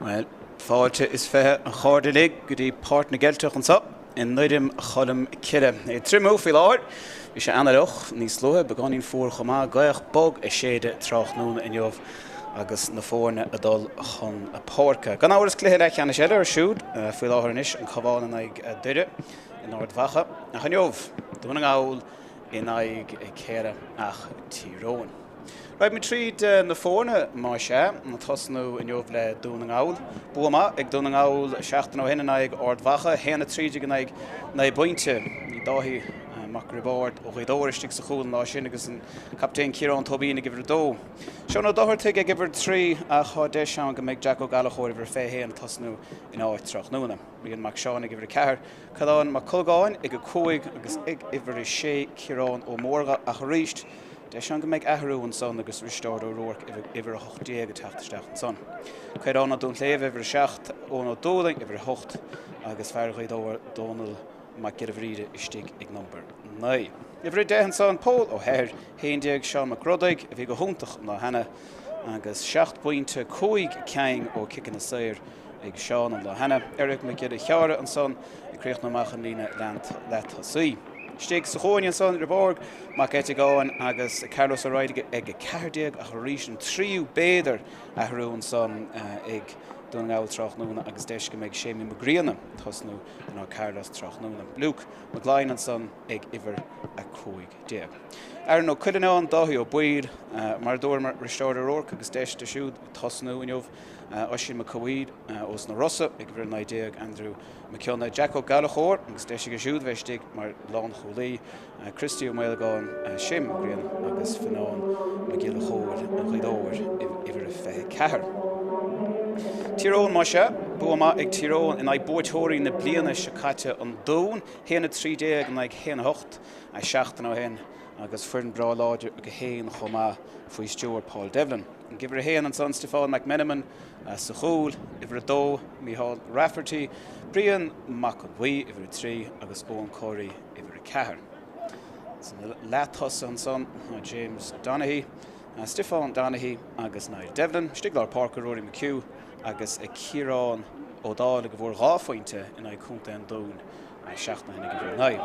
Bhuel, fáilte is 20 a chairde uilig go dtí Páirc na gCeilteach anseo i nDoire Cholm Cille. É ag triomú faoi láthair. Bhí sé an-fhliuch níos luaithe, beagáinín fuar chomh maith, gaoth bog ag séideadh tráthnóna inniu agus na foirne ag dul chun páirce. Gan amhras cluiche leathcheannais eile ar siúl faoi láthair anois, an Cabhán in aghaidh Doire in Ard Mhacha. Ach inniu, Dún na nGall in aghaidh a chéile ach Tír Eoghain. Raghaimid tríd na foirne, más ea, ag tosnú inniu le Dún na nGall. Bua maith ag Dún na Ngall seachtain ó shin in aghaidh Ard Mhacha, 1-13 in aghaidh 9 bpointe. Bhí Dáithí Mac Roibeáird ó Ghaoth Dobhair istigh sa chúl an lá sin agus an captaen Ciarán Tóibín ag uimhir a dó. Seán Ó Dochartaigh ag uimhir a 3 ach tá deis ann go mbeidh Jack Ó Gallchóir uimhir 21 ag tosnú ina áit tráthnóna. Rian Mac Seáin ag uimhir a 4. Caolán Mac Colgáin ag 5 agus ag uimhir 6 Ciarán Ó Mórdha ach arís, deis ann go mbeidh athrú ansan agus Risteárd Ó Ruairc uimhir 18 ag teacht isteach ansan. Caorán Ó Duinnshléibhe uimhir 7, Eoin Ó Dúlaing uimhir 8 agus fear Ghaoth Dobhair Dónal Mac Giolla Bhríde istigh ag number 9. Uimhir 10 ansan Pól Ó hEithir, 11 Seán Mac Rodaigh a bhí go hiontach an lá cheana agus 7 bpointe, 5 cinn ó ciceanna saor. ag Seán an lá cheana. Eric Mac Giolla Chearra ansan ag críochnú amach an líne leath-tosaí. Istigh sa chúinne ansan Roibeárd Mac Eiteagáin agus Carlos O'Reilly ag 14 ach arís an tríú b'fhéidir athrú ansan ag Dún na nGall tráthnóna agus deis go mbeidh Séimí Mac Grianna tosnú in áit Carlos tráthnóna. Luke McGloin ansan ag uimhir 15. Aaron Ó Cuileanáin, Dáithí Ó Baoill, mar a dúramar, Risteárd O'Rourke agus deis dó siúd tosnú inniu. Oisín Mac Cathmhaoil ós na Rosa ag uimhir 19, Andrew McKeona, Jack Ó Gallchóir agus deis aige siúd bheith istigh mar lánchúlaí, Christy Ó Maolagáin, Séamus Mac Grianna agus Fionnán Mac Giolla Chóill, Gaoth Dobhair, uimhir 24. Tír Eoghain, más ea, bua maith ag Tír Eoghain in aghaidh buaiteoirí na bliana seo caite, an Dún, 1-13 in aghaidh 1-8 seachtain ó shin agus foireann breá láidir acu féin chomh maith faoi stiúir Paul Devlin. Ag uimhir a haon ansan, Stiofán McMenamin sa chúl, uimhir a dó, Mícheál Rafferty, Brian Mac an Bhuí, uimhir a 3, agus Eoin Corey, uimhir a 4. Sna leath-tosaithe ansan tá James Donaghy, Stiofán Donaghy agus Niall Devlin. Istigh lár páirce, Rory McHugh agus Ciarán Ó Dálaigh a fuair 2 phointe in aghaidh Chontae an Dúin. seachtain ó shin ag uimhir 9.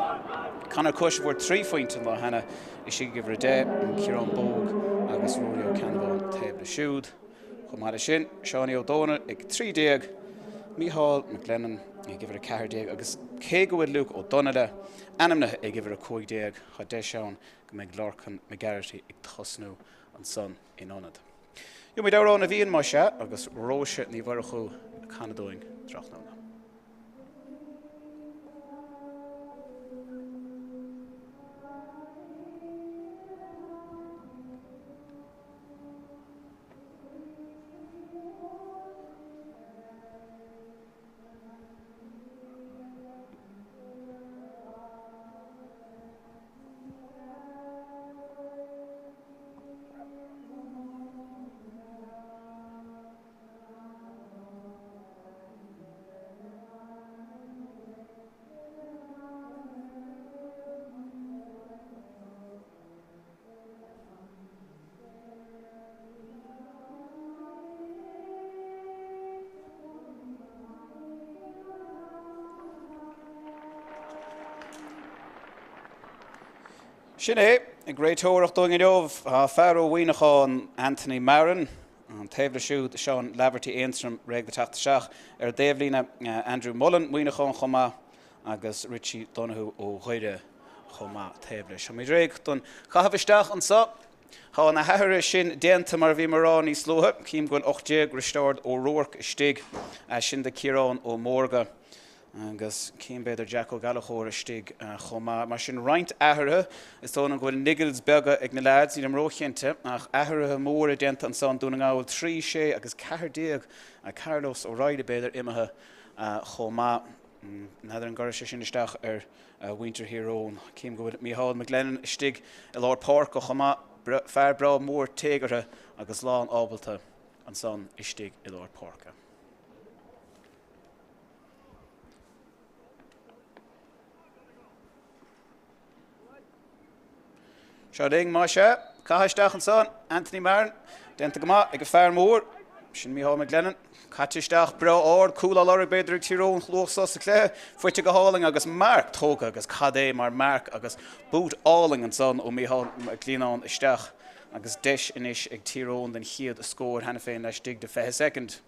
Conor Cush a fuair 3 phointe an lá cheana, istigh ag uimhir 10, an Ciarán Bogue agus Ruairí Ó Ceannabháin taobh leis siúd. Chomh maith leis sin, Seánie Ó Dónaill ag 13, Mícheál McLennan ag uimhir 14 agus cé go bhfuil Luke Ó Donnaile ainmnithe ag uimhir 15, tá deis ann go mbeidh Lorcan McGarrity ag tosnú ansan ina ionad. Gheobhaimid Amhrán na bhFiann más ea agus Róise Ní Mhurchú ag canadh dúinn tráthnóna. Sin é, ag réiteoireacht dúinn inniu, tá fear ó Mhuineachán, Anthony Marron. An taobh leis siúd, Seán Laverty, Aontroim, réidh le teacht isteach. Ar an dtaobhlíne, Andrew Mullen, Muineachán chomh maith, agus Richie Donoghue ó Dhoire chomh maith taobh leis. Táimid réidh don chaitheamh isteach anseo. Tá na hathruithe sin déanta mar a bhí mé a rá níos luaithe. Cím go bhfuil 18 Risteárd Ó Ruairc istigh, sin do Ciarán Ó Mórdha. Agus cím b'fhéidir Jack Ó Gallchóir istigh chomh maith. Mar sin roinnt athruithe. Is dóigh liom go bhfuil niggles beaga ag na leaids, nílim róchinnte, ach athruithe móra déanta anso i nDún na nGall, 3, 6 agus 14, Carlos O'Reilly b'fhéidir imithe chomh maith. N'fheadar an gcuirfidh sé sin isteach ar mhuintir Thír Eoghain. Cím go bhfuil Mícheál McLennan istigh i lár páirce chomh maith, fear breá mór téagartha agus lán ábalta ansan istigh i lár páirce. Seo linn, más ea. Caitheadh isteach ansan, Anthony Marron. Déanta go maith ag an fear mór. Sin Mícheál McGlennon. Caite isteach breá ard, cúl á lorg b'fhéidir ag Tír Eoghain chomh luath so sa chluiche. Faighte go hálainn agus marc tógtha agus cad é mar marc agus boot álainn ansan ó Mícheál McGleenan isteach agus deis anois ag Tír Eoghain den chéad scór cheana féin laistigh de 20 soicind.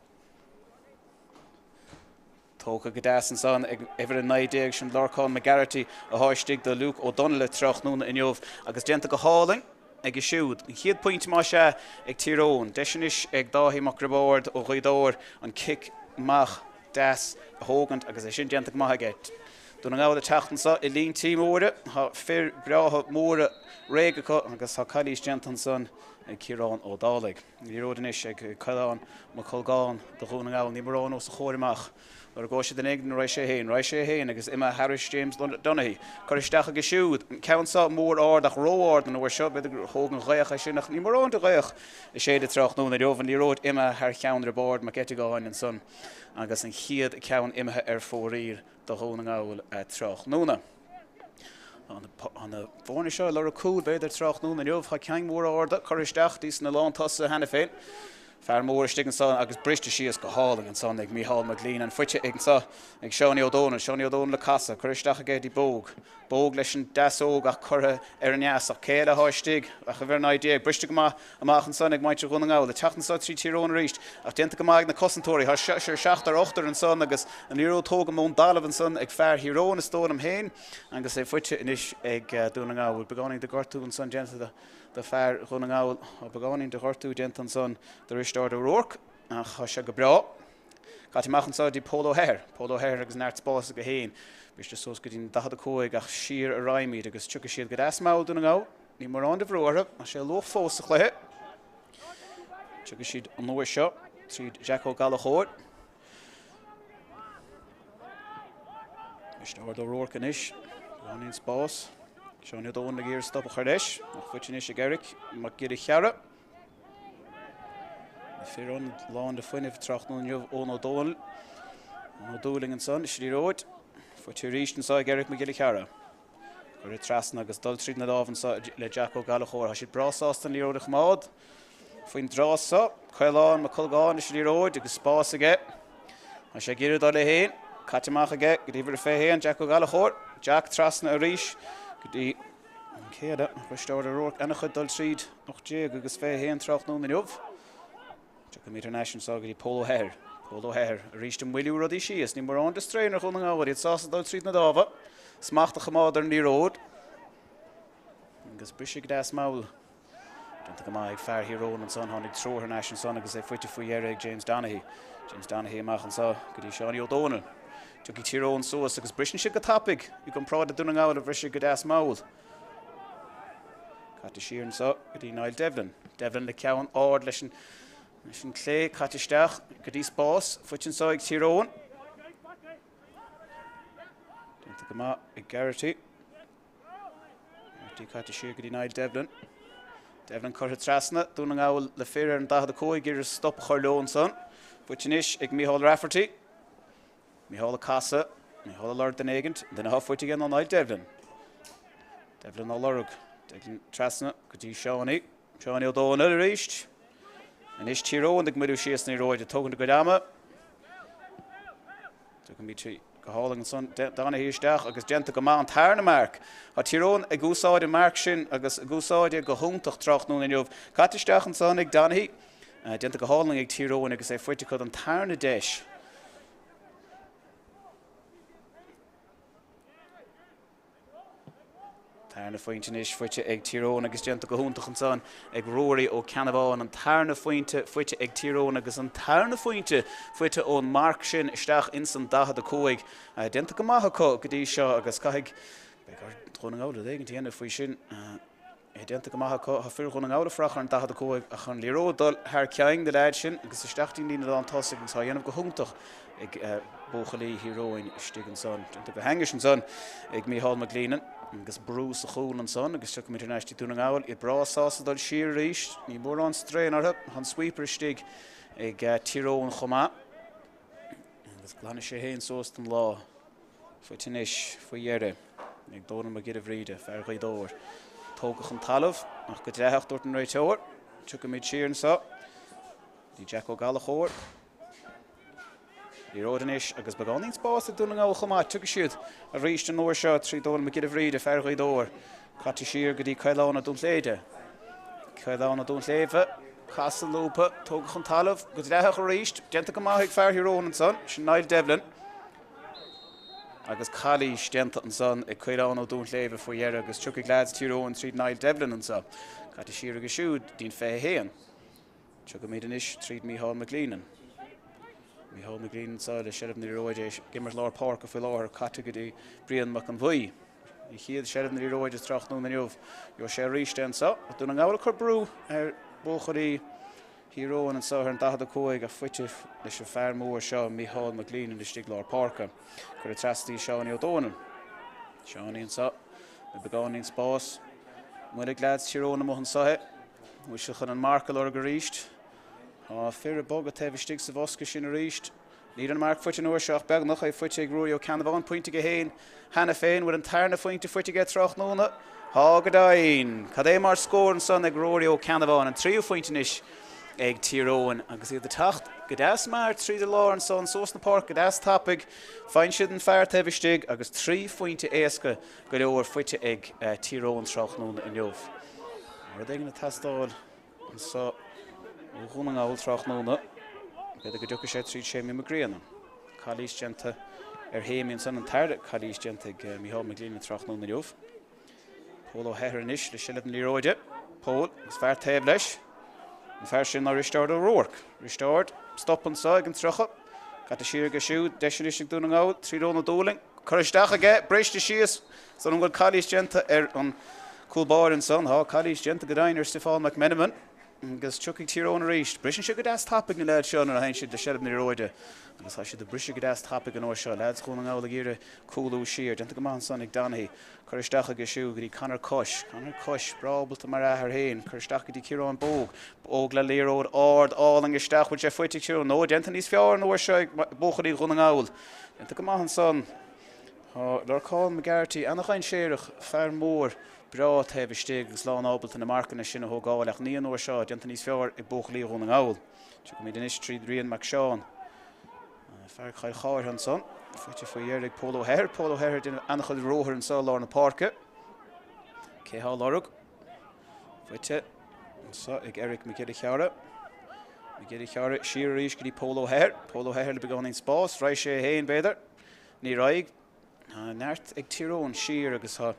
Tógtha go deas ansan ag uimhir 19, sin Lorcán McGarrity atá istigh do Luke O'Donnell tráthnóna inniu agus déanta go hálainn aige siúd. An chéad pointe más ea ag Tír Eoghain. Deis anois ag Dáithí Mac Roibeaird ó Ghaoth Dobhair an cic amach deas a thógaint agus é sin déanta go maith aige. Dún na nGall ag teacht anso i líntí móra. Tá fir breátha móra réidh acu agus tá calaois déanta ansan ag Ciarán Ó Dálaigh. Liathróid anois ag Caolán Mac Colgáin do Dhún na nGall. Níl mórán os a chomhair amach. Lorgóidh sé duine éigin nó raghaidh sé féin. Raghaidh sé féin agus imithe thairis James Donaghy. Curtha isteach aige siúd. An ceann seo mór ard ach ró-ard an uair seo. B'fhéidir gur thóg an ghaoth é sin ach níl mórán de ghaoth ag séideadh tráthnóna inniu. An liathróid imithe thar cheann Roibeárd Mac Eiteagáin ansan agus an chéad ceann imithe ar fóraoil do Dhún na nGall tráthnóna. Tá na foirne seo ag lorg cúil, b'fhéidir, tráthnóna inniu. Tá cinn mhóra arda curtha isteach dtí sna lántosaithe cheana féin. Fear mór istigh ansan agus briste síos go hálainn ansan ag Mícheál McGleenan. Faighte anseo ag Seánie Ó Dónaill. Seánie Ó Dónaill ag casadh. Curtha isteach aige dtí Bogue. Bogue leis an deasóg ach curtha ar an ndeas. Ach cé eile atá istigh ach uimhir 19. Briste go maith amach ansan ag muintir Dhún na nGall. Ag teacht anso trí Tír Eoghain arís ach déanta go maith ag na cosantóirí. Tá seisear, seachtar, ochtar ansan agus an liathróid tógtha ón dtalamh ansan ag fear Thír Eoghain is dóigh liom féin agus é faighte anois ag Dún na nGall. Beagáinín de ghortú ansan déanta do fear Dhún na nGall. Tá beagáinín de ghortú déanta ansan do Risteárd O'Rourke ach tá sé go breá. Caite amach anso dtí Pól Ó hEithir. Pól Ó hEithir agus neart spáis aige féin. Briste suas go dtí an 45 ach siar a raghaimid agus tiocfaidh siad go deas mall Dún na nGall. Níl mórán de bhrú orthu, tá sé luath fós sa chluiche. Tiocfaidh siad an uair seo tríd Jack Ó Gallchóir. Risteárd O'Rourke anois, beagáinín spás. Seánie Ó Dónaill ag iarraidh stop a chur leis, ach faighte anois ag Eric Mac Giolla Chearra. Na fir ionaid lán de fuinneamh tráthnóna inniu Eoin Ó Dónaill. Eoin Ó Dúlaing ansan, leis an liathróid. Faighte arís anseo ag Eric Mac Giolla Chearra. Curtha trasna agus dul tríd na lámha anseo le Jack Ó Gallchóir. Tá siad breá sásta an liathróid a choimeád faoin dtráth seo. Caolán Mac Colgáin leis an liathróid agus spás aige. Tá sé ag iarraidh dul é féin. Caite amach aige go dtí uimhir 21, Jack Ó Gallchóir. Jack trasna arís go dtí an céad Risteárd O'Rourke. Ana-chuid dul tríd 18 agus 21 tráthnóna inniu. Tiocfaimid thar n-ais anseo go dtí Pól Ó hEithir. Pól Ó hEithir arís ag moilliú rudaí síos. Níl mórán de straon ar Dhún na nGall, iad sásta dul tríd na lámha, smacht a choimeád ar an liathróid. Agus briseadh go deas mall. Déanta go maith ag fear Thír Eoghain ansan. Tháinig triúr thar n-ais ansan agus é faighte faoi dheireadh ag James Donaghy. James Donaghy amach anseo go dtí Seánie Ó Dónaill. Tiocfaidh Tír Eoghain suas agus briseann siad go tapaidh i gcomparáid le Dún na nGall a bhriseadh go deas mall. Caite siar anseo go dtí Niall Devlin. Devlin le ceann ard leis an leis an clé, caite isteach go dtí spás, faighte anseo ag Tír Eoghain. Déanta go maith ag Garrity. Garrity caite siar go dtí Niall Devlin. Devlin curtha trasna, Dún na nGall le fir ar an 45 iarraidh stop a chur leo ansan. Faighte anois ag Micheál Rafferty. Micheál ag casadh, Micheál ag lorg duine éigint, an duine atá faighte aige ná Niall Devlin. Devlin á lorg. Devlin trasna go dtí Seánie. Seánie Ó Dónaill arís. Anois Tír Eoghain ag moilliú síos an liathróid, ag tógaint a gcuid ama. Tugaimid go hálainn ansan Donaghy isteach agus déanta go maith an tarna marc. Tá Tír Eoghain ag úsáid an marc sin agus ag úsáid é go hiontach tráthnóna inniu. Caite isteach ansan ag Donaghy. Déanta go hálainn ag Tír Eoghain agus é faighte acu don tarna deis. Tarna phointe anois faighte ag Tír Eoghain agus déanta go hiontach ansan ag Ruairí Ó Ceannabháin. An tarna phointe faighte ag Tír Eoghain agus an tarna phointe faighte ón marc sin isteach ins an 45. Déanta go maith acu go dtí seo agus caithfidh, beidh ar Dhún na nGall rud éigin a dhéanamh faoi sin. É déanta go maith acu. Tá fir Dhún na nGall ag fuireach ar an 45 ach an liathróid dul thar ceann na leaids sin agus isteach dtí an líne lán tosaigh agus á dhéanamh go hiontach ag buachaillí Thír Eoghain istigh ansan. Déanta go hainnis ansan ag Mícheál McGleenan agus brú sa chúl ansan agus tiocfaimid thar n-ais dtí Dún na nGall. Iad breá sásta dul siar arís. Níl mórán strain orthu. Tá an sweeper istigh ag Tír Eoghain chomh maith agus glanfaidh sé féin suas don lá. Faighte anois faoi dheireadh ag Dónal Mac Giolla Bhríde, fear Ghaoth Dobhair. Tógadh chun talaimh ach go dleathach, dúirt an réiteoir. Tiocfaimid siar anseo. Dtí Jack Ó Gallchóir. Liathróid anois agus beagáinín spás ag Dún na nGall chomh maith. Tiocfaidh siad arís an uair seo trí Dónal Mac Giolla Bhríde, fear Ghaoth Dobhair. Caite siar go dtí Caolán Ó Duinnshléibhe. Caolán Ó Duinnshléibhe, casadh lúbtha, tógadh chun talaimh go dleathach arís. Déanta go maith ag fear Thír Eoghain ansan, sin Niall Devlin. Agus calaois déanta ansan ag Caolán Ó Duinnshléibhe faoi dheireadh agus tiocfaidh leaids Thír Eoghain tríd Niall Devlin anso. Caite siar aige siúd dtí'n 21. Tiocfaimid anois tríd Micheál McGleenan. Micheál McGleenan anseo le seilbh na liathróide, é ag imirt lár páirce faoi láthair, caite go dtí Brian Mac an Bhuí. A chéad seilbh na liathróide tráthnóna inniu. Gheobhaidh sé arís é anseo. Dún na nGall ag cur brú ar bhuachaillí Thír Eoghain anseo ar an 45 ach faighte leis an fear mór seo Micheál McGleenan istigh lár páirce. Curtha trasna dtí Seánie Ó Dónaill. Seánie anseo le beagáinín spás. Moill ag leaids Thír Eoghain amuigh anseo é. Bhfuil siad chun an marc a lorg arís? Tá fir ag bogadh taobh istigh sa bhosca sin arís. Níl an marc faighte an uair seo ach beagnach é faighte ag Ruairí Ó Ceannabháin, pointe aige féin cheana féin. Bhfuil an tarna phointe faighte aige tráthnóna? Tá go deimhin! Cad é mar scór ansan ag Ruairí Ó Ceannabháin, an tríú phointe anois ag Tír Eoghain agus iad ag teacht go deas mear tríd an lár ansan, suas na páirce go deas tapaidh. Faigheann siad an fear taobh istigh agus 3 phointe éasca go leor faighte ag Tír Eoghain tráthnóna inniu. Rud éigin ag teastáil anseo ó Dhún na nGall tráthnóna. B'fhéidir go dtiocfaidh sé tríd Séimí Mac Grianna. Calaois déanta ar Shéimí ansan, an tarna calaois déanta ag Micheál McGleenan tráthnóna inniu. Pól Ó hEithir anois le seilbh na liathróide. Pól agus fear taobh leis. An fear sin ná Risteárd Ó Ruairc. Risteárd, stop anseo ag an 30. Caite siar aige siúd. Deis anois ag Dún na nGall trí Eoin Ó Dúlaing. Curtha isteach aige, briste síos, is dóigh liom go bhfuil calaois déanta ar an cúl báire ansan. Tá calaois déanta go deimhin ar Stiofán McMenamin agus tiocfaidh Tír Eoghain arís. Briseann siad go deas tapaidh na leaids seo nuair a théann siad le seilbh na liathróide agus tá siad ag briseadh go deas tapaidh an uair seo. Leaids Dhún na nGall ag iarraidh cúlú siar. Déanta go maith ansan ag Donaghy. Curtha isteach aige siúd go dtí Conor Cush. Conor Cush, breá ábalta mar a athair féin. Curtha isteach go dtí Ciarán Bogue. Bogue le liathróid ard álainn isteach. Bhfuil sé faighte ag Tír Eoghain? No, déanta níos fearr an uair seo ag buachaillí Dhún na nGall. Déanta go maith ansan. Tá Lorcán McGarty ana-dhainséarach, fear mór breá taobh istigh agus lán ábalta na marcanna sin a thógáil ach ní an uair seo, déanta níos fearr ag buachaillí Dhún na nGall. Tiocfaimid anois tríd Rian Mac Seáin. Fear Chill Chártha ansan. Faighte faoi dheireadh ag Pól Ó hEithir. Pól Ó hEithir ag déanamh an-chuid ruathair anso i lár na páirce. Cé thá á lorg? Faighte anso ag Eric Mac Giolla Chearra. Mac Giolla Chearra siar arís go dtí Pól Ó hEithir. Pól Ó hEithir le beagáinín spás. Raghaidh sé féin, b'fhéidir. Ní raghaidh. Tá neart ag Tír Eoghain siar agus tá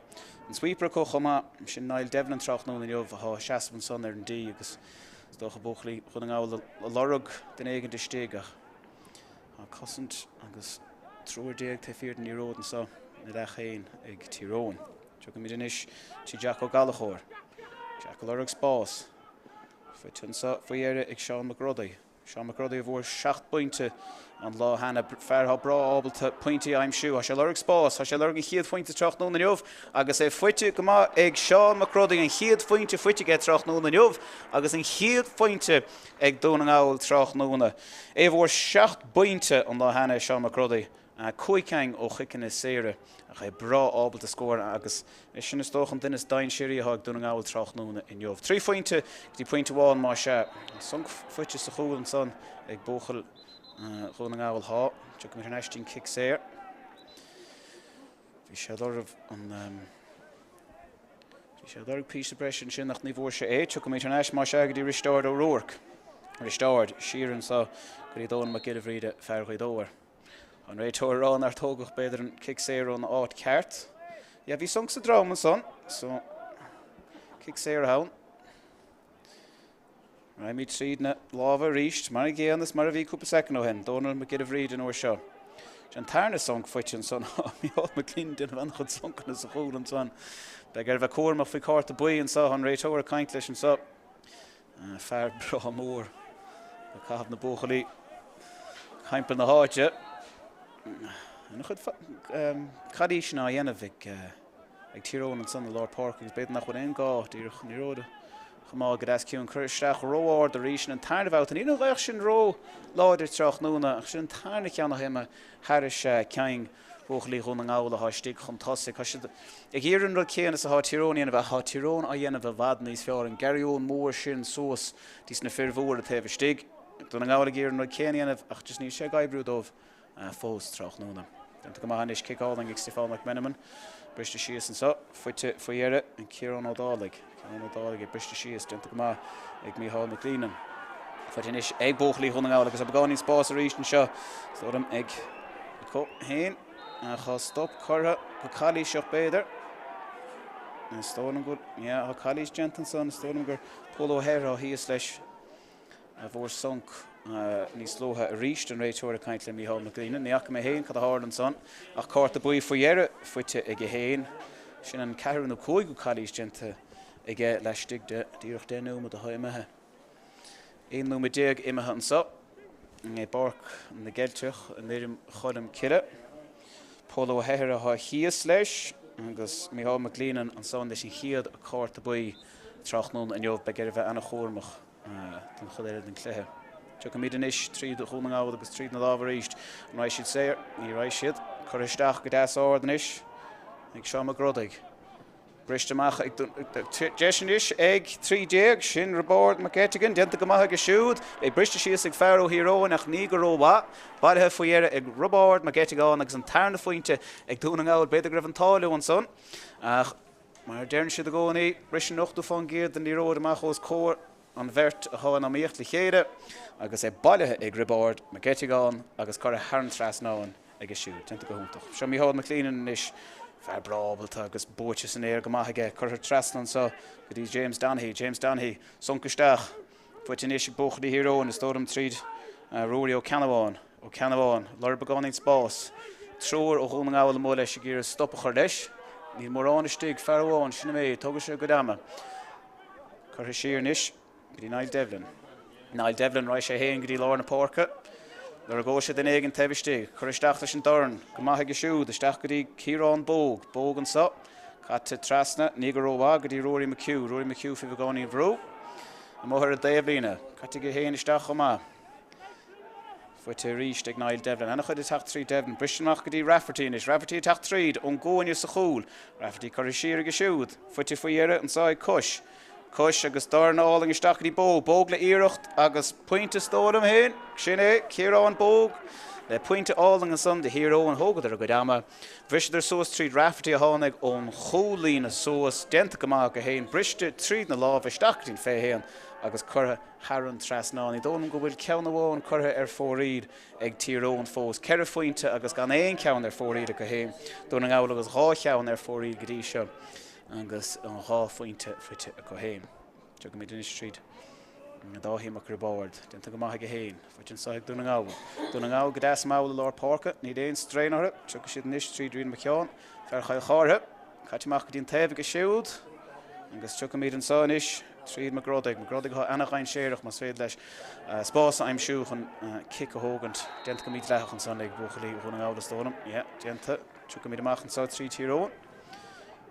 an sweeper acu chomh maith. Sin Niall Devlin tráthnóna inniu atá ag seasamh ansan ar an D agus is dócha buachaillí Dhún na nGall ag lorg duine éigint istigh ach tá cosaint agus triúr taobh thiar den liathróid anso ina leath féin ag Tír Eoghain. Tiocfaimid anois trí Jack Ó Gallchóir. Jack ag lorg spás. Faighte anso faoi dheireadh ag Seán Mac Rodaigh. Seán Mac Rodaigh a bhfuair 7 bpointe an lá cheana, fear atá breá ábalta pointí a aimsiú. Tá sé ag lorg spás, tá sé ag lorg an chéad phointe tráthnóna inniu agus é faighte go maith ag Seán Mac Rodaigh, an chéad phointe faighte aige tráthnóna inniu agus an chéad phointe ag Dún na nGall tráthnóna. É a bhfuair 7 bpointe an lá cheana, Seán Mac Rodaigh. 5 cinn ó chiceanna saora ach é breá ábalta scór agus é sin is dócha an duine is dainséaraí atá ag Dún na Ngall tráthnóna inniu. 3 phointe go dtí pointe amháin más ea. Sonc faighte sa chúl ansan ag buachaill Dhún na nGall. Tá. Tiocfaimid thar n-ais dtí'n cic saor. Bhí sé ag lorg an. Bhí sé ag lorg píosa breise ansin ach ní bhfuair sé é. Tiocfaimid thar n-ais más ea go dtí Risteárd Ó Ruairc. Risteárd, siar anso go dtí Dónal Mac Giolla Bhríde, fear Ghaoth Dobhair. An réiteoir ag rá nár tógadh b'fhéidir an cic saor ón áit ceart. Yeah, bhí sonc sa drom ansan, so cic saor ann. Raghaimid tríd na lámha arís, mar an gcéanna is mar a bhí cúpla soicind ó shin. Dónal Mac Giolla Bhríde an uair seo. Sé an tarna sonc faighte ansan. Micheál McGlynn déanamh an-chuid soncanna sa chúl ansan. Beidh air bheith cúramach faoi cárta buí anso. An réiteoir ag caint leis anso. Fear breá mór ag caitheamh na buachaillí thimpeall na háite. An-chuid calaoiseanna á dhéanamh ag ag Tír Eoghain ansan i lár páirce agus b'fhéidir nach bhfuil aon gá díreach an liathróid a choimeád go deas ciúin. Curtha isteach ró-ard arís sin an tarna bhabhta. Níl an ghaoth sin ró-láidir tráthnóna ach sin an tarna ceann a théann thairis ceann buachaillí Dhún na nGall atá istigh chun tosaigh. Tá siad ag iarraidh an rud céanna is atá Tír Eoghain a dhéanamh ach tá Tír Eoghain á dhéanamh i bhfad níos fearr. An gearriún mór sin suas dtí sna fir mhóra taobh istigh. Dún na nGall ag iarraidh an rud céanna a dhéanamh ach just níl sé ag oibriú dóibh fós tráthnóna. Déanta go maith anois, cic álainn ag Stiofán McMenamin. Briste síos anseo, faighte faoi dheireadh ag Ciarán Ó Dálaigh. Ciarán Ó Dálaigh ag bristeadh síos, déanta go maith ag Mícheál McGleenan. Faighte anois ag buachaillí Dhún na nGall agus tá beagáinín spáis arís anseo. Is dóigh liom ag acu féin ach tá stop curtha go calaoiseach b'fhéidir. Is dóigh liom go bhfuil, yeah, tá calaois déanta ansan, is dóigh liom gur Pól Ó hEithir atá thíos leis. a bhfuair sonc níos luaithe arís, an réiteoir ag caint le Mícheál McGleenan. Ní fhaca mé féin cad a tharla ansan ach cárta buí faoi dheireadh faighte aige féin. Sin an ceathrú nó cúigiú calaois déanta aige laistigh de díreach 10 nóiméad atá imithe. 11 nóiméad imithe anso i bPáirc na gCeilteach i nDoireann Cholm Cille. Pól Ó hEithir atá thíos leis agus Mícheál McGleenan ansan leis an chéad cárta buí tráthnóna inniu. Beidh air a bheith ana-chúramach. don chuid eile den chluiche. Tiocfaimid anois tríd Dhún na nGall agus tríd na lámha arís. An raghaidh siad saor? Ní raghaidh siad. Curtha isteach go deas ard anois ag Seán Mac Rodaigh. Briste amach ag deis anois ag 13, sin Roibeárd Mac Eiteagáin, déanta go maith aige siúd. É briste síos ag fear ó Thír Eoghain ach ní go rómhaith. Bailithe faoi dheireadh ag Roibeárd Mac Eiteagáin agus an tarna phointe ag Dún na nGall. B'fhéidir go raibh an t-ádh leo ansan ach Mar a deireann siad i gcónaí, briseann 80% den liathróid amach os comhair an bheirt atá in iomaíocht le chéile agus é bailithe ag Roibeárd Mac Eiteagáin agus curtha thar an trasnán aige siúd. Déanta go hiontach. Seo Mícheál McLeenan anois, fear breá ábalta agus buaite san aer go maith aige. Curtha trasna anseo go dtí James Donaghy. James Donaghy, sonc isteach. Faighte anois ag buachaillí Thír Eoghain, is dóigh liom, tríd Ruairí Ó Ceannabháin. Ó Ceannabháin, lorg beagáinín spáis. Triúr ó Dhún na nGall amuigh leis ag iarraidh stop a chur leis. Níl mórán istigh, fear amháin, sin an méid. Tógfaidh sé a gcuid ama. Curtha siar anois go dtí Niall Devlin. Niall Devlin, raghaidh sé féin go dtí lár na páirce. Lorgóidh sé duine éigin taobh istigh. Curtha isteach leis an dorn. Go maith aige siúd. Isteach go dtí Ciarán Bogue. Bogue anseo. Caite trasna, ní go rómhaith, go dtí Ruairí McHugh. Ruairí McHugh faoi bheagáinín bhrú. Amuigh ar an dtaobhlíne. Caite aige féin isteach chomh maith. Faighte arís ag Niall Devlin. Ana-chuid ag teacht tríd Devlin. Briseann amach go dtí Rafferty anois. Rafferty ag teacht tríd ón gcúinne sa chúl. Rafferty curtha siar aige siúd. Faighte faoi dheireadh anseo ag Cush. Cush agus dorn álainn isteach go dtí Bogue. Bogue le iarracht agus pointe is dóigh liom féin. Sin é, Ciarán Bogue le pointe álainn ansan do Thír Eoghain. Thógadar a gcuid ama. Bhriseadar suas tríd Rafferty a tháinig ón chúl-líne suas, déanta go maith acu féin, briste tríd na lámha isteach go dtí'n 21 agus curtha thar an trasnán. Ní dóigh liom go bhfuil ceann amháin curtha ar fóraoil ag Tír Eoghain fós. Ceithre phointe agus gan aon cheann ar fóraoil acu féin. Dún na nGall agus dhá cheann ar fóraoil go dtí seo agus an dhá phointe faighte acu féin. Tiocfaimid anois tríd Dáithí Mac Roibeaird. Déanta go maith aige féin. Faighte anseo ag Dún na nGall. Dún na nGall go deas mall i lár páirce. Níl aon strain orthu. Tiocfaidh siad anois tríd Rian Mac Sheáin. Fear Chill Chártha. Caite amach go dtí an taobh aige siúd. Agus tiocfaimid anseo anois tríd Mac Rodaigh. Mac Rodaigh atá ana-dhainséarach más féidir leis spás a aimsiú chun cic a thógaint. Déanta go mídhleathach ansan ag buachaillí Dhún na nGall is dóigh liom. Yeah, déanta. Tiocfaimid amach anseo tríd Tír Eoghain.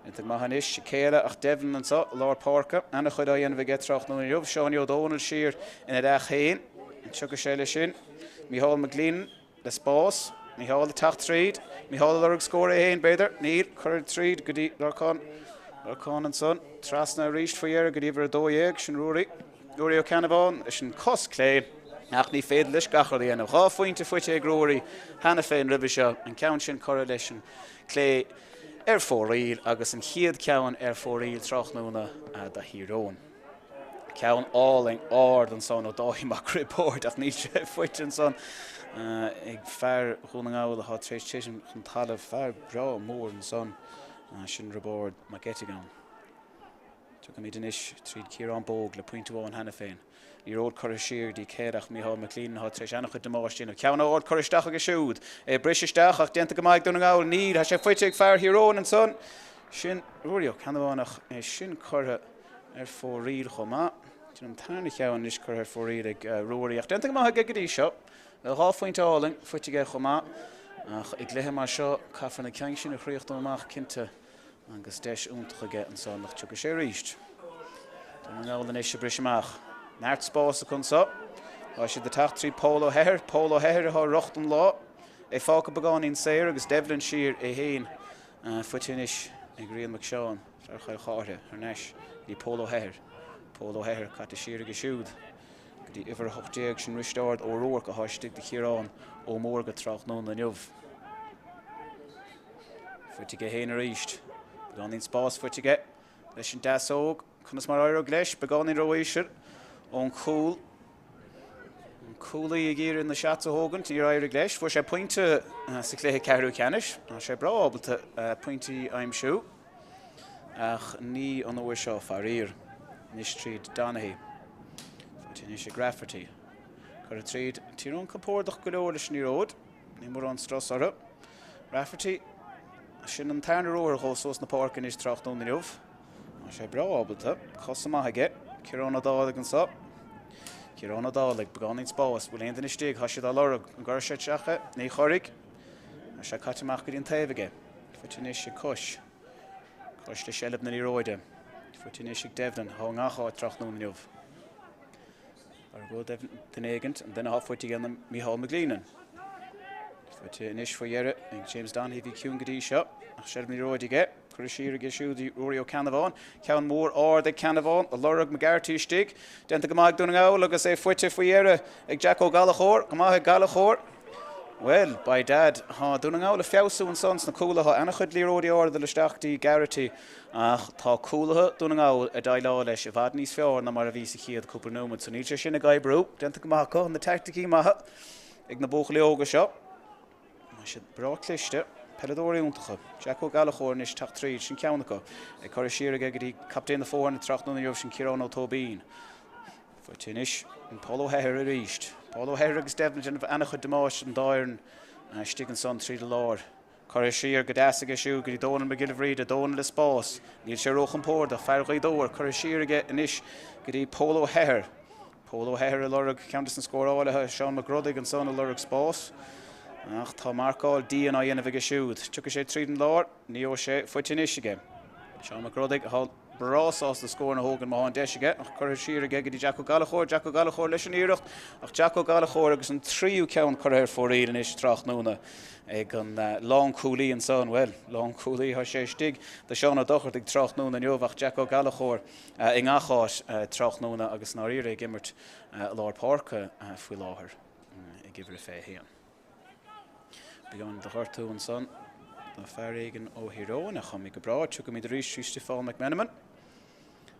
Déanta go maith anois. Cé eile ach Devlin anseo i lár páirce. Ana-chuid á dhéanamh aige tráthnóna inniu. Seánie Ó Dónaill siar ina theach féin. An dtiocfaidh sé leis sin? Mícheál McGlynn le spás. Mícheál ag teacht tríd. Mícheál ag lorg scór é féin, b'fhéidir. Níl. Curtha tríd go dtí Lorcán. Lorcán ansan. Trasna arís faoi dheireadh go dtí uimhir 12. Sin Ruairí. Ruairí Ó Ceannabháin leis an cos clé. Ach ní féidir leis gach rud a dhéanamh. Dhá phointe faighte ag Ruairí cheana féin roimhe seo. An ceann sin curtha leis an clé. ar fóraoil agus an chéad cheann ar fóraoil tráthnóna do Thír Eoghain. Ceann álainn ard ansan ó Dáithí Mac Roibeaird ach níl sé faighte ansan ag fear Dhún na nGall atá tar éis titim chun talaimh. Fear breá mór ansan, sin Roibeárd Mac Eiteagáin. Tiocfaimid anois tríd Ciarán Bogue le pointe amháin cheana féin. Liathróid curtha siar go dtí cé eile ach Mícheál McLean atá tar éis an-chuid damáiste a dhéanamh. Ceann ard curtha isteach aige siúd. É briseadh isteach ach déanta go maith ag Dún na nGall. Níl, tá sé faighte ag fear Thír Eoghain ansan. Sin Ruairí Ó Ceannabháin ach é sin curtha ar fóraoil chomh maith. Sin an tarna cheann anois curtha ar fóraoil ag Ruairí ach déanta go maith aige go dtí seo. Dhá phointe álainn faighte aige chomh maith ach i gcluiche mar seo caithfear na cinn sin a chríochnú amach cinnte. Agus deis iontach aige ansan ach tiocfaidh sé arís. Dún na nGall anois ag briseadh amach. Neart spáis acu anso. Tá siad ag teacht trí Pól Ó hEithir. Pól Ó hEithir atá ag riocht an lá. É fágtha beagáinín saor agus Devlin siar é féin. Faighte anois ag Rian Mac Seáin, fear Chill Chártha, thar n-ais go dtí Pól Ó hEithir. Pól Ó hEithir caite siar aige siúd. Go dtí uimhir 18, sin Risteárd Ó Ruairc atá istigh do Chiarán Ó Mórdha tráthnóna inniu. Faighte aige féin arís. Beagáinín spás faighte aige leis an deasóg. Conas mar a éireoidh leis? Beagáinín ró-íseal ón chúl. An cúlaí ag iarraidh na seats a thógaint, níor éirigh leis. Fuair sé pointe sa chluiche ceathrú ceannais. Tá sé breá ábalta pointí a aimsiú ach ní an uair seo, faraor. Anois tríd Donaghy. Faighte anois ag Rafferty. Curtha tríd. Tír Eoghain compordach go leor leis an liathróid. Níl mórán strus orthu. Rafferty, sin an tarna ruathar dhó suas na páirce anois tráthnóna inniu. Tá sé breá ábalta. Cosa maith aige. Ciarán Ó Dálaigh anseo. Ciarán Ó Dálaigh, beagáinín spáis. Bhfuil aon duine istigh? Tá siad á lorg. An gcuirfidh sé isteach é? Ní chuirfidh. Tá sé caite amach go dtí an taobh aige. Faighte anois ag Cois. Cois le seilbh na liathróide. Faighte anois ag Devlin. Atá i ngach áit tráthnóna inniu. Lorg duine éigint, an duine atá faighte aige ná Micheál McGleenan. Faighte anois faoi dheireadh ag James Donaghy, bhí ciúin go dtí seo, ach seilbh na liathróide aige. Curtha siar aige siúd í Ruairí Ó Ceannabháin. Ceann mór ard ag Ceannabhán, ag lorg McGarty istigh. Déanta go maith ag Dún na nGall agus é faighte faoi dheireadh ag Jack Ó Gallchóir. Go maith ag Gallchóir. Bhuel, by dad, tá Dún na nGall ag feabhsú ansan sna cúlaithe. Tá ana-chuid liathróidí arda ag dul isteach dtí Garrity ach tá cúlaithe Dún na nGall ag déileáil leis i bhfad níos fearr ná mar a bhí sa chéad cúpla nóiméad. So níl sé sin ag oibriú. Déanta go maith acu. Na teaicticí maithe ag na buachaillí óga seo. Tá siad breá cliste. Peileadóirí iontacha. Jack Ó Gallchóir anois ag teacht tríd. Sin ceann acu. Ag cur siar aige go dtí captaen na foirne tráthnóna inniu, sin Ciarán Ó Tóibín. Faighte anois ag Paul Ó hEithir arís. Paul Ó hEithir agus Devlin ag déanamh an-chuid damáiste don dá fhoireann istigh ansan tríd an lár. Curtha siar go deas aige siúd go dtí Dónal Mac Giolla Bhríde. Dónal i spás. Níl sé róchompordach. Fear Ghaoth Dobhair. Curtha siar aige anois go dtí Pól Ó hEithir. Pól Ó hEithir ag lorg ceann de na scórálaithe, Seán Mac Rodaigh ansan ag lorg spás. Ach tá marcáil dian á dhéanamh aige siúd. Tiocfaidh sé tríd an lár. Ní gheobhaidh sé. Faighte anois aige. Seán Mac Rodaigh atá breá sásta scóranna a thógaint má tá an deis aige, ach curtha siar aige go dtí Jack Ó Gallchóir, Jack Ó Gallchóir leis an iarracht, ach Jack Ó Gallchóir agus an tríú ceann curtha ar fóraoil anois tráthnóna ag an lánchúlaí ansan, bhuel, lánchúlaí, tá sé istigh do Seán Ó Dochartaigh tráthnóna inniu ach Jack Ó Gallchóir i ngach áit tráthnóna agus i ndáiríre ag imirt lár páirce faoi láthair ag uimhir a 21. Beagán de ghortú ansan do fear éigin ó Thír Eoghain ach táimid go breá. Tiocfaimid arís trí Stiofán McMenamin.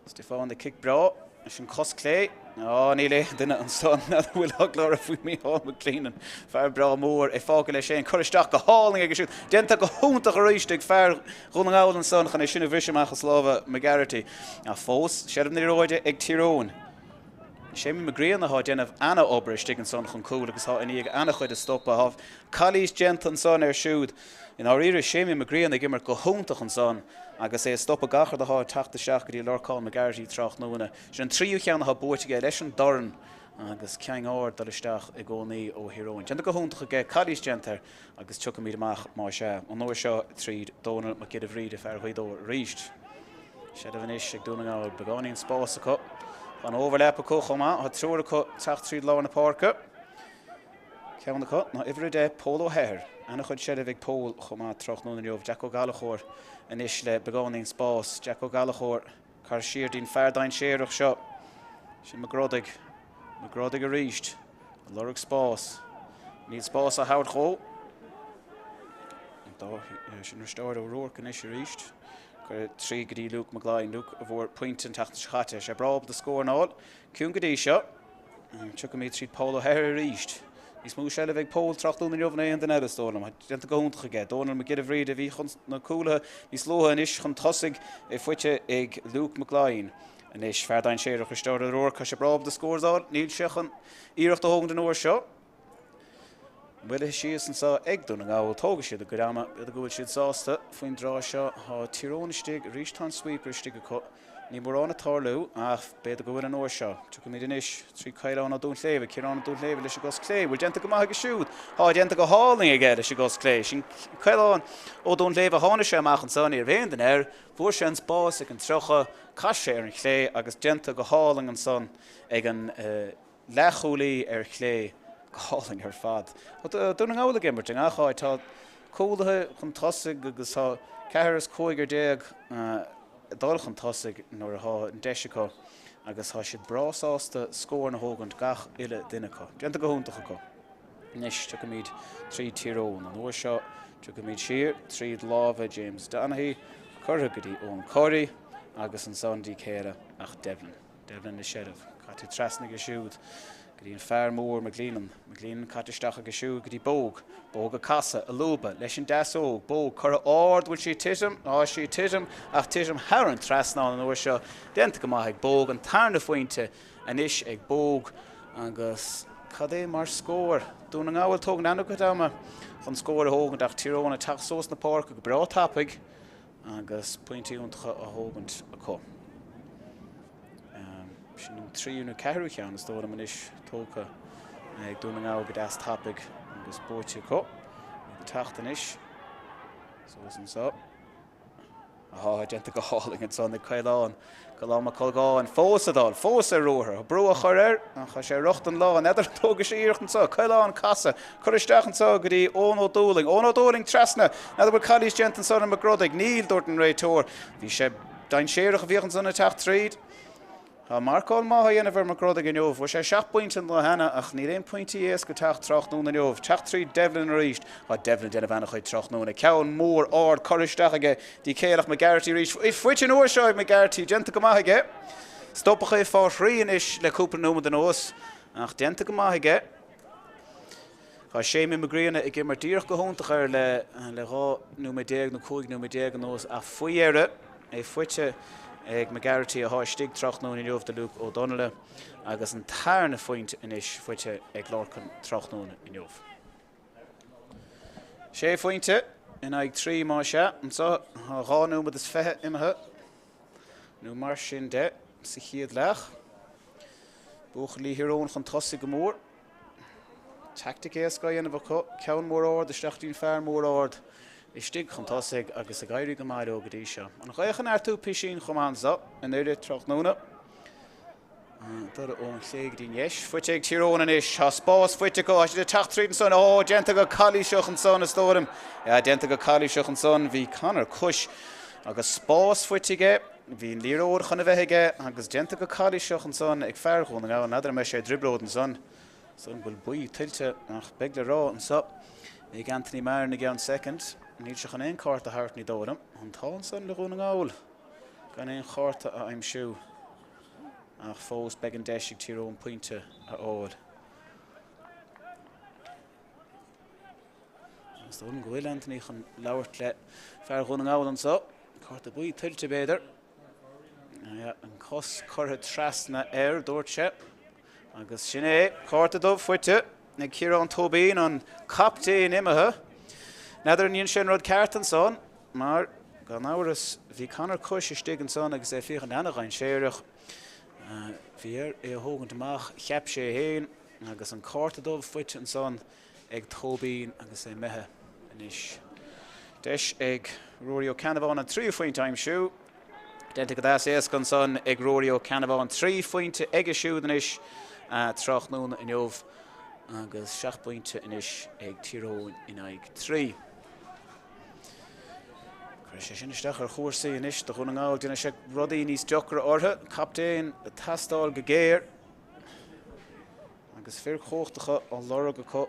Stiofán ag cic breá leis an cos clé. Á, níl aon duine ansan a bhfuil eagla orthu faoi Mícheál McLennan. Fear breá mór é fágtha leis féin. Curtha isteach go hálainn aige siúd. Déanta go hiontach arís ag fear Dhún na nGall ansan chun é sin a bhriseadh amach as lámha McGarrity. Ach fós, seilbh na liathróide ag Tír Eoghain. Séimí Mac Grianna atá ag déanamh ana-obair istigh ansan chun cúil agus tá i ndiaidh ana-chuid a stopadh. Tá calaois déanta ansan air siúd. I ndáiríre, Séimí Mac Grianna ag imirt go hiontach ansan agus é ag stopadh gach rud atá ag teacht isteach go dtí Lorcán McGarrity tráthnóna. Sin an tríú cheann atá buaite aige leis an dorn agus ceann ard dul isteach i gcónaí ó Thír Eoghain. Déanta go hiontach aige, calaois déanta air. Agus tiocfaimid amach, más ea, an uair seo tríd Dónal Mac Giolla Bhríde, fear Ghaoth Dobhair, arís. Seilbh anois ag Dún na nGall, beagáinín spáis acu. Tá an overlap acu chomh maith, tá triúr acu teacht tríd lár na páirce. Ceann acu ná uimhir 10, Pól Ó hEithir. Ana-chuid seilbh ag Pól chomh maith tráthnóna inniu. Jack Ó Gallchóir anois le beagáinín spáis. Jack Ó Gallchóir. Curtha siar dtí'n fear dainséarach seo. Sin Mac Rodaigh. Mac Rodaigh arís. Ag lorg spás. Níl spás á thabhairt dhó. Sin Risteárd Ó Ruairc anois arís. Curtha tríd go dtí Luke McGloin. Luke a bhfuair pointe an tseachtain seo chaite. Sé breá ábalta scór a fháil. Ciúin go dtí seo. Tiocfaimid tríd Pól Ó hEithir arís. Níos mó seilbh ag Pól tráthnóna inniu ná aon duine eile, is dóigh liom. Déanta go hiontach aige. Dónal Mac Giolla Bhríde a bhí chun na cúlaithe níos luaithe anois chun tosaigh, é faighte ag Luke McGloin. Anois, fear dainséarach Risteárd Ó Ruairc, tá sé breá ábalta scór a fháil. Níl sé chun iarracht a thógaint an uair seo. Moillithe síos anseo ag Dún na nGall. Tógfaidh siad a gcuid ama. B'fhéidir go bhfuil siad sásta faoin dtráth seo. Tá Tír Eoghain istigh arís. Tá an sweeper istigh acu. Níl mórán ag tarlú ach b'fhéidir go bhfuil an uair seo. Tiocfaimid anois trí Caolán Ó Duinnshléibhe, Ciarán Ó Duinnshléibhe leis an gcos clé. Bhfuil déanta go maith aige siúd? Tá déanta go hálainn aige leis an gcos clé. Sin Caolán Ó Duinnshléibhe. Tháinig sé amach anseo, ní raibh aon duine air. Fuair sé an spás ag an 30, chas sé ar an chlé agus déanta go hálainn ansan ag an leathchúlaí ar chlé. Go hálainn ar fad. Tá Dún na nGall ag imirt i ngach áit. Tá cúlaithe chun tosaigh agus tá ceathrar is cúigear ag dul chun tosaigh nuair atá an deis acu. Agus tá siad breá sásta scóranna a thógaint gach uile duine acu. Déanta go hiontach acu. Anois tiocfaimid tríd Tír Eoghain. An uair seo tiocfaimid siar tríd lámha James Donaghy, curtha go dtí Eoin Corry agus ansan dí céile ach Devlin. Devlin i seilbh. Caite trasna aige siúd go dtí an fear mór McGleenan. McGleenan caite isteach aige siúd go dtí Bogue. Bogue ag casadh, ag lúbadh, leis an deasóg. Bogue curtha ard, bhfuil sí ag titim? Tá sí ag titim, ach titim thar an trasnán an uair seo. Déanta go maith ag Bogue. An tarna phointe anois ag Bogue agus cad é mar scór? Dún na nGall ag tógaint an-chuid ama chun scór a thógaint ach Tír Eoghain ag teacht suas na páirce go breá tapaidh agus pointí iontacha á thógaint acu. Sin an tríú nó ceathrú cheann is dóigh liom anois tógtha ag Dún na nGall go deas tapaidh agus buaite acu. Iad ag teacht anois suas anseo. Á, déanta go hálainn ansan ag Caolán. Caolán Mac Colgáin fós ag dul, fós ar ruathar. Brú á chur air ach tá sé ag rochtain lá. N'fheadar an dtógfaidh sé iarracht anseo. Caolán casadh, cur isteach anseo go dtí Eoin Ó Dúlaing. Eoin Ó Dúlaing trasna. N'fheadar bhfuil calaois déanta ansan ar Mac Rodaigh. Níl, dúirt an réiteoir. Bhí sé dainséarach a bhíodh ansan ag teacht tríd. Tá marcáil maith á dhéanamh ar Mac Rodaigh inniu. Fuair sé 7 bpointe an lá cheana ach níl aon pointí éasca ag teacht tráthnóna inniu. Teacht tríd Devlin arís. Tá Devlin ag déanamh ana-chuid tráthnóna. Ceann mór ard curtha isteach aige dtí Céileach McGarrity arís. Faighte an uair seo ag McGarrity. Déanta go maith aige. Stopadh é fá thrí anois le cúpla nóiméad anuas ach déanta go maith aige. Tá Séimí Mac Grianna ag imirt díreach go hiontach air le 12 nóiméad nó 15 nóiméad anuas ach faoi dheireadh é faighte ag McGarrity atá istigh tráthnóna inniu do Luke Ó Donnaile agus an tarna phointe anois faighte ag Lorcan tráthnóna inniu. Sé phointe in aghaidh 3 más ea. Anseo tá 2 nóiméad is 20 imithe nó mar sin de sa chéad leath. Buachaillí Thír Eoghain chun tosaigh go mór. Teaictic éasca á dhéanamh acu, ceann mór ard isteach dtí'n fear mór ard istigh chun tosaigh agus ag éirí go maith leo go dtí seo. An ghaoth ag neartú pisín chomh maith anseo i nDoire tráthnóna. Dul ón chlé go dtí'n dheis. Faighte ag Tír Eoghain anois. Tá spás faighte acu. Tá siad ag teacht tríd ansan. Ó, déanta go calaoiseach ansan is dóigh liom. Yeah, déanta go calaoiseach ansan. Bhí Conor Cush agus spás faighte aige. Bhí an liathróid chun a bheith aige agus déanta go calaoiseach ansan ag fear Dhún na nGall. N'fheadar an mbeidh sé i dtrioblóid ansan. Is dóigh liom go bhfuil buí tuillte ach beidh le rá anso ag Anthony Marron i gceann soicind. Níl sé chun aon cárta a thabhairt ní dóigh liom. An t-ádh ansan le Dhún na nGall gan aon chárta a aimsiú ach fós beidh an deis ag Tír Eoghain pointe a fháil. Is dóigh liom go bhfuil Anthony chun labhairt le fear Dhún na nGall anso. Cárta buí tuillte b'fhéidir. An cos curtha trasna air, dúirt sé. Agus sin é, cárta dubh faighte ag Ciarán Tóibín, an captaen imithe. N'fheadar an dhein sé an rud ceart ansan, mar, gan amhras, bhí Conor Cush istigh ansan agus é ag féachaint ana-dhainséarach. Bhí air é a thógaint amach, cheap sé féin, agus an cárta dubh faighte ansan ag Tóibín agus é imithe anois. Deis ag Ruairí Ó Ceannabháin an tríú phointe a aimsiú. Déanta go deas éasca ansan ag Ruairí Ó Ceannabháin. 3 phointe aige siúd anois tráthnóna inniu agus 7 bpointe anois ag Tír Eoghain in aghaidh 3. Cuirfidh sé sin isteach ar chúrsaí anois do Dhún na nGall. Déanfaidh sé rudaí níos deacra orthu. Captaen ag teastáil go géar. Agus fir chumhachtacha á lorg acu,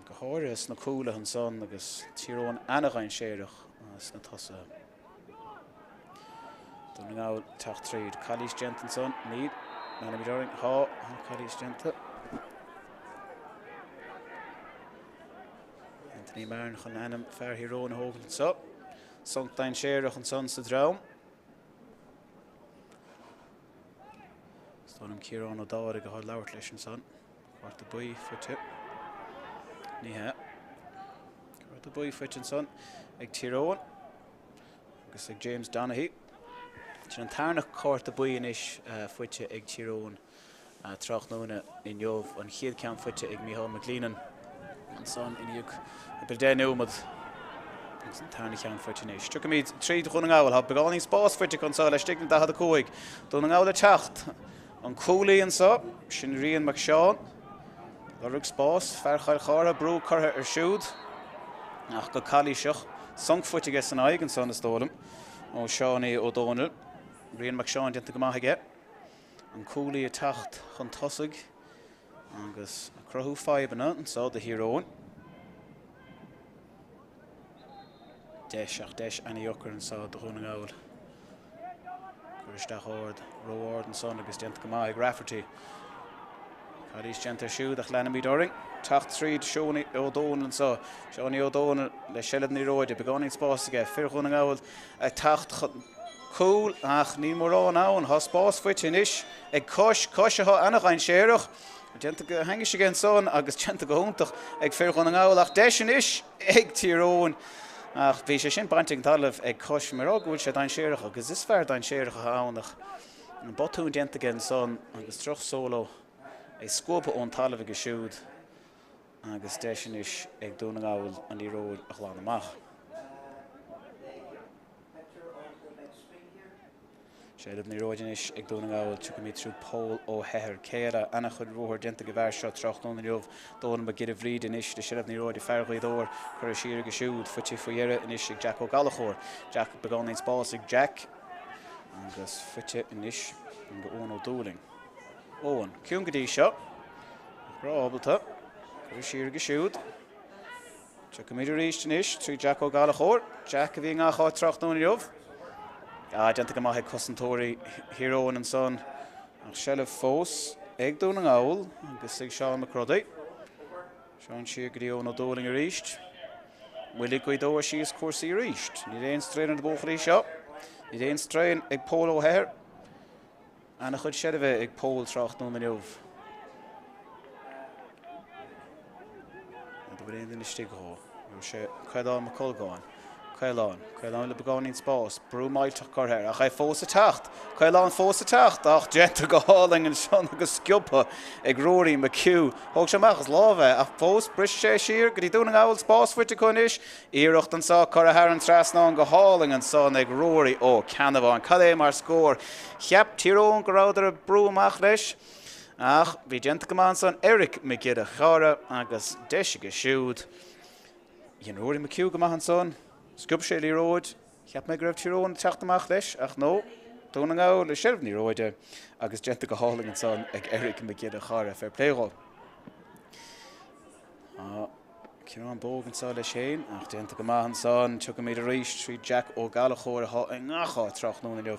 go háirithe sna cúlaithe ansan agus Tír Eoghain ana-dhainséarach sna tosaithe. Dún na nGall teacht tríd. Calaois déanta ansan? Níl. Leanfaimid orainn. Tá, tá calaois déanta. Anthony Marron chun ainm fear Thír Eoghain a thógaint anseo. Sonc dainséarach ansan sa dream. Is dóigh liom Ciarán Ó Dálaigh atá ag labhairt leis ansan. Cárta buí faighte. Ní hea. Cárta buí faighte ansan ag Tír Eoghain agus ag James Donaghy. Sin an tarna cárta buí anois faighte ag Tír Eoghain. Tráthnóna inniu, an chéad ceann faighte ag Micheál McGleenan ansan i ndiaidh 10 nóiméad agus an tarna cheann faighte anois. Tiocfaimid tríd Dhún na nGall. Tá beagáinín spás faighte acu anseo laistigh den 45. Dún na nGall ag teacht. An cúlaí anseo, sin Rian Mac Seáin. Lorg spás, fear Chill Chartha, brú curtha air siúd ach go calaoiseach. Sonc faighte aige san aghaidh ansan is dóigh liom ó Seánie Ó Dónaill. Rian Mac Seáin déanta go maith aige. An cúlaí ag teacht chun tosaigh agus ag cruthú fadhbanna anseo do Thír Eoghain. Deis ach deis ana-dheacair anseo do Dhún na nGall. Cur isteach ard, ró-ard ansan agus déanta go maith ag Rafferty. Calaois déanta air siúd ach leanfaimid orainn. Teacht tríd Seonie Ó Dónaill anseo. Seonie Ó Dónaill le seilbh na liathróide. Beagáinín spáis aige. Fir Dhún na nGall ag teacht chun cúil ach níl mórán ann. Tá spás faighte anois ag Cois. Cois atá ana-dhainséarach. Déanta go hainnis aige ansan agus déanta go hiontach ag fir Dhún na nGall ach deis anois ag Tír Eoghain. Ach bhí sé sin bainte den talamh ag Cois. Mé ag rá go bhfuil sé dainséarach agus is fear dainséarach atá ann ach An botún déanta aige ansan agus droch solo é scuabtha ón talamh aige siúd agus deis anois ag Dún na nGall an liathróid a ghlanadh amach. Seilbh na liathróide anois ag Dún na nGall, tiocfaimid trú Pól Ó hEithir. Céile, ana-chuid ruathar déanta ag an bhfear seo tráthnóna inniu. Dónal Mac Giolla Bhríde anois le seilbh na liathróide, fear Ghaoth Dobhair curtha siar aige siúd, faighte faoi dheireadh anois ag Jack Ó Gallchóir. Jack, beagáinín spás ag Jack. Agus faighte anois ag Eoin Ó Dúlaing. Eoin, ciúin go dtí seo. Ach breá ábalta. Curtha siar aige siúd. Tiocfaimid arís anois trí Jack Ó Gallchóir. Jack a bhí i ngach áit tráthnóna inniu. Ah, déanta go maith ag cosantóirí Thír Eoghain ansan. Ach seilbh fós ag Dún na nGall agus ag Seán Mac Rodaigh. Seán siar go dtí Eoin Ó Dúlaing arís. Moillfidh Gaoth Dobhair síos cúrsaí arís. Níl aon straon ar na buachaillí seo. Níl aon straon ag Pól Ó hEithir. Ana-chuid seilbhe ag Pól tráthnóna inniu. N'fheadar an bhfuil aon duine istigh dhó. Raibh sé Caolán Mac Colgáin. Caolán. Caolán le beagáinín spáis. Brú millteach curtha air, ach é fós ag teacht. Caolán fós ag teacht, ach déanta go hálainn ansan agus sciobtha ag Ruairí McHugh. Thóg sé amach as lámh é, ach fós briseann sé siar go dtí Dún na nGall. Spás faighte acu anois. Iarracht anso curtha thar an trasnán go hálainn ansan ag Ruairí Ó Ceannabháin. Cad é mar scór. Cheap Tír Eoghain go rabhadar ag brú amach leis, ach bhí déanta go maith ansan Eric Mac Giolla Chearra agus deis aige siúd. Dhein Ruairí McHugh go maith ansan. Sciob sé liathróid. Cheap mé go raibh Tír Eoghain ag teacht amach leis, ach no. Dún na nGall i seilbh na liathróide agus déanta go hálainn ansan ag Eric Mac Giolla Chearra. Fair play dhó. Tá Ciarán Bogue anso leis féin, ach déanta go maith ansan. Tiocfaimid arís trí Jack Ó Gallchóir atá i ngach áit tráthnóna inniu.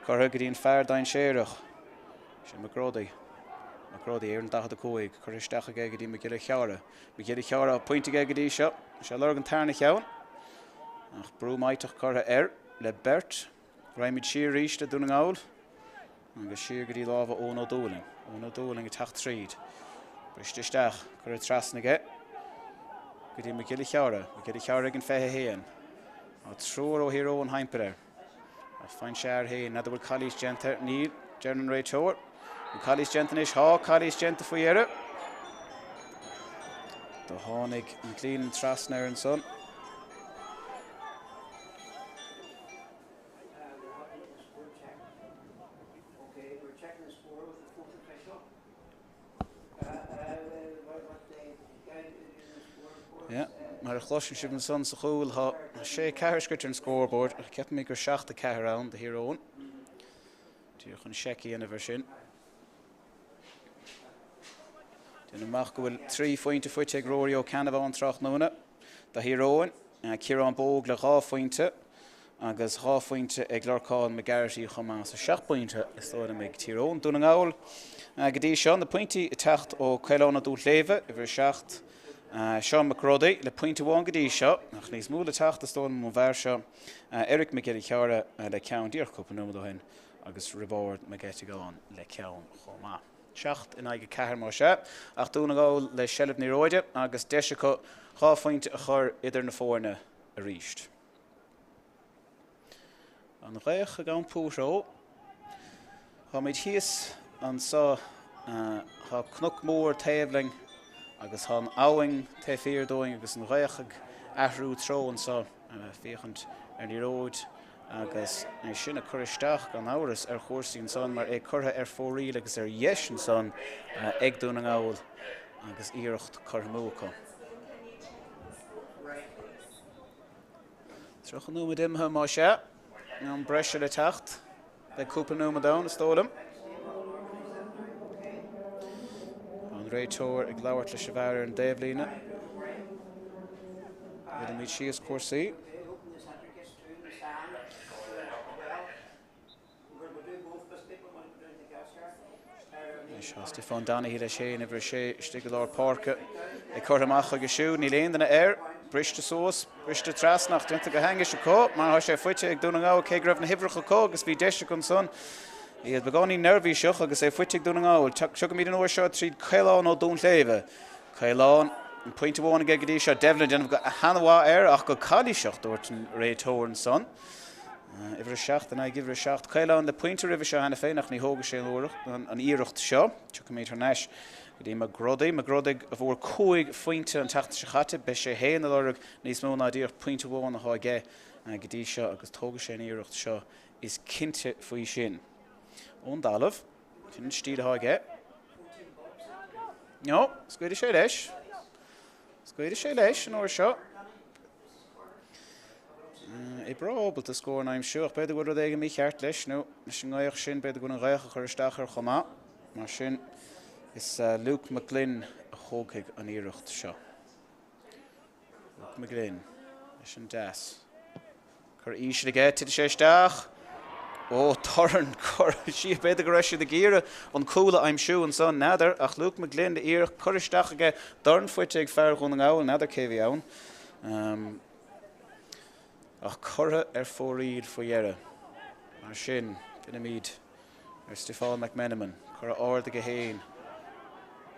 Curtha go dtí an fear dainséarach. Sin McGroady. McGroady ar an 45. Curtha isteach aige go dtí Mac Giolla Chearra. Mac Giolla Chearra pointe aige go dtí seo. Sé ag lorg an tarna cheann. Ach brú maiteach curtha air le beirt. Raghaimid siar arís le Dún na nGall. Agus siar go dtí lámha Eoin Ó Dúlaing. Eoin Ó Dúlaing ag teacht tríd. Briste isteach. Curtha trasna aige go dtí Mac Giolla Chearra. Mac Giolla Chearra ag an 21. Tá triúr ó Thír Eoghain thimpeall air. Ach faigheann sé air féin. N'fheadar bhfuil calaois déanta air? Níl, deireann an réiteoir. Bhfuil calaois déanta anois? Tá calaois déanta faoi dheireadh. Do tháinig McLean trasna air ansan. Mar a chloiseann sibh ansan sa chúl, tá 6-4 scríte ar an scoreboard ach ceapaim gur 7-4 ann do Thír Eoghain. Díreach chun seic a dhéanamh air sin. Déanaim amach go bhfuil 3 phointe faighte ag Rory Ó Ceannabháin tráthnóna do Thír Eoghain. Ciarán Bogue le 2 phointe agus 2 phointe ag Lorcán McGarrity chomh maith. So 7 bpointe is dóigh liom ag Tír Eoghain. Dún na nGall go dtí seo, na pointí ag teacht ó Caolán Ó Dúshléibhe, uimhir 7, Seán Mac Rodaigh le pointe amháin go dtí seo, ach níos mó le teacht is dóigh liom ón bhfear seo, Eric Mac Giolla Chearra le ceann díreach cúpla nóiméad ó shin agus Roibeárd Mac Eiteagáin le ceann chomh maith. 7 in aghaidh 4 más ea, ach Dún na nGall le seilbh na liathróide agus deis acu 2 phointe a chur idir na foirne arís. An ghaoth ag iompú threo. Táimid thíos anso, tá cnoc mór taobh linn agus tá an abhainn taobh thiar dúinn agus an ghaoth ag athrú treo anso, féachaint ar an liathróid agus é sin ag cur isteach gan amhras ar chúrsaí ansan mar é curtha ar fóraoil agus ar dheis ansan ag Dún na nGall agus iarracht curtha amú acu. 30 nóiméad imithe más ea, am breise le teacht. Beidh cúpla nóiméad ann, is dóigh liom. An réiteoir ag labhairt leis an bhfear ar an dtaobhlíne. Cuirfimid síos cúrsaí. Anois tá Stiofán Donaghy leis féin, uimhir 6, istigh i lár páirce, ag cur amach chuige siúd. Níl aon duine air. Briste suas, briste trasna ach déanta go hainnis acu mar tá sé faighte ag Dún na nGall cé go raibh na huimhreacha acu agus bhí deis acu ansan. Iad beagáinín neirbhíseach agus é faighte ag Dún na nGall. Tiocfaimid an uair seo tríd Caolán Ó Dúnshléibhe. Caolán, an pointe amháin aige go dtí seo. Devlin déanamh go han-mhaith air ach go calaoiseach, dúirt an réiteoir ansan. Uimhir 7 in aghaidh uimhir 7. Caolán le pointe roimhe seo cheana féin ach ní thógfaidh sé an iarracht seo. Tiocfaimid thar n-ais go dtí McGruddy. McGruddy a bhfuair 5 phointe an tseachtain seo caite. Beidh sé féin ag lorg níos mó ná díreach pointe amháin atá aige go dtí seo agus tógfaidh sé an iarracht seo, is cinnte faoi sin. Ón dtalamh. Sin an stíl atá aige. No, scaoilfidh sé leis. Scaoilfidh sé leis an uair seo. É breá ábalta scór a aimsiú ach b'fhéidir go bhfuil rud éigin mícheart leis nó leis an ngaoth sin, b'fhéidir go bhfuil an ghaoth ag cur isteach air chomh maith. Mar sin, is Luke McGlynn a thógfaidh an iarracht seo. Luke McGlynn leis an deas. Cur íseal aige, titfidh sé isteach. Ó, torann curtha siar. B'fhéidir go raibh siad ag iarraidh an cúl a aimsiú ansan, n'fheadar, ach Luke McGlynn le iarracht curtha isteach aige, dorn faighte ag fear Dhún na nGall, n'fheadar cé a bhí ann. Ach curtha ar fóraoil faoi dheireadh. Mar sin, fillfimid ar Stiofán McMenamin. Curtha ard aige féin.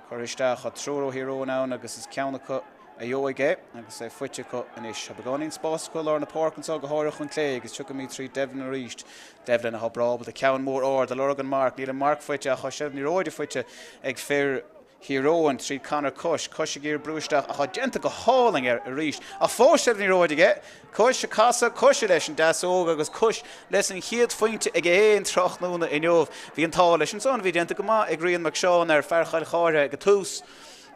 Curtha isteach. Tá triúr ó Thír Eoghain ann agus is ceann acu a gheobhaidh é agus é faighte acu anois. Tá beagáinín spáis acu i lár na páirce anseo, go háirithe chun clé, agus tiocfaimid trí Devlin arís. Devlin atá breá ábalta ceann mór ard ag lorg an marc. Níl an marc faighte ach tá seilbh na liathróide faighte ag fir Thír Eoghain tríd Conor Cush, Cush ag iarraidh brú isteach ach tá déanta go hálainn air arís. Ach fós seilbh na liathróide aige. Cush ag casadh, Cush leis an deasóg agus Cush leis an chéad phointe aige féin tráthnóna inniu. Bhí an t-ádh leis ansan, bhí déanta go maith ag Rian Mac Seáin ar fear Chill Chartha ag an tús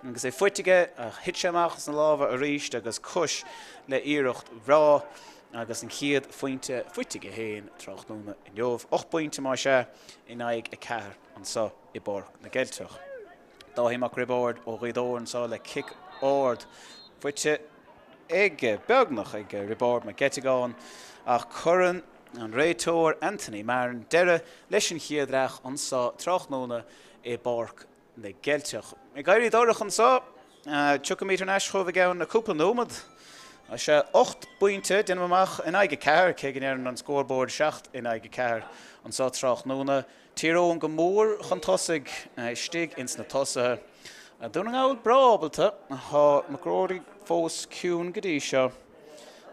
agus é faighte aige ach thit sé amach as na lámha arís agus Cush le iarracht bhreá agus an chéad phointe faighte aige féin tráthnóna inniu. 8 bpointe más ea in aghaidh 4 anseo. i bPáirc na gCeilteach. Dáithí Mac Roibeaird ó Ghaoth Dobhair anseo le cic ard faighte aige, beagnach ag Roibeárd Mac Eiteagáin ach cuireann an réiteoir Anthony Marron deireadh leis an chéad leath anseo tráthnóna i bPáirc na gCeilteach. Ag éirí dorcha anseo, tiocfaimid thar n-ais chugaibh i gceann cúpla nóiméad. Sea, 8 bpointe, déanaim amach, in aghaidh 4, cé go ndeireann an scoreboard 7 in aghaidh 4 anseo tráthnóna. Tír Eoghain go mór chun tosaigh istigh ins na tosaithe. Dún na nGall breá ábalta. Tá McGrory fós ciúin go dtí seo.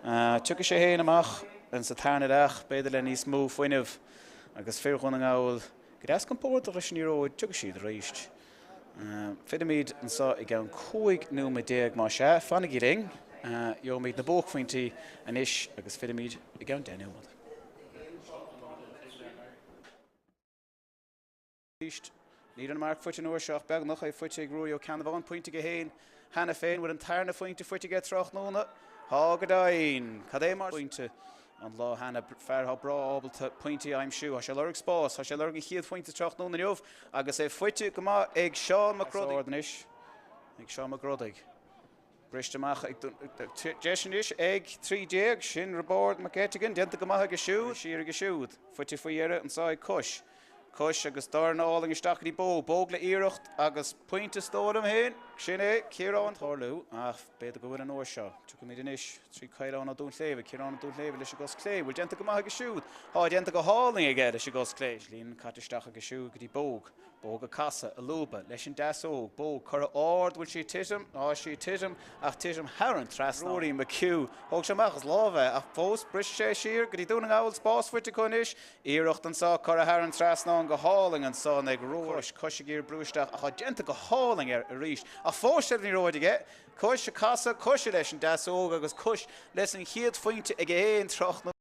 Tiocfaidh sé féin amach insa tarna leath, b'fhéidir le níos mó fuinnimh agus fir Dhún na nGall go deas compordach leis an liathróid, tiocfaidh siad arís. Fillfimid anseo i gceann 15 nóiméad más ea. Fanaigí linn. Gheobhaimid na buaicphointí anois agus fillfimid i gceann 10 nóiméad. Arís, níl an marc faighte an uair seo ach beagnach é faighte ag Ruairí Ó Ceannabháin, pointe aige féin cheana féin. Bhfuil an tarna phointe faighte aige tráthnóna? Tá go deimhin. Cad é mar phointe an lá cheana. Fear atá breá ábalta pointí a aimsiú. Tá sé ag lorg spás. Tá sé ag lorg an chéad phointe tráthnóna inniu agus é faighte go maith ag Seán Mac Rodaigh. Anois ag Seán Mac Rodaigh. Briste amach ag deis anois ag 13, sin Roibeárd Mac Eiteagáin, déanta go maith aige siúd, siar aige siúd, faighte faoi dheireadh anseo ag Cush. Cush agus dorn álainn isteach go dtí Bogue, Bogue le iarracht agus pointe is dóigh liom féin, sin é, Ciarán. Tarlú ach b'fhéidir go bhfuil an uair seo. Tiocfaimid anois trí Caolán Ó Dúnshléibhe, Ciarán Ó Dúnshléibhe leis an gcos clé, bhfuil déanta go maith aige siúd? Tá déanta go hálainn aige leis an gcos clé. Líon caite isteach aige siúd go dtí Bogue. Bogue ag casadh, ag lúbadh, leis an deasóg, Bogue curtha ard, bhfuil sí ag titim? Tá sí ag titim, ach titim thar an trasnán. Rory McHugh, thóg sé amach as lámh é, ach fós briseann sé siar go dtí Dún na nGall, spás faighte acu anois, iarracht anseo curtha thar an trasnán go hálainn ansan ag Rory. Cush, Cush ag iarraidh brú isteach, ach tá déanta go hálainn air arís, ach fós seilbh na liathróide aige, Cush ag casadh, Cush leis an deasóg agus Cush leis an chéad phointe aige féin tráthnóna.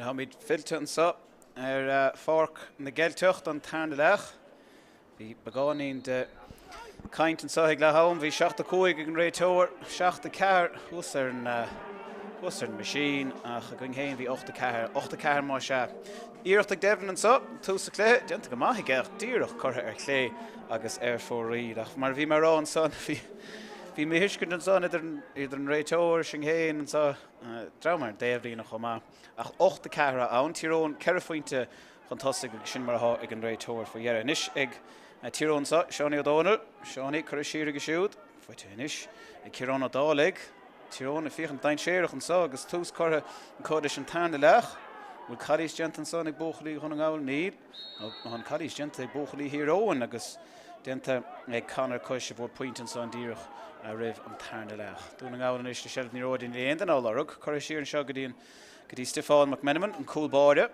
Táimid fillte anseo ar Pháirc na gCeilteach don tarna leath. Bhí beagáinín de chaint anseo ag leath am. Bhí 7-5 ag an réiteoir, 7-4 thuas ar an thuas ar an machine ach againn féin bhí 8-4, 8-4 más ea. Iarracht ag Devlin anseo, tús an chluiche, déanta go maith aige ach díreach curtha ar chlé agus ar fóraoil. Ach mar a bhí mé a rá ansan, bhí bhí míthuiscint ansan idir idir an réiteoir, sinn féin anseo, dream ar an dtaobhlíne chomh maith. Ach 8-4 ann, Tír Eoghain 4 phointe chun tosaigh agus sin mar atá ag an réiteoir faoi dheireadh. Anois ag Tír Eoghain anseo, Seánie O'Donnell, Seánie curtha siar aige siúd, faighte anois ag Ciarán Ó Dálaigh. Tír Eoghain ag féachaint dainséarach anseo agus tús curtha acu leis an tarna leath. Bhfuil calaois déanta ansan ag buachaillí Dhún na nGall? Níl. Tá an calaois déanta ag buachaillí Thír Eoghain agus déanta ag Conor Cush a fuair pointe ansan díreach roimh an tarna leath. Dún na nGall anois le seilbh na liathróide níl aon duine á lorg. Curtha siar anseo go dtí an go dtí Stiofán McMenamin, an cúl báire.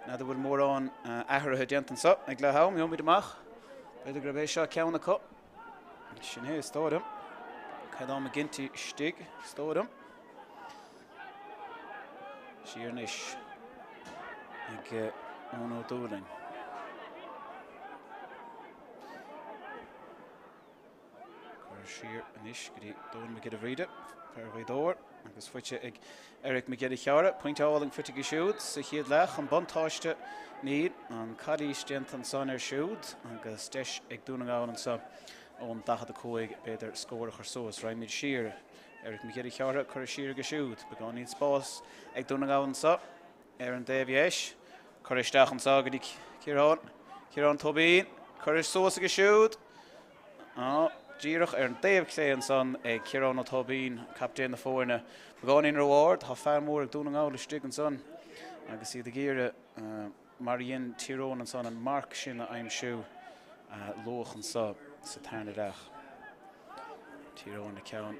N'fheadar bhfuil mórán athruithe déanta anseo ag leath am, gheobhaimid amach. B'fhéidir gurb é seo ceann acu. Sin é, is dóigh liom. Caodán McGinty istigh, is dóigh liom. Siar anois ag Eoin Ó Dúlaing. Curtha siar anois go dtí Dónal Mac Giolla Bhríde, fear Ghaoth Dobhair, agus faighte ag Eric Mac Giolla Chearra. Pointe álainn faighte aige siúd sa chéad leath. An buntáiste níl. An calaois déanta ansan air siúd agus deis ag Dún na nGall anseo ón 45 b'fhéidir scór a chur suas. Raghaimid siar. Eric Mac Giolla Chearra curtha siar aige siúd. Beagáinín spás ag Dún na nGall anseo ar an dtaobh dheis. Curtha isteach anseo go dtí Ciarán. Ciarán Tóibín. Curtha suas aige siúd. Díreach ar an dtaobh clé ansan ag Ciarán Ó Tóibín, captaen na foirne. Beagáinín ró-ard, tá fear mór ag Dún na nGall istigh ansan agus iad ag iarraidh, mar a dhein Tír Eoghain ansan, an marc sin a aimsiú luath anso sa tarna leath. Tír Eoghain le ceann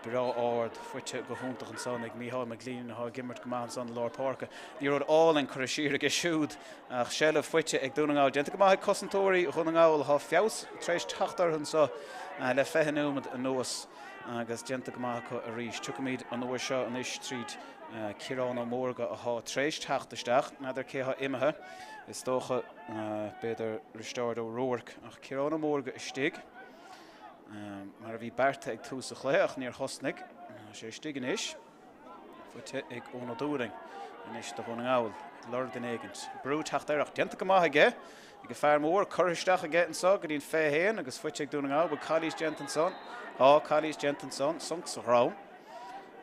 breá ard faighte go hiontach ansan ag Mícheál McGleenan atá ag imirt go maith ansan i lár páirce. Liathróid álainn curtha siar aige siúd ach seilbh faighte ag Dún na nGall. Déanta go maith ag cosantóirí Dhún na nGall atá feabhas tar éis teacht orthu anseo le 20 nóiméad anuas agus déanta go maith acu arís. Tiocfaimid an uair seo anois tríd Ciarán Ó Mórdha atá tar éis teacht isteach. N'fheadar cé atá imithe. Is dócha b'fhéidir Risteárd Ó Ruairc ach Ciarán Ó Mórdha istigh. Mar a bhí beartaithe ag tús an chluiche ach níor thosnaigh. Tá sé istigh anois. Faighte ag Eoin Ó Dúlaing anois do Dhún na nGall. Ag lorg duine éigint. Brú ag teacht air ach déanta go maith aige. Ag an fear mór. Curtha isteach aige anso go dtí an 21 agus faighte ag Dún na nGall. Bhfuil calaois déanta ansan? Tá calaois déanta ansan. Sonc sa dhrom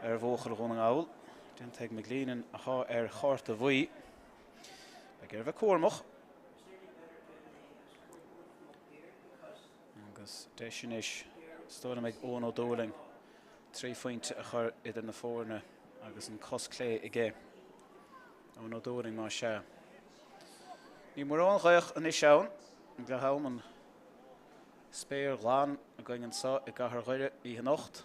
ar bhuachaill Dhún na nGall. Déanta ag McGleenan atá ar chárta bhuí. Beidh air a bheith cúramach. Agus deis anois, is dóigh liom, ag Eoin Ó Dúlaing 3 phointe a chur idir na foirne agus an cos clé aige. Eoin Ó Dúlaing, más ea. Níl mórán gaoth anois ann. Ag leath am an spéir ghlan againn anseo i gcathair Dhoire oíche anocht.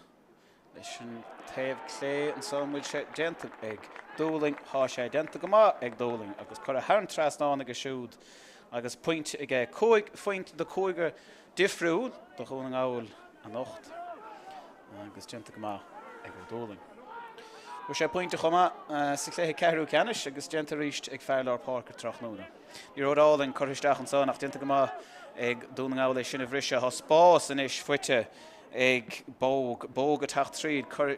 Leis an taobh clé anso an bhfuil sé déanta ag Dúlaing? Tá sé déanta go maith ag Dúlaing agus curtha thar an trasnán aige siúd agus pointe aige. 5 phointe do cúigear difriúil do Dhún na nGall anocht agus déanta go maith ag Ó Dúlaing. Fuair sé pointe chomh maith sa chluiche ceathrú ceannais agus déanta arís ag fear lár páirce tráthnóna. Liathróid álainn curtha isteach ansan ach déanta go maith ag Dún na nGall é sin a bhriseadh. Tá spás anois faighte ag Bogue. Bogue ag teacht tríd, curtha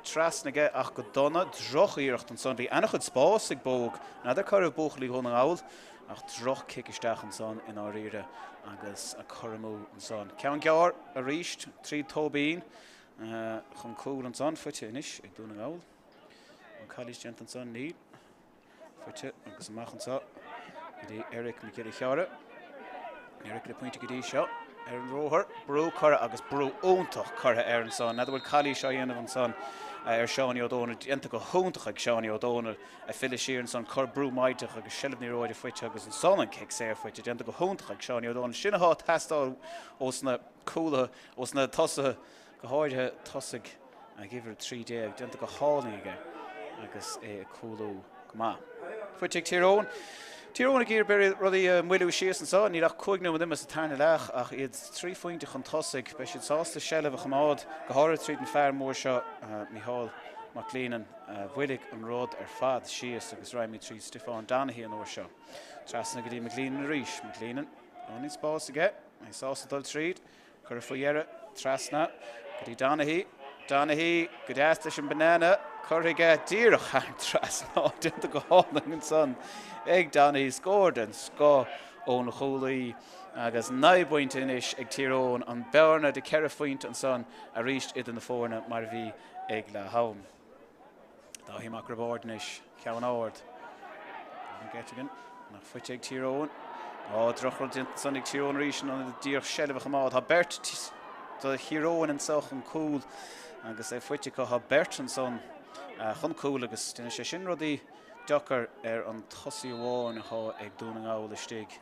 trasna aige ach go dona. Droch-iarracht ansan. Bhí an-chuid spáis ag Bogue. N'fheadar cá raibh buachaillí Dhún na nGall ach droch-chic isteach ansan i ndáiríre agus cur amú ansan. Ceann gearr arís tríd Tóibín chun cúil ansan. Faighte anois ag Dún na nGall. An calaois déanta ansan? Níl. Faighte agus amach anseo go dtí Eric Mac Giolla Chearra. Eric le pointe go dtí seo ar an ruathar. Brú curtha agus brú iontach curtha air ansan. N'fheadar bhfuil calaois á dhéanamh ansan ar Seánie Ó Dónaill. Déanta go hiontach ag Seánie Ó Dónaill a filleadh siar ansan. Cur brú maidhmeach agus seilbh na liathróide faighte agus ansan an cic saor faighte. Déanta go hiontach ag Seánie Ó Dónaill. Sin atá ag teastáil ós na cúlaithe, ós na tosaithe. Go háirithe tosaigh ag uimhir 13, déanta go hálainn aige agus é ag cúlú go maith. Faighte ag Tír Eoghain. Tír Eoghain ag iarraidh rudaí a mhoilliú síos anseo. Níl ach 5 nóiméad imithe sa tarna leath ach iad 3 phointe chun tosaigh. Beidh siad sásta seilbh a choimeád, go háirithe tríd an fear mór seo, Micheál Mac Lianáin, a mhoilligh an rud ar fad síos agus raghaimid tríd Stiofán Donaghy an uair seo. Trasna go dtí McGleenan arís. McGleenan, beagáinín spáis aige, é sásta dul tríd. Curtha faoi dheireadh, trasna go dtí Donaghy. Donaghy go deas leis an banana. Curtha aige díreach thar an trasnán. Déanta go hálainn ansan ag Donaghy. Scór den scoth ón chúlaí agus 9 bpointe anois ag Tír Eoghain. An bearna de 4 phointe ansan arís idir na foirne mar a bhí ag leath am. Dáithí Mac Roibeaird anois, ceann ard. McGettigan, ach faighte ag Tír Eoghain. Á, drochrud déanta ansan ag Tír Eoghain arís in ionad díreach seilbh a choimeád. Tá beirt do Thír Eoghain anso chun cúil agus é faighte acu. Tá beirt ansan chun cúil agus déanfaidh sé sin rudaí deacair ar an tosaí amháin atá ag Dún na nGall istigh.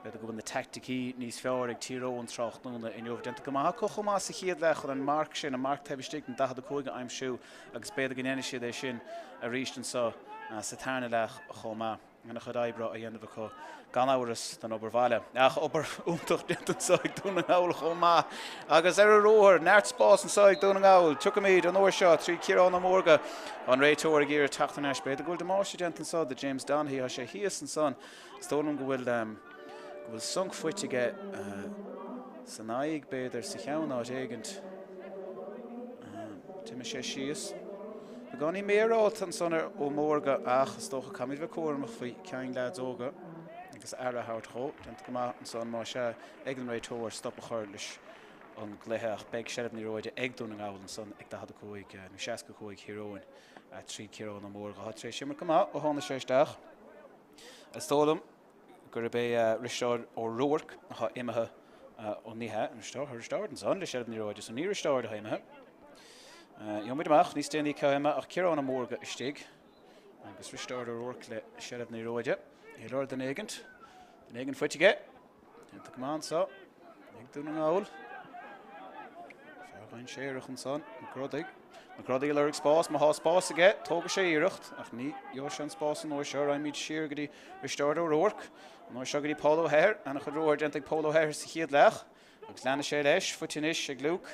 B'fhéidir go bhfuil na teaicticí níos fearr ag Tír Eoghain tráthnóna inniu. Déanta go maith acu chomh maith sa chéad leath chun an marc sin, an marc taobh istigh den 45 a aimsiú agus b'fhéidir go ndéanfaidh siad é sin arís anseo sa tarna leath chomh maith. Ana-chuid oibre á dhéanamh acu gan amhras don obair bhaile. Ach obair iontach déanta anseo ag Dún na nGall chomh maith. Agus ar an ruathar, neart spáis anseo ag Dún na nGall. Tiocfaimid an uair seo trí Ciarán Ó Mórdha, an réiteoir ag iarraidh teacht thar n-ais. B'fhéidir go bhfuil damáiste déanta anseo do James Donaghy. Tá sé thíos ansan. Is dóigh liom go bhfuil go bhfuil sonc faighte aige san aghaidh, b'fhéidir, sa cheann áit éigint. D'imigh sé síos. Beagáinín méaráilte ansan ar Ó Mórdha ach is dócha caithfimid bheith cúramach faoi ceann leaids óga agus aire a thabhairt dhó. Déanta go maith ansan más ea ag an réiteoir stop a chur leis an gcluiche ach beidh seilbh na liathróide ag Dún na nGall ansan ag 45 nó 65 Thír Eoghain tríd Ciarán Ó Mórdha atá tar éis imirt go maith ó tháinig sé isteach. Is dóigh liom gurb é Risteárd Ó Ruairc atá imithe ó ní hea, Risteárd, Risteárd ansan le seilbh na liathróide, so ní Risteárd atá imithe. Gheobhaimid amach níos déanaí cé atá imithe ach Ciarán Ó Mórdha istigh agus Risteárd Ó Ruairc le seilbh na liathróide. É ag lorg duine éigint, duine éigint faighte aige. Déanta go maith anso ag Dún na nGall. Fear dainséarach ansan, Mac Rodaigh. Mac Rodaigh ag lorg spás, má thá spás aige, tógfaidh sé iarracht, ach ní gheobhaidh sé an spás an uair seo. Raghaimid siar go dtí Risteárd Ó Ruairc. An uair seo go dtí Pól Ó hEithir. Ana-chuid ruathar déanta ag Pól Ó hEithir sa chéad leath. Agus leanfaidh sé leis, faighte anois ag Luke.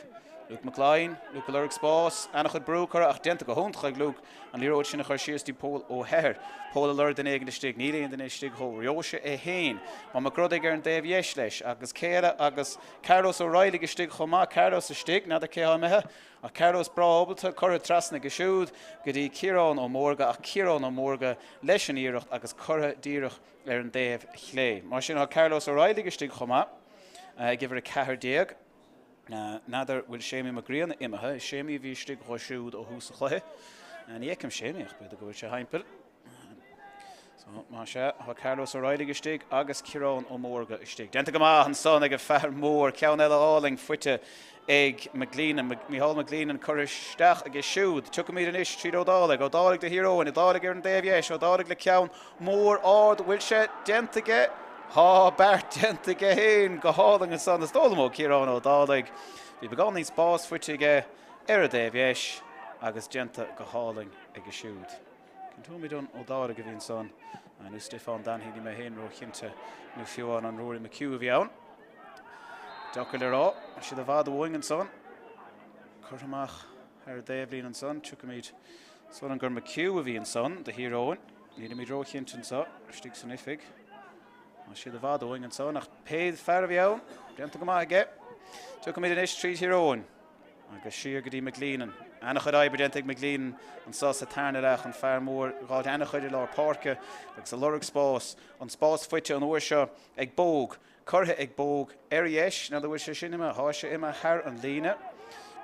Luke McGline, Luke ag lorg spás, ana-chuid brú curtha ach déanta go hiontach ag Luke an liathróid sin a chur síos dtí Pól Ó hEithir. Pól ag lorg duine éigin istigh, níl aon duine istigh dhó, gheobhaidh sé é féin. Tá Mac Rodaigh ar an dtaobh dheis leis agus cé eile agus Carlos Ó Raghallaigh istigh chomh maith, Carlos istigh, n'fheadar cé atá imithe ach Carlos breá ábalta, curtha trasna aige siúd go dtí Ciarán Ó Mórdha ach Ciarán Ó Mórdha leis an iarracht agus curtha díreach ar an dtaobh chlé. Mar sin tá Carlos Ó Raghallaigh istigh chomh maith ag uimhir 14. N'fheadar bhfuil Séimí Mac Grianna imithe. Is Séimí a bhí istigh dhó siúd ó thús an chluiche. Ní fheicim Séimí ach b'fhéidir go bhfuil sé thimpeall. So, más ea, tá Carlos Ó Raghallaigh istigh agus Ciarán Ó Mórdha istigh. Déanta go maith ansan ag an fear mór, ceann eile álainn faighte ag McGleenan, Micheál McGleenan curtha isteach aige siúd. Tiocfaimid anois tríd Ó Dálaigh, Ó Dálaigh do Thír Eoghain, Ó Dálaigh ar an dtaobh dheis, Ó Dálaigh le ceann mór ard, bhfuil sé déanta aige? Tá beart déanta aige féin go hálainn ansan, is dóigh liom ó Ciarán Ó Dálaigh. Bhí beagáinín spás faighte aige. ar an dtaobh dheis agus déanta go hálainn aige siúd. Cinnteoimid an Ó Dálaigh a bhí ansan nó Stiofán Dennehy, níl mé féin róchinnte, nó fiú amháin an Ruairí McHugh a bhí ann. Deacair le rá, tá siad i bhfad uainn ansan. Curtha amach thar an dtaobhlíne ansan, tiocfaimid suan gur McHugh a bhí ansan do Thír Eoghain. Nílimid róchinnte anseo istigh san oifig. Tá siad i bhfad uainn ansan ach pé fear a bhí ann, déanta go maith aige. Tiocfaimid anois tríd Thír Eoghain. Agus siar go dtí McGleenan. Ana-chuid oibre déanta ag McGleenan anso sa tarna leath, an fear mór ag fháilt ana-chuid i lár páirce agus ag lorg spás. An spás faighte an uair seo ag Bogue. Curtha ag Bogue ar dheis. N'fheadar bhfuil sé sin imithe? Tá sé imithe thar an líne.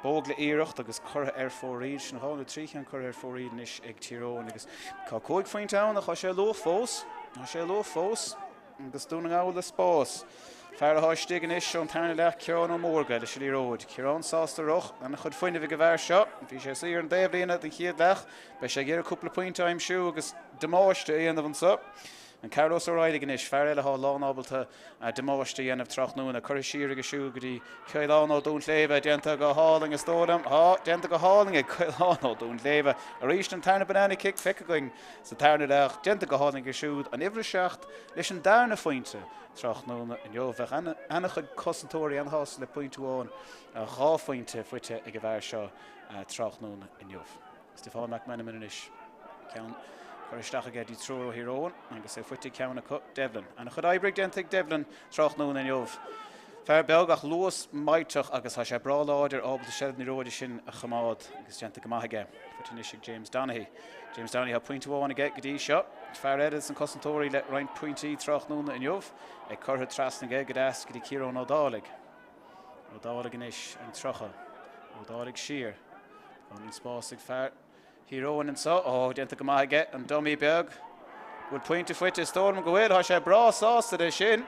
Bogue le iarracht agus curtha ar fóraoil. Sin 2 nó 3 cheann curtha ar fóraoil anois ag Tír Eoghain agus tá 5 phointe ann ach tá sé luath fós. Tá sé luath fós. Agus Dún na nGall le spás. Fear atá istigh anois ón tarna leath, Ciarán Ó Mórdha leis an liathróid. Ciarán sásta rith, an-chuid fuinnimh ag an bhfear seo. Bhí sé saor ar an dtaobhlíne don chéad leath. Beidh sé ag iarraidh cúpla pointe a aimsiú agus damáiste a dhéanamh anseo. An Carlos Ó Raghallaigh anois, fear eile atá lán-ábalta damáiste a dhéanamh tráthnóna. Curtha siar aige siúd go dtí Caolán Ó Dúnshléibhe. Déanta go hálainn is dóigh liom. Tá, déanta go hálainn ag Caolán Ó Dúnshléibhe. Arís an tarna banana kick feicthe againn sa tarna leath. Déanta go hálainn aige siúd. An uimhir 7 leis an darna phointe tráthnóna inniu. Bheadh an-chuid cosantóirí an-shásta le pointe amháin, 2 phointe faighte ag an bhfear seo tráthnóna inniu. Stiofán Mac Meanman anois. Ceann curtha isteach aige dtí triúr ó Thír Eoghain agus é faighte ag ceann acu, Devlin. An-chuid oibre déanta ag Devlin tráthnóna inniu. Fear beag ach luas millteach agus tá sé breá láidir, ábalta seilbh na liathróide sin a choimeád agus déanta go maith aige. Faighte anois ag James Donaghy. James Donaghy, tá pointe amháin aige go dtí seo. Fear eile des na cosantóirí le roinnt pointí tráthnóna inniu. É curtha trasna aige go deas go dtí Ciarán Ó Dálaigh. Ó Dálaigh anois an 30. Ó Dálaigh siar. Tá an spás ag fear Thír Eoghain anseo. Ó, déanta go maith aige, an dummy beag. Bhfuil pointe faighte? Is dóigh liom go bhfuil. Tá sé breá sásta leis sin.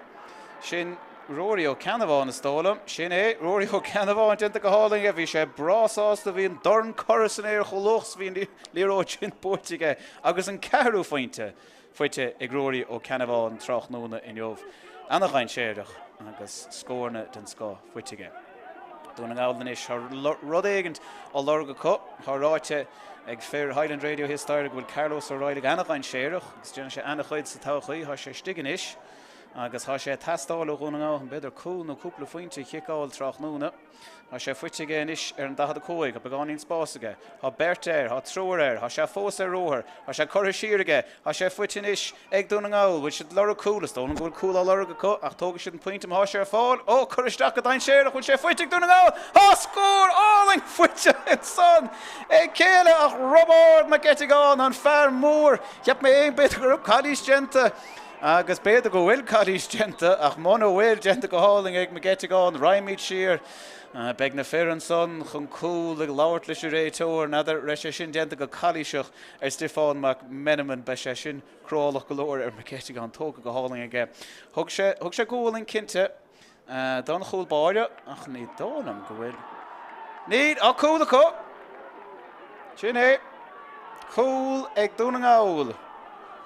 Sin Ruairí Ó Ceannabháin, is dóigh liom. Sin é, Ruairí Ó Ceannabháin, déanta go hálainn aige. Bhí sé breá sásta. Bhí an dorn curtha san aer chomh luath is a bhí an liathróid sin buaite aige. Agus an ceathrú phointe faighte ag Ruairí Ó Ceannabháin tráthnóna inniu. Ana-dhainséarach agus scóranna den scoth faighte aige. Dún na nGall anois, tá rud éigint á lorg acu. Tá ráite ag fir Highland Radio thíos staighre go bhfuil Carlos Ó Raghallaigh ana-dhainséarach agus déanann sé ana-chuid sa todhchaí. Tá sé istigh anois agus tá sé ag teastáil ó Dhún na nGall b'fhéidir cúl nó cúpla phointe a chiceáil tráthnóna. Tá sé faighte aige anois ar an 45, tá beagáinín spáis aige. Tá beirt air, tá triúr air, tá sé fós ar ruathar, tá sé curtha siar aige, tá sé faighte anois ag Dún na nGall. Bhfuil siad ag lorg cúl? Is dóigh liom go bhfuil cúl á lorg acu ach tógfaidh siad an pointe má tá sé ar fáil. Ó, curtha isteach go dainséarach, bhfuil sé faighte ag Dún na nGall? Tá scór álainn faighte ansan ag céile ach Roibeárd Mac Eiteagáin, an fear mór. Cheap mé féin b'fhéidir go raibh calaois déanta. Agus b'fhéidir go bhfuil calaois déanta, ach muna bhfuil, déanta go hálainn ag Mac Eiteagáin. Raghaimid siar. Beidh na fir ansan chun cúl ag labhairt leis an réiteoir. N'fheadar raibh sé sin déanta go calaoiseach ar Stiofán Mac Meanman. Beidh sé sin cruálach go leor ar Mac Eiteagáin. Tógtha go hálainn aige. Thug sé, thug sé gualainn cinnte. Don chúl báire, ach ní dóigh liom go bhfuil. Níl ach cúl acu! Sin é. Cúl ag Dún na nGall.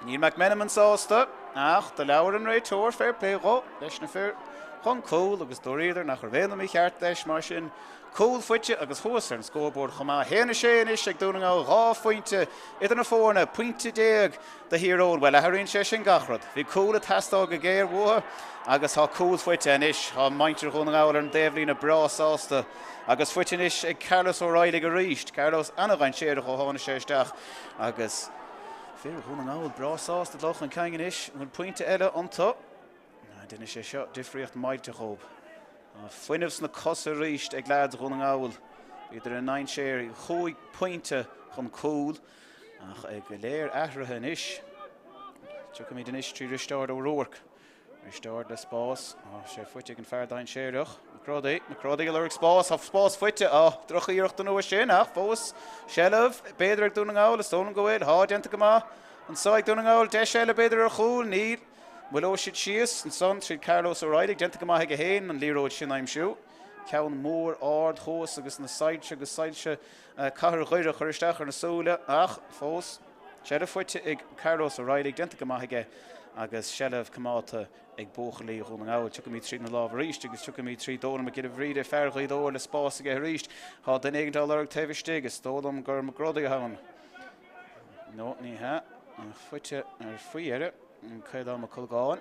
Níl McMenamin sásta, ach do labhair an réiteoir, fair play dhó, leis na fir chun cúl agus dúradar nach raibh aon mícheart leis, mar sin cúl faighte agus thuas ar an scórbord chomh maith. 1-6 anois ag Dún na nGall, 2 phointe idir na foirne, pointe do Thír Eoghain. Bhuel, athraíonn sé sin gach rud. Bhí cúl ag teastáil go géar uathu agus tá cúl faighte anois. Tá muintir Dhún na nGall ar an dtaobhlíne breá sásta agus faighte anois ag Carlos Ó Raghallaigh arís. Carlos an-dhainséarach ó tháinig sé isteach agus fir Dhún na nGall breá sásta dul chun cinn anois. An bhfuil pointe eile iontu? Déanfaidh sé seo difríocht millteach dhóibh. Tá fuinneamh sna cosa arís ag leaids Dhún na nGall. Bhíodar i ndainséar chúig phointe chun cúil. Ach é go léir athraithe anois. Tiocfaimid anois trí Risteárd Ó Ruairc. Risteárd le spás. Tá sé faighte ag an fear dainséarach. McGrody. McGrody ag lorg spás. Tá spás faighte. Á, drochiarracht an uair sin ach fós seilbh b'fhéidir ag Dún na nGall. Is dóigh liom go bhfuil. Tá déanta go maith anso ag Dún na nGall. Deis eile b'fhéidir ar chúl. Níl. Moilleoidh siad síos ansan tríd Carlos O'Reilly. Déanta go maith aige féin an liathróid sin a aimsiú. Ceann mór ard thuas agus na soilse agus soilse Cathair Dhoire a chur isteach ar na súile ach fós, seilbh faighte ag Carlos O'Reilly, déanta go maith aige. agus seilbh coimeádta ag buachaillí Dhún na nGall. Tiocfaimid tríd na lámha arís agus tiocfaimid trí Dónal Mac Giolla Bhríde, fear Ghaoth Dobhair le spás aige arís. Tá duine éigin á lorg taobh istigh. Is dóigh liom gur McGruddy atá ann. No, ní hea. Faighte ar faoi dheireadh. Caolán Mac Colgáin.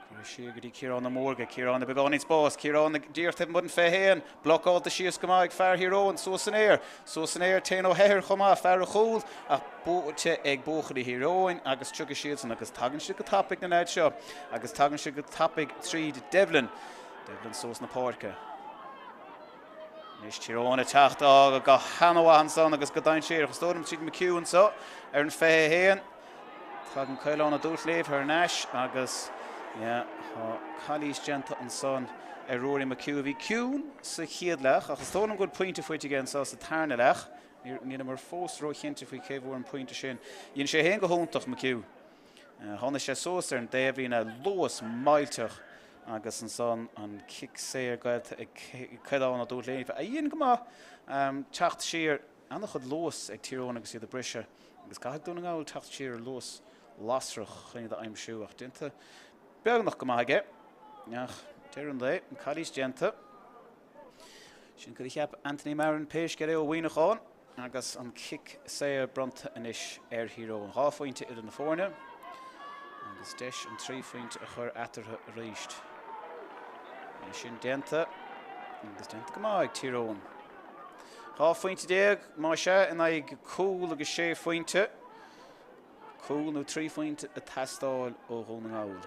Curtha siar go dtí Ciarán Ó Mórdha. Ciarán le beagáinín spáis. Ciarán díreach taobh amuigh den 21. Blocáilte síos go maith ag fear Thír Eoghain. Suas san aer. Suas san aer. Téann Ó hEithir chomh maith. Fear an chúil ach buaite ag buachaillí Thír Eoghain agus tiocfaidh siadsan agus tagann siad go tapaidh na leaids seo agus tagann siad go tapaidh tríd Devlin. Devlin suas na páirce. Anois Tír Eoghain ag teacht go han-mhaith ansan agus go dainséarach. Is dóigh liom tríd McHugh anseo ar an 21. Tagann Caolán Ó Dúshléibhe thar n-ais agus yeah, tá calaois déanta ansan ar Ruairí McHugh a bhí ciúin sa chéad leath ach is dóigh liom go bhfuil pointe faighte aige anseo sa tarna leath. Níleamar fós róchinnte faoi cé bhfuair an pointe sin. Dhein sé féin go hiontach, McHugh. Tháinig sé suas ar an dtaobhlíne, luas millteach agus ansan an cic saor géillte ag Caolán Ó Dúshléibhe a dhein go maith teacht siar. An-chuid luas ag Tír Eoghain agus iad ag briseadh agus caithfidh Dún na nGall teacht siar ar luas lasrach chun iad a aimsiú ach déanta beagnach go maith aige. Ach deireadh an lae, an calaois déanta. Sin cad a cheap Anthony Marron pé scéal é ó Mhuineachán agus an cic saor bronnta anois ar Thír Eoghain. 2 phointe idir na foirne agus deis an 3 phointe a chur eatarthu arís. É sin déanta agus déanta go maith ag Tír Eoghain. 12 phointe, más ea, in aghaidh cúl agus sé phointe. Cúl nó 3 phointe ag teastáil ó Dhún na nGall.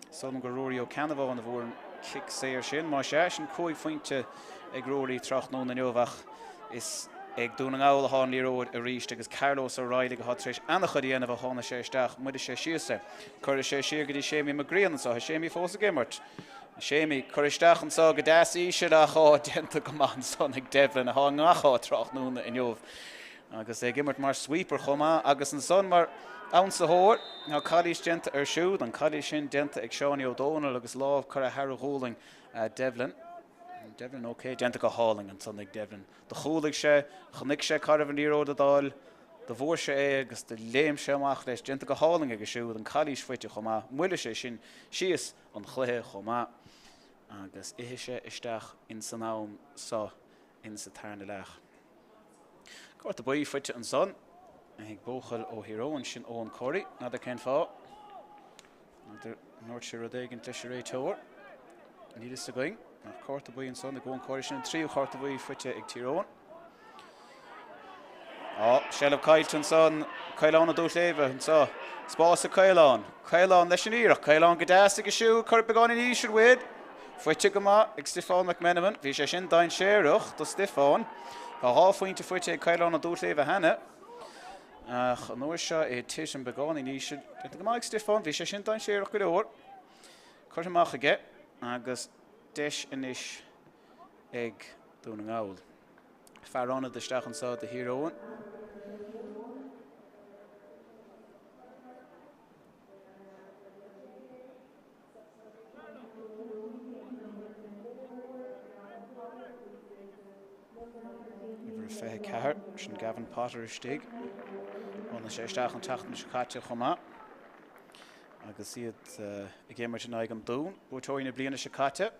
Is dóigh liom gur Ruairí Ó Ceannabháin a bhfuair an cic saor sin. Más ea, sin 5 phointe ag Ruairí tráthnóna inniu ach is ag Dún na nGall atá an liathróid arís agus Carlos O'Reilly atá tar éis an-chuid a dhéanamh ó tháinig sé isteach. Moillfidh sé síos é. Cuirfidh sé siar go dtí Séimí Mac Grianna anseo. Tá Séimí fós ag imirt. Séimí, curtha isteach anso go deas íseal ach á, déanta go maith ansan ag Devlin atá i ngach áit tráthnóna inniu agus é ag imirt mar sweeper chomh maith agus ansan mar ionsaitheoir. Tá calaois déanta air siúd, an calaois sin déanta ag Seánie Ó Dónaill agus lámh curtha thar a ghualainn Devlin. Devlin ok, déanta go hálainn ansan ag Devlin. Do chúlaigh sé, chonaic sé cá raibh an liathróid ag dul, do bhfuair sé é agus do léim sé amach leis. Déanta go hálainn aige siúd, an calaois faighte chomh maith. Moillfidh sé sin síos an chluiche chomh maith agus ithfidh sé isteach ins an am so ins a tarna leath. Cárta buí faighte ansan ag buachaill ó Thír Eoghain, sin Eoin Corey, n'fheadar cén fáth. N'fheadar an ndúirt sé rud éigin leis an réiteoir. Níl fhios againn ach cárta buí ansan ag Eoin Corey, sin an tríú chárta buí faighte ag Tír Eoghain. Á, seilbh caillte ansan. Caolán Ó Dúshléibhe anseo. Spás ag Caolán. Caolán leis an iarracht. Caolán go deas aige siúd. Curtha beagáinín íseal uaidh. Faighte go maith ag Stiofán McMenamin. Bhí sé sin dainséarach do Stiofán. Tá 2 phointe faighte ag Caolán Ó Dúshléibhe cheana. Ach an uair seo é ag titim beagáinín íseal. Déanta go maith ag Stiofán. Bhí sé sin dainséarach go leor. Curtha amach aige agus deis anois ag Dún na nGall. Fear ionaid isteach anseo do Thír Eoghain. Uimhir 24, sin Gavin Potter istigh. Tháinig sé isteach an tseachtain seo caite chomh maith. Agus iad ag imirt in aghaidh an Dún, buaiteoirí na bliana seo caite.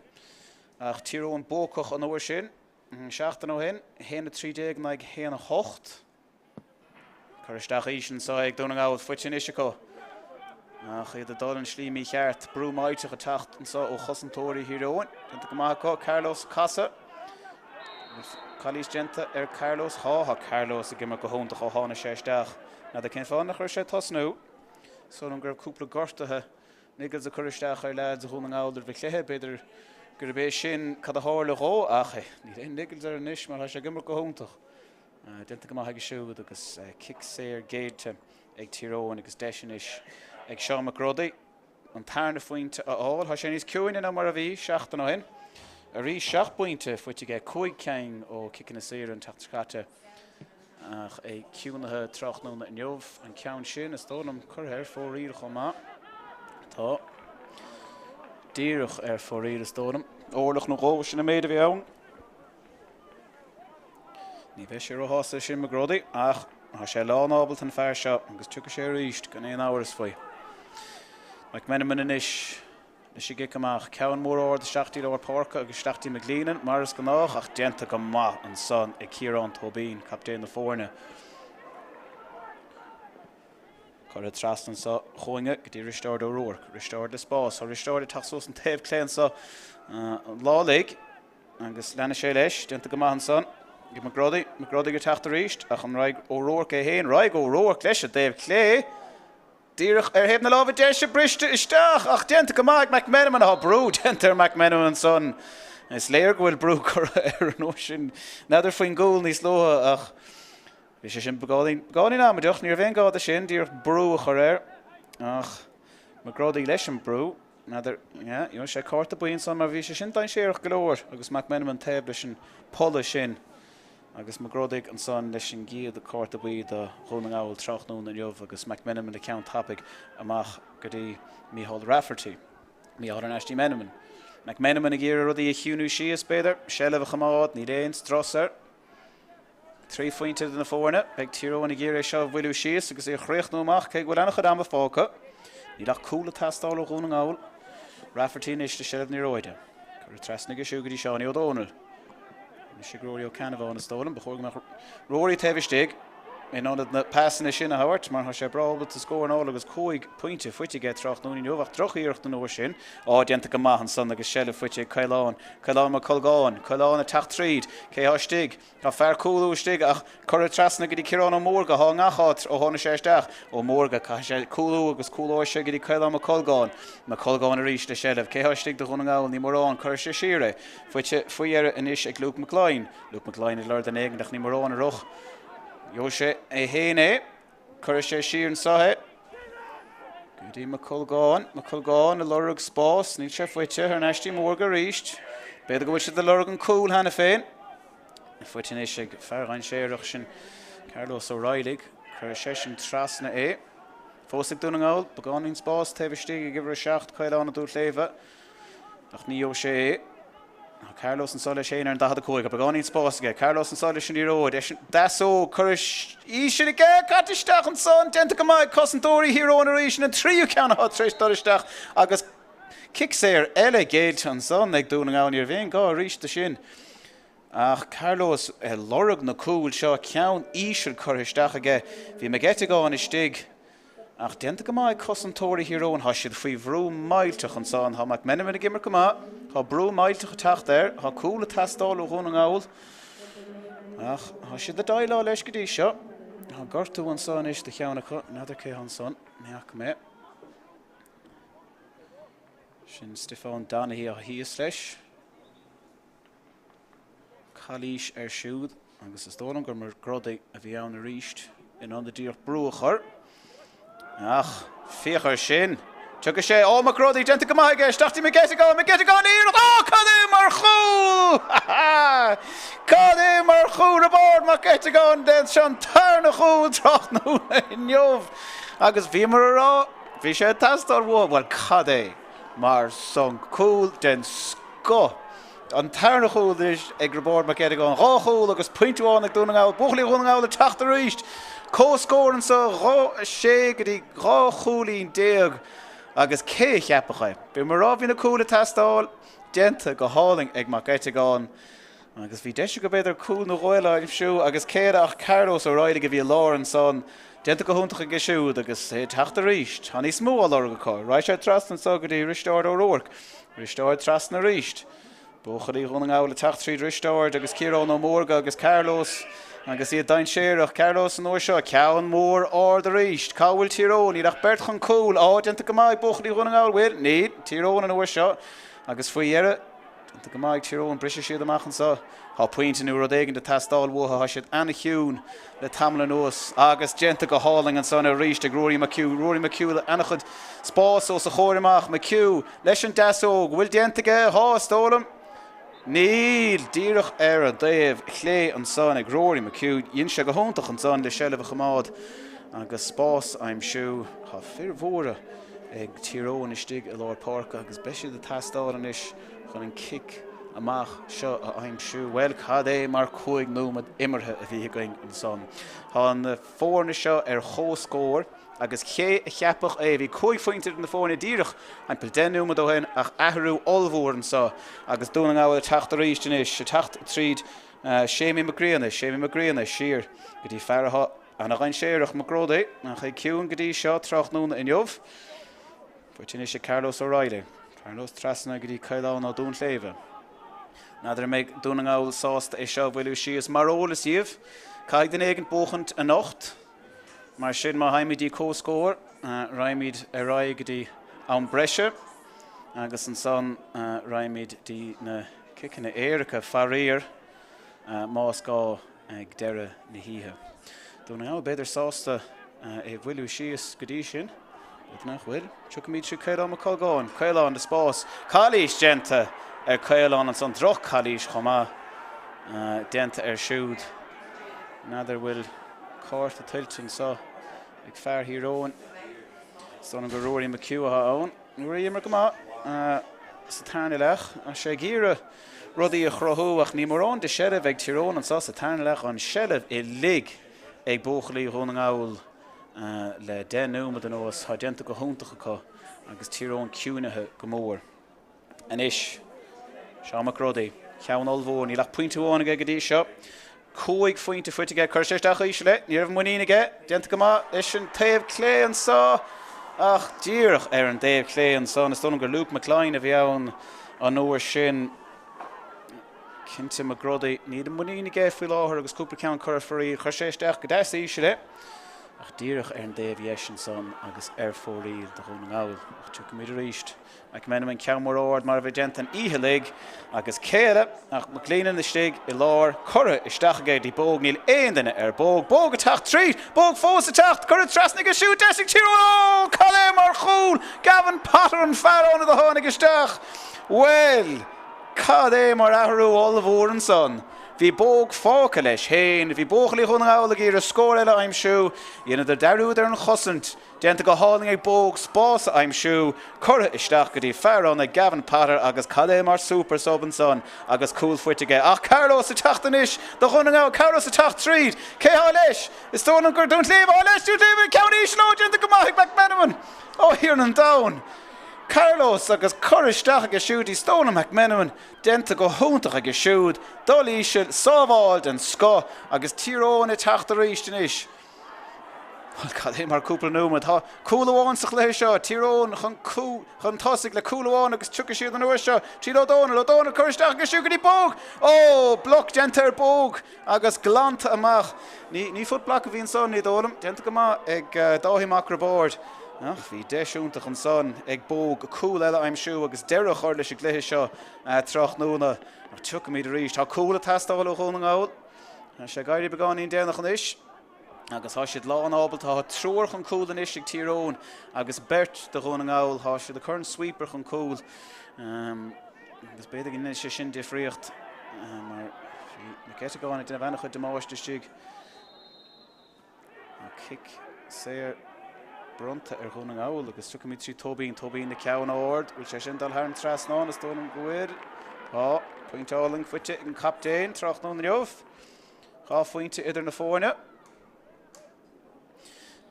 Ach Tír Eoghain buacach an uair sin. Seachtain ó shin, 1-13 in aghaidh 1-8. Cur isteach íseal anseo ag Dún na nGall, faighte anois acu. Ach iad ag dul an slí mícheart. Brú millteach ag teacht anseo ó chosantóirí Thír Eoghain. Déanta go maith acu. Carlos ag casadh. Calaois déanta ar Carlos. Tá, tá Carlos ag imirt go hiontach ó tháinig sé isteach. N'fheadar cén fáth nach raibh sé ag tosnú. Is dóigh liom go raibh cúpla gortaithe Niggles ag cur isteach ar leaids Dhún na nGall roimh an chluiche. B'fhéidir gurb é sin cad a tharla dhó ach níl aon Niggles air anois mar tá sé ag imirt go hiontach. Déanta go maith aige siúd agus cic saor géillte ag Tír Eoghain agus deis anois ag Seán McGruddy an tarna phointe a fháil. Tá sé níos ciúine ná mar a bhí seachtain ó shin. Arís 7 bpointe faighte aige, 5 cinn ó chiceanna saora an tseachtain seo caite. Ach é ciúnaithe tráthnóna inniu, an ceann sin, is dóigh liom, curtha ar fóraoil chomh maith. Tá. Díreach ar fóraoil, is dóigh liom. Orlach nó dhó, sin an méid a bhí ann. Ní bheidh sé róshásta sin, McGruddy, ach. Tá sé lán-ábalta an fear seo agus tiocfaidh sé arís gan aon amhras faoi. McMenamin anois leis an gcic amach. Ceann mór ard isteach dtí lár páirce agus isteach dtí McGleenan mar is gnách ach déanta go maith ansan ag Ciarán Tóibín, captaen na foirne. Curtha trasna anso chugainne go dtí Risteárd Ó Ruairc. Risteárd le spás. Tá Risteárd ag teacht suas an taobh clé anso an lá uilig. Agus leanfaidh sé leis, déanta go maith ansan ag McGruddy, McGruddy ag teacht arís, ach an raghaidh Ó Ruairc é féin? Raghaidh Ó Ruairc leis an dtaobh clé, díreach ar thaobh na láimhe deise, briste isteach, ach déanta go maith ag McMenamin. Tá brú déanta ar McMenamin ansan. Is léir go bhfuil brú curtha air an uair sin. N'fheadar faoin gcúl níos luaithe, ach bhí sé sin beagáinín, beagáinín amaideach. Ní raibh aon gá do sin, díreach brú a chur air. Ach McGruddy leis an brú. N'fheadar, yeah, gheobhaidh sé cárta buí ansan mar bhí sé sin dainséarach go leor agus McMenamin taobh leis an polla sin agus McGruddy ansan leis an gcéad cárta buí do Dhún na nGall tráthnóna inniu agus McMenamin le ceann tapaidh amach go dtí Micheál Rafferty. Micheál thar n-ais dtí McMenamin. McMenamin ag iarraidh rudaí a chiúnú síos, b'fhéidir, seilbh a choimeád, níl aon strus air. 3 phointe idir na foirne. Beidh Tír Eoghain ag iarraidh é seo a mhoilliú síos agus é a chríochnú amach, cé go bhfuil an-chuid ama fágtha. Níl ach cúl ag teastáil ó Dhún na nGall. Rafferty anois le seilbh na liathróide. Curtha trasna aige siúd go dtí Seánie Ó Dónaill. Anois ag Rory Ó Ceannabháin is dóigh liom. Ba chóir go mbeadh Rory taobh istigh in ionad na pasanna sin a thabhairt mar tá sé breá ábalta scór a fháil agus 5 pointe faighte aige tráthnóna inniu ach drochiarracht an uair sin. Á, déanta go maith ansan agus seilbh faighte ag Caolán. Caolán Mac Colgáin. Caolán ag teacht tríd. Cé thá istigh? Tá fear cúlú istigh ach curtha trasna go dtí Ciarán Ó Mórdha. Thá i ngach áit ó tháinig sé isteach. Ó Mórdha, caithfidh sé cúlú agus cúlóidh sé go dtí Caolán Mac Colgáin. Mac Colgáin arís le seilbh. Cé thá istigh do Dhún na nGall? Ní mórán. Cuirfidh sé siar é. Faighte faoi dheireadh anois ag Luke McGloin. Luke McGloin ag lorg duine éigin ach ní mórán a rith. Gheobhaidh sé é féin é. Cuirfidh sé siar anseo é. Go dtí Mac Colgáin. Mac Colgáin ag lorg spás. Níl sé faighte. Thar n-ais dtí Mórga arís. B'fhéidir go bhfuil siad ag lorg an cúl cheana féin. Faighte anois ag fear dhainséarach sin Carlos Ó Raghallaigh. Cuirfidh seisean trasna é. Fós ag Dún na nGall. Beagáinín spás taobh istigh ag uimhir 7, Caolán Ó Dúshléibhe. Ach ní gheobhaidh sé é. Tá Carlos anseo leis féin ar an 45. Tá beagáinín spáis aige. Carlos anseo leis an liathróid. Leis an deasóg. Curtha íseal aige. Caite isteach ansan. Déanta go maith ag cosantóirí Thír Eoghain arís. Sin an tríú ceann atá tar éis dul isteach agus cic saor eile géillte ansan ag Dún na nGall. Ní raibh aon gá arís do sin. Ach Carlos ag lorg na cúil seo, ceann íseal curtha isteach aige. Bhí Mac Eiteagáin istigh ach déanta go maith ag cosantóirí Thír Eoghain. Tá siad faoi bhrú millteach ansan. Tá McMenamin ag imirt go maith. Tá brú millteach ag teacht air. Tá cúl ag teastáil ó Dhún na nGall ach tá siad ag déileáil leis go dtí seo. Tá gortú anso anois do cheann acu. N'fheadar cé ansan. Ní fhaca mé. Sin Stiofán Donaghy atá thíos leis. Calaois air siúd agus is dóigh liom gur McGruddy a bhí ann arís in ionad díreach brú a chur. Ach féach air sin! Tiocfaidh sé, ó McGruddy, déanta go maith aige, isteach dtí McGettigan, McGettigan iarracht, ó cad é mar chúl! Cad é mar chúl Roibeárd Mac Eiteagáin, seo an tarna chúl tráthnóna inniu agus bhíomar a rá, bhí sé ag teastáil uathu, bhuel cad é mar san cúl den scoth! An tarna chúl anois ag Roibeárd Mac Eiteagáin. 2 chúl agus pointe amháin ag Dún na nGall. Buachaillí Dhún na nGall ag teacht arís. Comhscór anseo, 2, 6 go dtí 12 chúilín agus cé a cheapfadh é? Bhíomar a rá bhí na cúil ag teastáil. Déanta go hálainn ag Mac Eiteagáin. Agus bhí deis acu b'fhéidir cúl nó dhó eile a aimsiú agus cé eile ach Carlos Ó Raghallaigh a bhí i lár ansan. Déanta go hiontach aige siúd agus é ag teacht arís. Tá níos mó á lorg acu. Raghaidh sé trasna anseo go dtí Risteárd Ó Ruairc. Risteárd trasna arís. Buachaillí Dhún na nGall ag teacht tríd Risteárd agus Ciarán Ó Mórdha agus Carlos agus iad dainséarach. Carlos an uair seo. Ceann mór ard arís. Cá bhfuil Tír Eoghain? Níl ach beirt chun cúil. Á, déanta go maith ag buachaillí Dhún na Ngall. Bhfuil? Níl. Tír Eoghain an uair seo. Agus faoi dheireadh. Déanta go maith ag Tír Eoghain, brisfidh siad amach anseo. Tá pointe nó rud éigin ag teastáil uathu. Tá siad an-chiúin le tamall anuas agus déanta go hálainn ansan arís ag Ruairí McHugh. Ruairí McHugh le an-chuid spás os a chomhair amach. McHugh leis an deasóg. Bhfuil déanta aige? Tá, is dóigh liom. Níl! Díreach ar an dtaobh chlé ansan ag Rory McHugh. Dhein sé go hiontach ansan le seilbh a choimeád agus spás a aimsiú. Tá fir mhóra ag Tír Eoghain istigh i lár páirce agus beidh siad ag teastáil anois chun an cic amach seo a aimsiú. Bhuel, cad é mar 5 nóiméad imeartha a bhí againn ansan. Tá na foirne seo ar chomhscór agus cé a cheapfadh é, bhí 5 phointe idir na foirne díreach timpeall 10 nóiméad ó shin ach athrú ollmhór anseo agus Dún na nGall ag teacht arís anois, ag teacht tríd Séimí Mac Grianna, Séimí Mac Grianna siar go dtí fear atá ana-dhainséarach, McGroady, ach é ciúin go dtí seo tráthnóna inniu. Faighte anois ag Carlos O'Reilly. Carlos trasna go dtí Caolán Ó Duinnshléibhe. N'fheadar an mbeidh Dún na nGall sásta é seo a mhoilliú síos. Mar eolas daoibh, caithfidh duine éigin buachaint anocht. Mar sin, má théimid dtí comhscór, raghaimid ar aghaidh go dtí am breise agus ansan raghaimid dtí na ciceanna éirice, faraor, más gá. ag deireadh na hoíche. Dún na nGall b'fhéidir sásta é a mhoilliú síos go dtí sin. B'fhéidir nach bhfuil. Tiocfaimid trí Caolán Mac Colgáin. Caolán le spás. Calaois déanta ar Caolán ansan. Droch-chalaois chomh maith déanta air siúd. N'fheadar bhfuil cárta tuillte anseo ag fear Thír Eoghain. Is dóigh liom gur Ruairí McHugh atá ann. Ruairí imir go maith sa tarna leath. Tá sé ag iarraidh rudaí a chruthú ach níl mórán de sheilbh ag Tír Eoghain anseo sa tarna leath. An seilbh uilig ag buachaillí Dhún na nGall le 10 nóiméad anuas. Tá déanta go hiontach acu agus Tír Eoghain ciúinithe go mór. Anois, Seán McGrody, ceann ollmhór, níl ach pointe amháin aige go dtí seo. 5 phointe faighte aige, chuir sé isteach íseal é, ní raibh muinín aige, déanta go maith leis an taobh clé anseo ach díreach ar an dtaobh clé ansan, is dóigh liom gur Luke McCline a bhí ann an uair sin. Cinnte McGrody, níl muinín aige faoi láthair agus cúpla ceann curtha ar fóraoil, chuir sé isteach go deas íseal é ach díreach ar an dtaobh dheis ansan agus ar fóraoil do Dhún na nGall. Ach tiocfaimid arís. McMenamin ceann mór ard mar a bhí déanta an oíche uilig agus cé eile ach McGleenan istigh i lár, curtha isteach aige dtí Bogue, níl aon duine ar Bogue, Bogue ag teacht tríd, Bogue fós ag teacht, curtha trasna aige siúd, deis ag Tír Eoghain, ó! Cad é mar chúl! Gavin Potter an fear ionaid a tháinig isteach! Bhuel, cad é mar athrú ollmhór ansan! Bhí Bogue fágtha leis féin, bhí buachaillí Dhún na nGall ag iarraidh scór eile a aimsiú, dheineadar dearúd ar an chosaint, Déanta go hálainn ag Bogue spás a aimsiú, curtha isteach go dtí fear ionaid Gavin Potter agus cad é mar super sub ansan agus cúl faighte aige. Ach Carlos ag teacht anois do Dhún na nGall, Carlos ag teacht tríd, cé thá leis? Is dóigh liom gur Dún Shléibhe thá leis, Dún Shléibhe, ceann íseal, ó déanta go maith ag McMenamin! Ó Thiarna an Domhain! Carlos agus curtha isteach aige siúd dtí Stone McMenamin, déanta go hiontach aige siúd, dul íseal, sábháil den scoth agus Tír Eoghain ag teacht arís anois. Bhuel, cad é mar cúpla nóiméad. Tá cúl amháin sa chluiche seo. Tír Eoghain chun chun tosaigh le cúl amháin agus tiocfaidh siad an uair seo tríd Ó Dónaill. Ó Dónaill curtha isteach aige siúd go dtí Bogue! Ó! Bloc déanta ar Bogue agus glanta amach. Ní ní foot block a bhí ansan, ní dóigh liom. Déanta go maith ag Dáithí Mac Roibeaird. Ach bhí deis iontach ansan ag Bogue cúl eile a aimsiú agus deireadh a chur leis an gcluiche seo tráthnóna. Ach tiocfaimid arís. Tá cúl ag teastáil ó Dhún na nGall. Tá sé ag éirí beagáinín déanach anois. Agus tá siad lán ábalta, tá triúr chun cúl anois ag Tír Eoghain agus beirt do Dhún na nGall. Tá siad ag cur an sweeper chun cúil agus b'fhéidir go ndéanfaidh sé sin difríocht mar bhí McGettigan ag déanamh an-chuid damáiste istigh. Tá cic saor bronnta ar Dhún na nGall agus tiocfaimid trí Tóibín. Tóibín le ceann ard. Bhfuil sé sin dul thar an trasnán? Is dóigh liom go bhfuil. Tá. Pointe álainn faighte ag an captaen tráthnóna inniu. 2 phointe idir na foirne.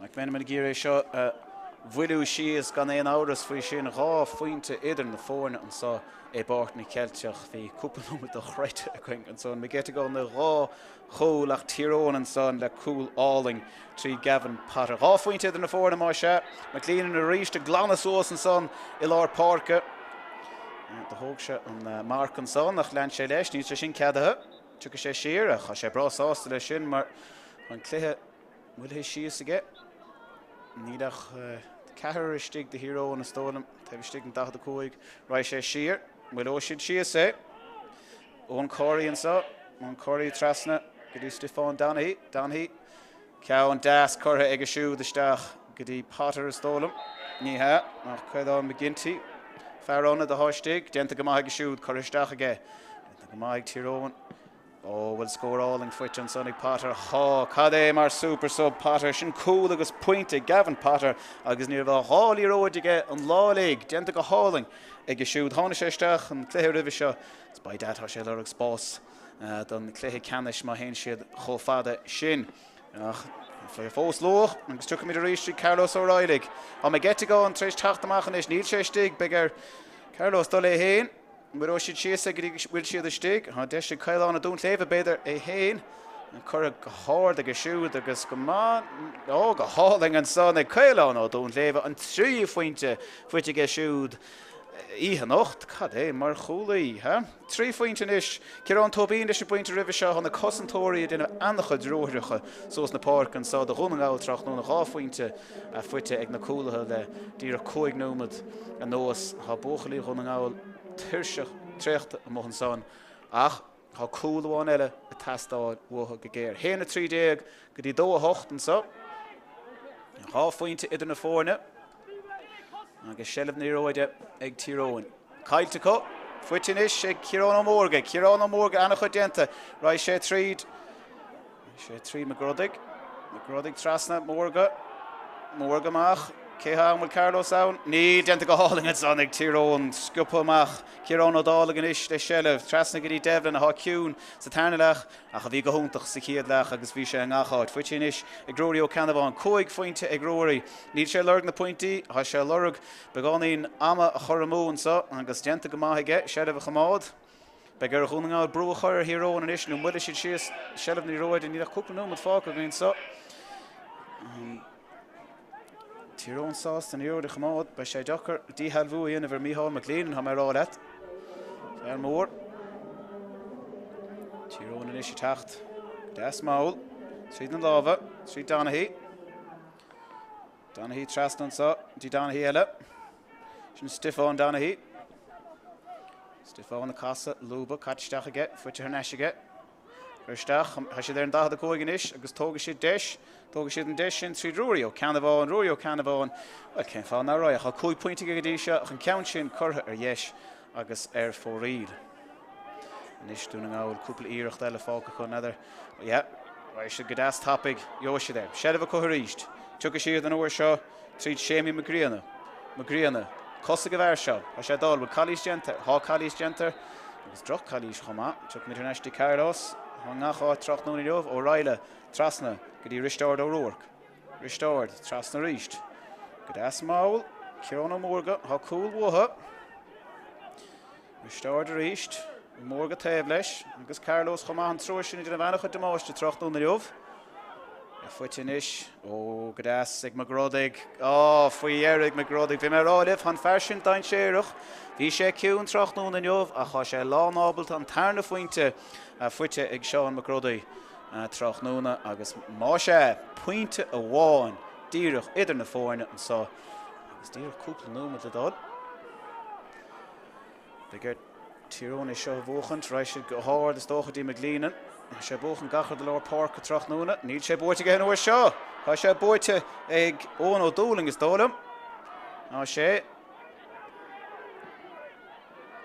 McMenamin ag iarraidh é seo a mhoilliú síos gan aon amhras faoi sin. 2 phointe idir na foirne anseo i bPáirc na Ceilteach. Bhí cúpla nóiméad dochreidte againn ansan. McGettigan le dhá chúl ach Tír Eoghain ansan le cúl álainn trí Gavin Potter. 2 phointe idir na foirne más ea. McGleenan arís ag glanadh suas ansan i lár páirce. Do thóg sé an marc ansan ach lean sé leis. Níl sé sin ceadaithe. Tiocfaidh sé siar ach tá sé breá sásta leis sin mar tá an cluiche moillithe síos aige. Níl ach ceathrar istigh do Thír Eoghain is dóigh liom, taobh istigh den 45. Raghaidh sé siar, moilleoidh siad síos é. Eoin Corey anseo, Eoin Corey trasna go dtí Stiofán Donaghy. Donaghy, ceann deas curtha aige siúd isteach go dtí Potter is dóigh liom. Ní hea, ach Caolán McGinty, fear ionaid atá istigh, déanta go maith aige siúd, curtha isteach aige. Déanta go maith ag Tír Eoghain. Ó, bhuel. bhfuil scór álainn faighte ansan ag Potter. Tá, cad é mar super sub Potter. Sin cúl agus pointe ag Gavin Potter agus ní raibh ach 2 liathróid aige an lá uilig. Déanta go hálainn aige siúd. Tháinig sé isteach an cluiche roimhe seo agus by dad tá sé ag lorg spás don chluiche ceannais má théann siad chomh fada sin. Ach fós luath agus tiocfaimid arís chuig Carlos Ó Raghallaigh. Tá Mac Eiteagáin tar éis teacht amach anois. Níl sé istigh. Beidh ar Carlos dul é féin. Cuirfidh siad síos é go dtí go bhfuil siad istigh. Tá deis ag Caolán Ó Duinnshléibhe, b'fhéidir, é féin curtha go hard aige siúd agus go maith, ó, go hálainn ansan ag Caolán Ó Duinnshléibhe, an tríú phointe faighte aige siúd oíche anocht. Cad é mar chúlaí, ha? 3 phointe anois. Ciarán Tóibín leis an bpointe roimhe seo. Tá na cosantóirí ag déanamh an-chuid ruathracha suas na páirce anso do Dhún na nGall tráthnóna. 2 phointe faighte ag na cúlaithe le díreach 5 nóiméad anuas. Tá buachaillí Dhún na nGall tuirseach traochta amuigh ansan ach tá cúl amháin eile ag teastáil uathu go géar. 1-13 go dtí 2-8 anso. 2 phointe idir na foirne agus seilbh na liathróide ag Tír Eoghain. Caillte acu. Faighte anois ag Ciarán Ó Mórdha. Ciarán Ó Mórdha an-chuid déanta. Raghaidh sé tríd. Sé tríd Mac Rodaigh. Mac Rodaigh trasna. Mórdha. Mórdha amach. Cé há an bhfuil Carlos ann? Níl. Déanta go hálainn ansan ag Tír Eoghain. Sciobtha amach. Ciarán Ó Dálaigh anois le seilbh. Trasna go dtí Devlin atá ciúin sa tarna leath ach a bhí go hiontach sa chéad leath agus bhí sé i ngach áit. Faighte anois ag Ruairí Ó Ceannabháin. 5 phointe ag Ruairí. Níl sé ag lorg na pointí. Tá sé ag lorg beagáinín ama a chur amú anso agus déanta go maith aige seilbh a choimeád. Beidh ar Dhún na nGall brú a chur ar Thír Eoghain anois nó moillfidh siad síos seilbh na liathróide. Níl ach cúpla nóiméad fágtha againn anseo. Tír Eoghain sásta an liathróid a choimeád. Beidh sé deacair díshealbhú a dhéanamh ar Mícheál McGleenan, tá mé ag rá leat. Fear mór. Tír Eoghain anois ag teacht. Deas mall. Tríd na lámha. Tríd Donaghy. Donaghy trasna anseo. Dtí Donaghy eile. Sin Stiofán Donaghy. Stiofán ag casadh, lúbadh, caite isteach aige, faighte thar n-ais aige. Cur isteach, tá siad ar an 45 anois agus tógfaidh siad deis, tógfaidh siad an deis sin tríd Ruairí Ó Ceannabháin, Ruairí Ó Ceannabháin, bhuel cén fáth nach raghadh, tá 5 pointe aige go dtí seo ach an ceann sin curtha ar dheis agus ar fóraoil. Anois Dún na nGall, cúpla iarracht eile fágtha acu, n'fheadar, yeah, raghaidh siad go deas tapaidh, gheobhaidh siad é. Seilbh acu arís, tiocfaidh siad an uair seo tríd Séimí Mac Grianna. Mac Grianna. Cos ag an bhfear seo. Tá sé ag dul. Bhfuil calaois déanta? Tá calaois déanta. Agus droch-chalaois chomh maith. Tiocfaimid thar n-ais dtí Carlos. Tá i ngach áit tráthnóna inniu. Ó Raghallaigh trasna go dtí Risteárd Ó Ruairc. Risteárd trasna arís. Go deas mall. Ciarán Ó Mórdha. Tá cúl uathu. Risteárd arís. Ó Mórdha taobh leis agus Carlos chomh maith an triúr sin ag déanamh an-chuid damáiste tráthnóna inniu. É faighte anois. Ó, go deas ag Mac Rodaigh. Á, faoi dheireadh ag Mac Rodaigh. Bhí mé ag rá libh, tá an fear sin dainséarach. Bhí sé ciúin tráthnóna inniu ach tá sé lán-ábalta an tarna phointe faighte ag Seán Mac Rodaigh tráthnóna agus más ea, pointe amháin díreach idir na foirne anseo agus díreach cúpla nóiméad le dul. Beidh ar Tír Eoghain é seo a bhuachaint. Raghaidh siad go hard is dócha dtí McGleenan. Tá sé ag buachan gach rud i lár páirce tráthnóna. Níl sé buaite aige an uair seo. Tá sé buaite ag Eoin Ó Dúlaing is dóigh liom. Tá sé.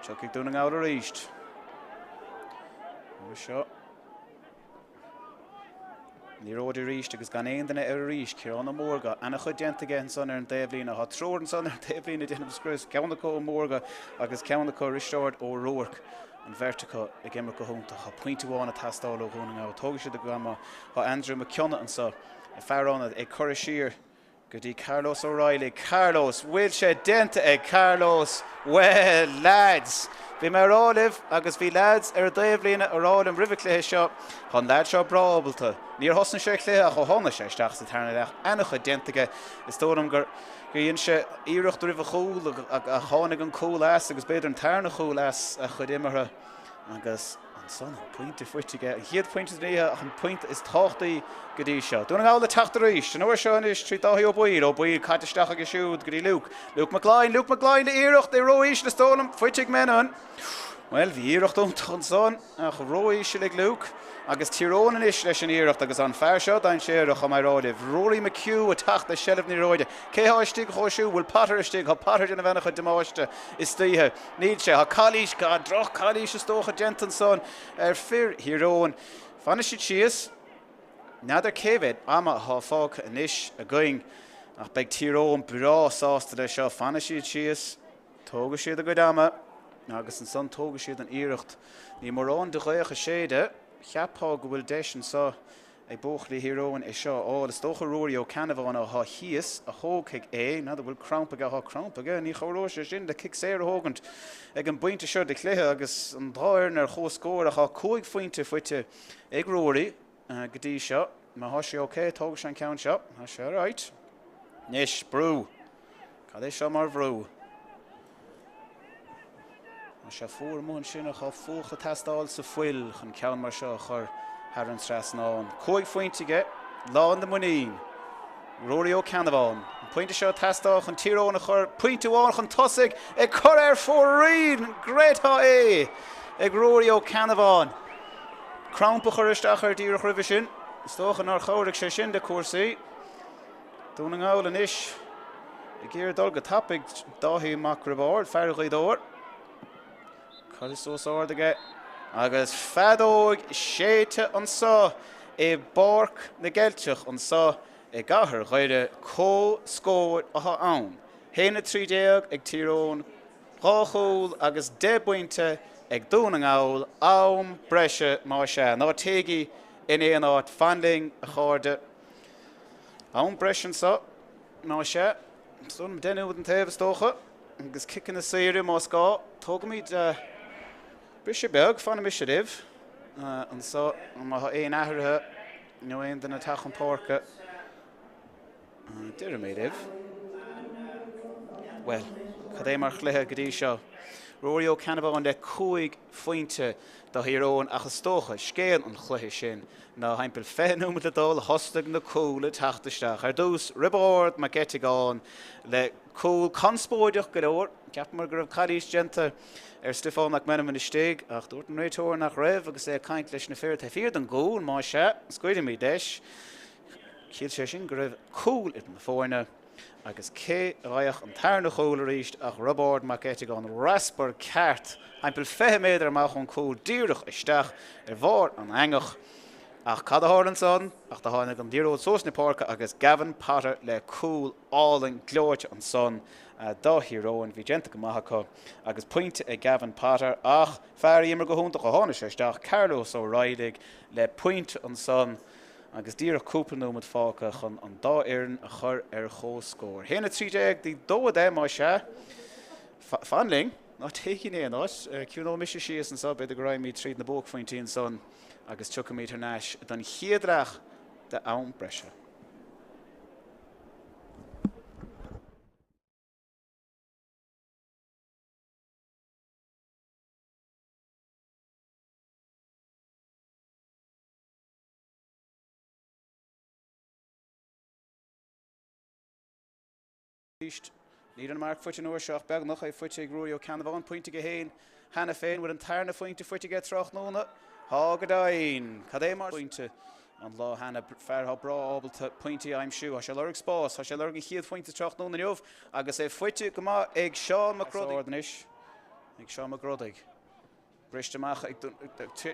Tiocfaidh Dún na nGall arís. An uair seo. Liathróid arís agus gan aon duine air arís. Ciarán Ó Mórdha, ana-chuid déanta aige ansan ar an dtaobhlíne. Tá triúr ansan ar an taobhlíne ag déanamh scrios, ceann acu Ó Mórdha agus ceann acu Risteárd Ó Ruairc. An bheirt acu ag imirt go hiontach. Tá pointe amháin ag teastáil ó Dhún na nGall. Tógfaidh siad a gcuid ama. Tá Andrew Mac Cionnaith anso, fear ionaid, ag cur siar Go dtí Carlos O'Reilly. Carlos! Bhfuil sé déanta ag Carlos? Bhuel, leaids! Bhí mé a rá libh, agus bhí leaids ar an dtaobhlíne a rá liom roimh an cluiche seo, tá an leaid seo breá ábalta. Níor thosnaigh sé an cluiche ach ó tháinig sé isteach sa tarna leath, ana-chuid déanta aige. Is dóigh liom gur dhein sé iarracht roimh an chúl ach tháinig an cúl as agus b'fhéidir an tarna chúl as a chuid imeartha agus Ansan, an pointe faighte aige, an chéad phointe den oíche ach an pointe is tábhachtaí go dtí seo. Dún na nGall ag teacht arís, an uair seo anois trí Dáithí Ó Baoill. Ó Baoill caite isteach aige siúd go dtí Luke. Luke Mac Laighin, Luke Mac Laighin le iarracht, é ró-íseal is dóigh liom, faighte ag Menon. Bhuel, bhí iarracht iontach ansan ach ró-íseal ag Luke. Agus Tír Eoghain anois leis an iarracht agus an fear seo dainséarach, chomh maith rá libh. Rory McHugh ag teacht le seilbh na liathróide. Cé thá istigh dhó siúd? Bhfuil Potter istigh? Thá Potter ag déanamh ana-chuid damáiste istoíche. Níl sé. Thá calaois, droch-chalaois is dócha, déanta ansan ar fir Thír Eoghain. Fanfaidh siad síos. N'fheadar cé mhéad ama athá fágtha anois againn ach beidh Tír Eoghain breá sásta leis seo. Fanfaidh siad síos. Tógfaidh siad a gcuid ama agus ansan tógfaidh siad an iarracht. Níl mórán de ghaoth ag séideadh. Cheapfá go bhfuil deis anso ag buachaillí Thír Eoghain é seo a fháil. Is dócha Ruairí Ó Ceannabháin athá thíos a thógfaidh é. N'fheadar bhfuil crampa aige. Thá crampa aige. Ní chabhróidh sé sin le cic saor a thógaint ag an bpointe seo de chluiche agus an dá fhoireann ar chomhscór ach thá 5 phointe faighte ag Ruairí. Go dtí seo, má thá sé ok, tógfaidh sé an ceann seo. Tá sé alright. Anois, brú. Cad é seo mar bhrú? Tá sé fuar amuigh ansin ach tá fuacht ag teastáil sa phoill chun ceann mar seo a chur thar an trasnán. 5 phointe aige, lán de mhuinín. Ruairí Ó Ceannabháin. An pointe seo ag teastáil chun Tír Eoghain a chur pointe amháin chun tosaigh, ag cur ar fóraoil! Gcreidfeá é! Ag Ruairí Ó Ceannabháin. Crampa a chur isteach air díreach roimhe sin. Is dócha nár chabhraigh sé sin le cúrsaí. Dún na nGall anois ag iarraidh dul go tapaidh. Dáithí Mac Roibeaird, fear Ghaoth Dobhair. Curtha suas ard aige agus feadóg séidte anso i bPáirc na gCeilteach anso i gcathair Dhoire. Comhscór atá ann. 1-13 ag Tír Eoghain, 2 chúl agus 10 bpointe ag Dún na nGall. Am breise más ea. Ná téigí in aon áit. Fan linn, a chairde. Am breise anso más ea. Is dóigh liom deichniúr an taobh is dócha. Agus ciceanna saora más gá. Tógaimid briseadh beag, fanfaidh mise libh anso má tá aon athruithe nó aon duine ag teacht chun páirce. Déarfaidh mé libh. Bhuel, cad é mar chluiche go dtí seo. Ruairí Ó Ceannabháin le 5 phointe do Thír Eoghain ach is dócha, scéal an chluiche sin ná thimpeall 20 nóiméad le dul, thosnaigh na cúil ag teacht isteach. Ar dtús, Roibeárd Mac Eiteagáin le cúl conspóideach go leor. Cheapamar go raibh calaois déanta ar Stiofán Mac Meanman istigh ach dúirt an réiteoir nach raibh agus é ag caint leis na fir taobh thiar den gcúl, más ea, scaoilfimid leis. Chiallaigh sé sin go raibh cúl idir na foirne. Agus cé a bhfaigheadh an tarna chúl arís ach Roibeárd Mac Eiteagáin, raspar ceart, thimpeall 20 méadar amach ón cúl, díreach isteach ar bharr an eangach. Ach cad a tharla ansan ach do tháinig an liathróid suas na páirce agus Gavin Potter le cúl álainn gleoite ansan do Thír Eoghain. Bhí déanta go maith acu agus pointe ag Gavin Potter ach fear a d'imir go hiontach ó tháinig sé isteach, Carlos Ó Raghallaigh le pointe ansan. Agus díreach cúpla nóiméad fágtha chun an dá fhoireann a chur ar comhscór. 1-13 dtí 2-10 más ea. Fan linn, ná téigí in aon áit. Ciúnóidh mise síos anseo, b'fhéidir go raghaimid tríd na buaicphointí ansan agus tiocfaimid thar n-ais don chéad leath de am breise. Arís, níl an marc faighte an uair seo ach beagnach é faighte ag Ruairí Ó Ceannabháin, pointe aige féin cheana féin. Bhfuil an tarna phointe faighte aige tráthnóna? Tá go deimhin. Cad é mar phointe an lá cheana. Fear atá breá ábalta pointí a aimsiú. Tá sé ag lorg spás. Tá sé ag lorg an chéad phointe tráthnóna inniu agus é faighte go maith ag Seán Mac Rodaigh. Anois ag Seán Mac Rodaigh. Briste amach ag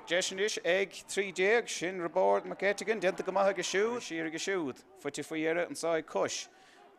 deis anois ag 13, sin Roibeárd Mac Eiteagáin, déanta go maith aige siúd, siar aige siúd, faighte faoi dheireadh anseo ag Cois.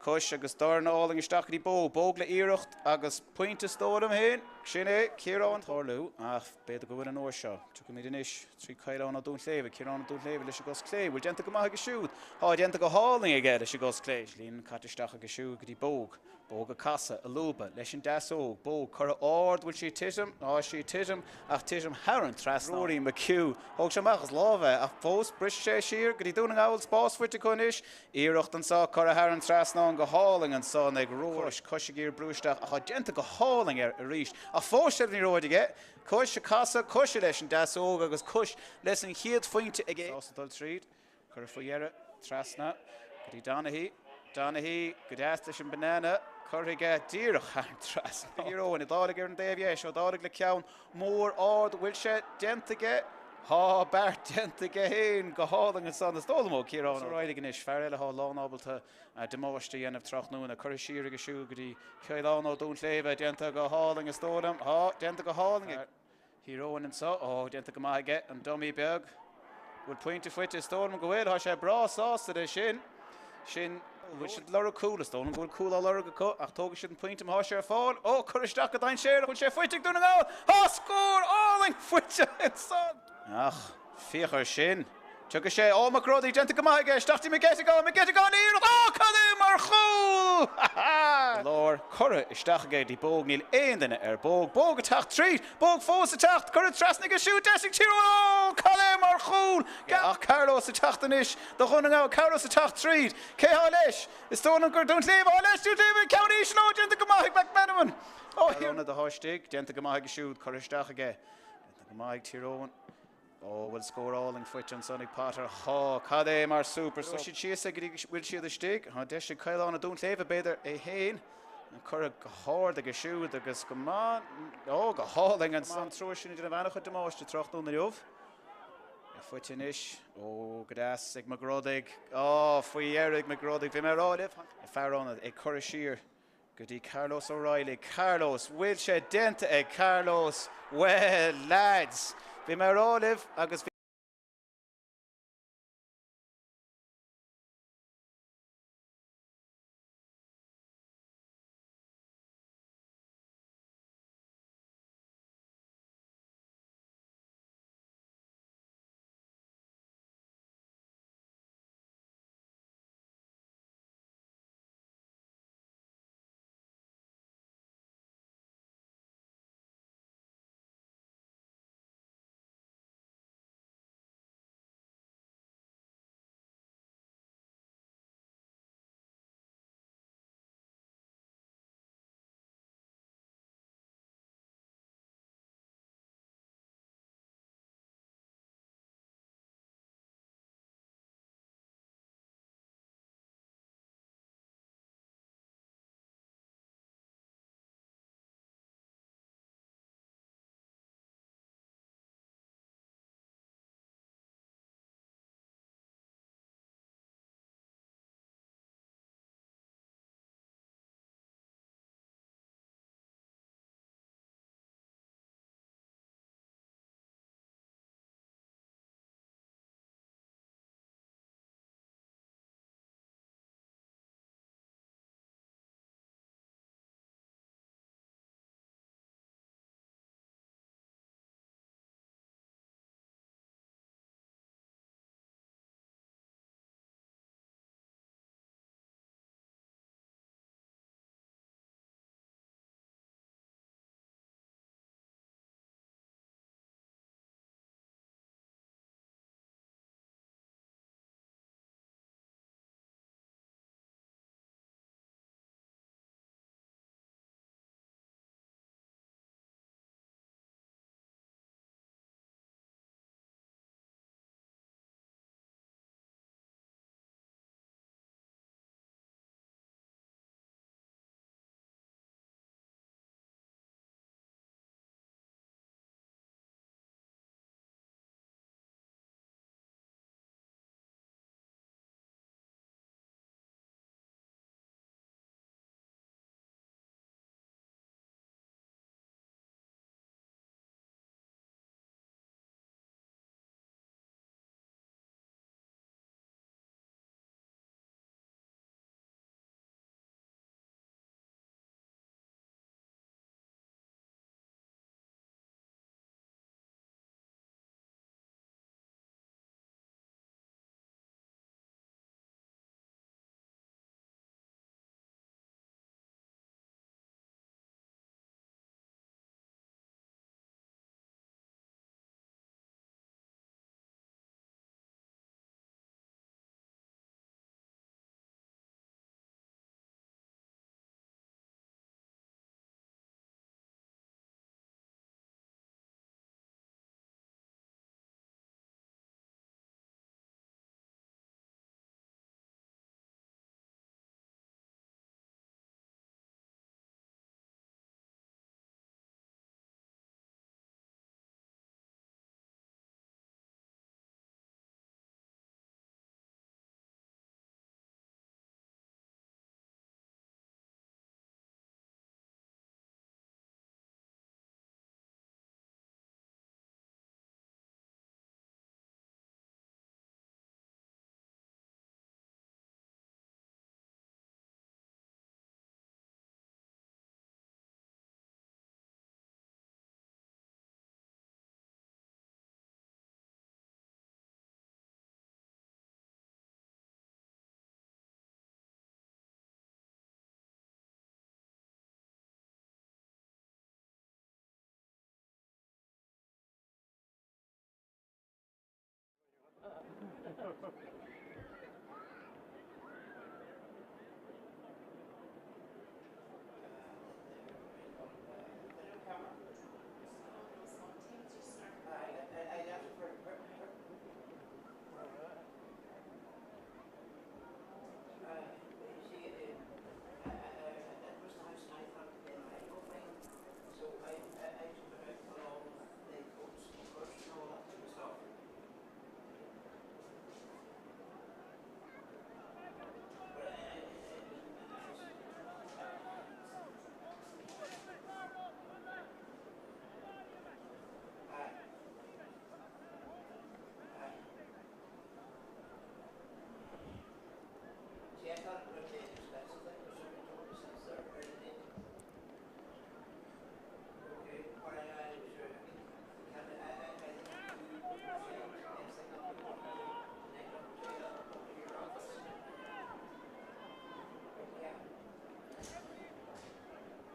Cois agus dorn álainn isteach go dtí Bó, Bóg le iarracht agus pointe is dóigh liom féin, sin é, Ciarán. Tarlú ach b'fhéidir go bhfuil an uair seo. Tiocfaimid anois trí Caolán Ó Dúnshléibhe, Ciarán Ó Dúnshléibhe leis an gcos clé, bhfuil déanta go maith aige siúd? Tá déanta go hálainn aige leis an gcos clé. Líon caite isteach aige siúd go dtí Bóg. Bóg ag casadh, ag lúbadh, leis an deasóg, Bóg curtha ard, bhfuil sí ag titim? Tá sí ag titim, ach titim thar an trasnán. Rory McHugh, thóg sé amach as lámh é, ach fós briseann sé siar go dtí Dún na nGall, spás faighte acu anois, iarracht anseo curtha thar an trasnán go hálainn ansan ag Rory. Cois, Cois ag iarraidh brú isteach, ach tá déanta go hálainn air arís, ach fós seilbh na liathróide aige, Cois ag casadh, Cois leis an deasóg agus Cois leis an chéad phointe aige. Sásta dul tríd. Curtha faoi dheireadh, trasna go dtí Donaghy. Donaghy go deas leis an banana. Curtha aige díreach thar an trasnán. Thír Eoghain, Ó Dálaigh ar an dtaobh dheis. Ó Dálaigh le ceann mór ard. Bhfuil sé déanta aige? Tá beart déanta aige féin go hálainn ansan, is dóigh liom, ó Ciarán Ó Raghallaigh anois, fear eile atá lánábalta damáiste a dhéanamh tráthnóna. Curtha siar aige siúd go dtí Caolán Ó Duinnshléibhe, déanta go hálainn is dóigh liom. Tá, déanta go hálainn ag Thír Eoghain anso. Ó, déanta go maith aige, an dummy beag. Bhfuil pointe faighte? Is dóigh liom go bhfuil. Tá sé breá sásta leis sin. Sin, bhfuil siad ag lorg cúl? Is dóigh liom go bhfuil cúl á lorg acu ach tógfaidh siad an pointe má tá sé ar fáil. Ó, curtha isteach go dainséarach. Bhfuil sé faighte ag Dún na nGall? Tá scór álainn faighte ansan! Ach féach air sin. Tiocfaidh sé. Ó, Mac Rodaigh, déanta go maith aige. Isteach dtí McGettigan. McGettigan iarracht. Ó, cad é mar chúl! I lár, curtha isteach aige dtí Bogue. Níl aon duine ar Bogue. Bogue ag teacht tríd. Bogue fós ag teacht. Curtha trasna aige siúd. Deis ag Tír Eoghain. Ó, cad é mar chúl! Ach Carlos ag teacht anois do Dhún na nGall. Carlos ag teacht tríd. Cé thá leis? Is dóigh liom gur Dún Shléibhe thá leis. Dún Shléibhe, ceann íseal. Ó, déanta go maith ag McMenamin. Ó, Thír. Ionad athá istigh. Déanta go maith aige siúd. Curtha isteach aige. Déanta go maith ag Tír Eoghain. Ó, bhfuil scór álainn faighte ansan ag Potter. Há, cad é mar super sub. Siad síos ag go dtí go bhfuil siad istigh. Tá deis ag Caolán Ó Duinnshléibhe, b'fhéidir, é féin. Curtha go hard aige siúd agus go maith, ó, go hálainn ansan. An triúr sin ag déanamh an-chuid damáiste tráthnóna inniu. É faighte anois. Ó, go deas ag Mac Rodaigh. Á, faoi dheireadh ag Mac Rodaigh. Bhí mé ag rá libh. Fear ionaid ag cur siar. Go dtí Carlos O'Reilly. Carlos, bhfuil sé déanta ag Carlos? Bhuel, lads, bhí mé ag rá libh agus bhí.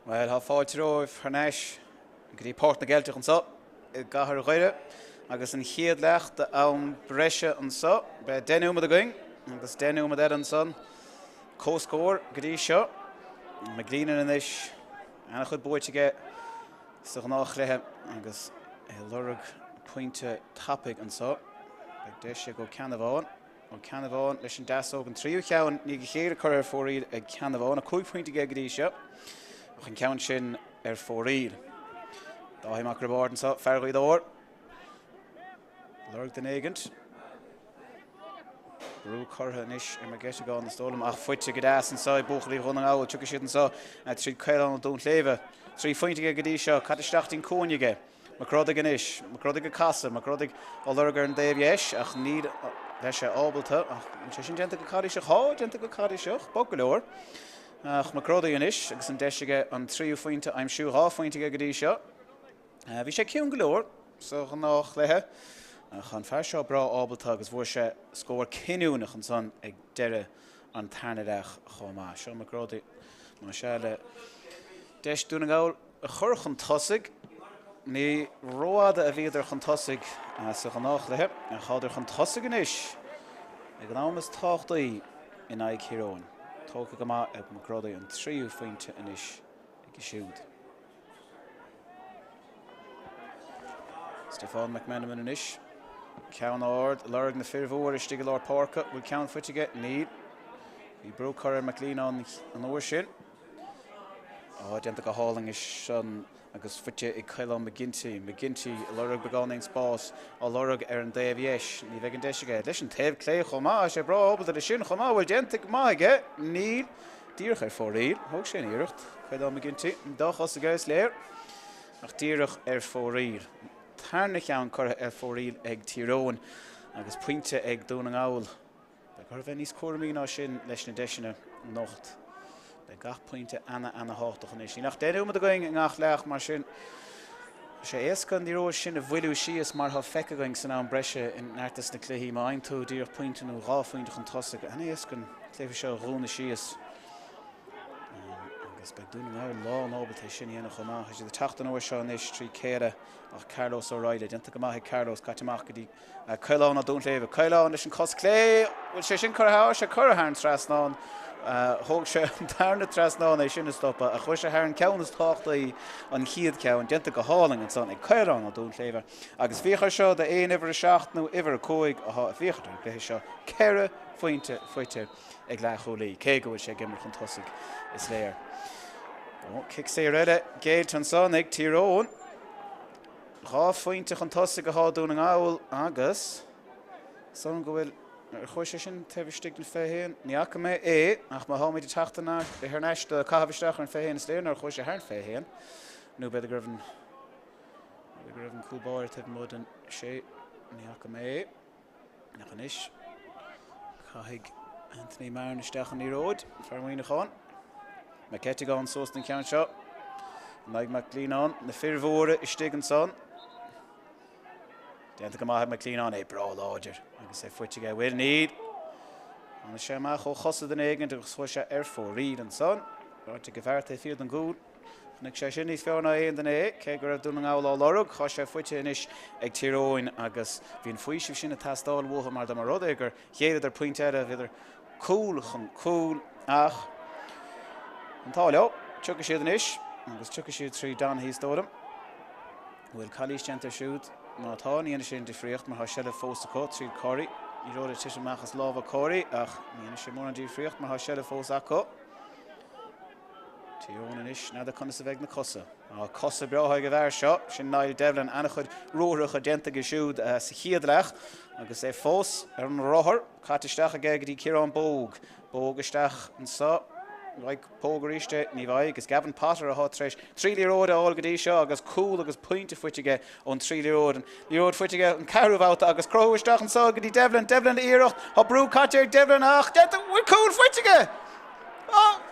Bhuel, tá fáilte romhaibh thar n-ais go dtí Páirc na gCeilteach anseo i gcathair Dhoire agus an chéad leath d'am breise anseo. Beidh 10 nóiméad againn agus 10 nóiméad eile ansan. Comhscór go dtí seo. McGleenan anois, an-chuid buaite aige sa ghnáthchluiche agus é ag lorg pointe tapaidh anseo. Beidh deis ag Ó Ceannabháin. Ó Ceannabháin leis an deasóg, an tríú ceann i ndiaidh a chéile curtha ar fóraoil ag Ceannabhán, 5 phointe aige go dtí seo, ach an ceann sin ar fóraoil. Dáithí Mac Roibeáird anseo, fear Ghaoth Dobhair. Lorg duine éigint. Brú curtha anois ar McGettigan is dóigh liom, ach faighte go deas anseo ag buachaillí Dhún na nGall. Tiocfaidh siad anseo tríd Caolán Ó Duinnshléibhe. 3 phointe aige go dtí seo, caite isteach dtí'n cúinne aige. Mac Rodaigh anois. Mac Rodaigh ag casadh. Mac Rodaigh á lorg ar an dtaobh dheis ach níl sé ábalta. Ach an sé sin déanta go cairéiseach? Tá déanta go cairéiseach. Bog go leor. Ach Mac Rodaigh anois agus an deis aige an tríú phointe a aimsiú. 2 phointe aige go dtí seo. Bhí sé ciúin go leor sa ghnáthchluiche ach an fear seo breá ábalta agus bhfuair sé scór cinniúnach ansan ag deireadh an tarna leath chomh maith. Seo Mac Rodaigh más ea le deis Dún na nGall a chur chun tosaigh. Ní rófhada a bhíodar chun tosaigh sa ghnáthchluiche, ach tádar chun tosaigh anois ag an am is tábhachtaí in aghaidh Thír Eoghain. Tógtha go maith ag Mac Rodaigh an tríú phointe anois aige siúd. Stiofán McMenamin anois. Ceann ard, lorg na fir mhóra istigh i lár páirce. Bhfuil ceann faighte aige? Níl. Bhí brú curtha ar McLean an uair sin. Á, déanta go hálainn ansan agus faighte ag Caolán McGinty. McGinty ag lorg beagáinín spáis, á lorg ar an dtaobh dheis. Ní bheidh an deis aige. Leis an taobh clé chomh maith. Tá sé breá ábalta leis sin chomh maith. Bhfuil déanta go maith aige? Níl. Díreach ar fóraoil. Thóg sé an iarracht. Caolán McGinty. An dá chos aige, is léir. Ach díreach ar fóraoil. Tarna cheann curtha ar fóraoil ag Tír Eoghain agus pointe ag Dún na nGall. Beidh orthu bheith níos cúramaí ná sin leis na deiseanna anocht. Beidh gach pointe ana-ana-thábhachtach anois. Níl ach 10 nóiméad againn i ngach leath, mar sin tá sé éasca an liathróid sin a mhoilliú síos mar atá feicthe againn san am breise i neart des na cluichí. Má fhaigheann tú díreach pointe nó dhá phointe chun tosaigh, an-éasca an cluiche seo a dhúnadh síos. Agus beidh Dún na nGall lán ábalta é sin a dhéanamh chomh maith. Tá siad ag teacht an uair seo anois trí chéile ach Carlos O'Reilly déanta go maith ag Carlos, caite amach go dtí Caolán Ó Duinnshléibhe. Caolán leis an cos clé. Bhfuil sé sin curtha thar? Sé curtha thar an trasnán. Thóg sé an tarna trasnán é sin a stopadh ach chuir sé thar an ceann is tábhachtaí, an chéad cheann. Déanta go hálainn ansan ag Caolán Ó Duinnshléibhe. Agus féach air seo d'aon uimhir 7 nó uimhir 5 atá ag féachaint ar an gcluiche seo. Ceithre phointe faighte ag leathchúlaí, cé go bhfuil sé ag imirt chun tosaigh, is léir. Cic saor eile géillte ansan ag Tír Eoghain. 2 phointe chun tosaigh atá Dún na nGall agus san go bhfuil, ar chuaigh sé sin taobh istigh den 21? Ní fhaca mé é ach má tháimid ag teacht thar n-ais do caitheamh isteach ar an 21 is léir nár chuaigh sé thar an 21 nó b'fhéidir go raibh an b'fhéidir go raibh an cúl báire taobh amuigh den 6. Ní fhaca mé é. Ach anois, caithfidh Anthony Marron isteach an liathróid, fear Mhuineacháin. McKettigan suas don cheann seo. In aghaidh McGleenon, na fir mhóra istigh ansan. Déanta go maith ag McGleenon, é breá láidir agus é faighte aige. Bhfuil? Níl. Tháinig sé amach ó chosa duine éigin agus chuaigh sé ar fóraoil ansan. Ráite go bhfear taobh thiar den gcúl. Chonaic sé sin níos fearr ná aon duine é, cé go raibh Dún na nGall á lorg. Tá sé faighte anois ag Tír Eoghain agus bhí an faoiseamh sin ag teastáil uathu mar dá mba rud é gur ghéilleadar pointe eile, bhíodar cúl chun cúil. Ach an t-ádh leo, tiocfaidh siad anois agus tiocfaidh siad trí Donaghy is dóigh liom. An bhfuil calaois déanta air siúd? Má tá, ní dhéanfaidh sé aon difríocht mar tá seilbh fós acu tríd Corey. Liathróid ag titim amach as lámha Corey ach ní dhéanfaidh sé mórán difríocht mar tá seilbh fós acu. Tír Eoghain anois, n'fheadar conas a bheidh na cosa. Tá cosa breátha ag an bhfear seo, sin Niall Devlin, an-chuid ruathracha déanta aige siúd sa chéad leath agus é fós ar an rothar, caite isteach aige go dtí Ciarán Bogue. Bogue isteach anseo, bhfaighidh Bogue arís é, ní bhfaighidh. Is Gavin Potter atá tar éis trí liathróid a fháil go dtí seo agus cúl agus pointe faighte aige ón trí liathróid. An liathróid faighte aige an ceathrú babhta agus crothú isteach anseo go dtí Devlin. Devlin iarracht, tá brú caite ar Devlin ach déanta, bhfuil cúl faighte aige? Ó!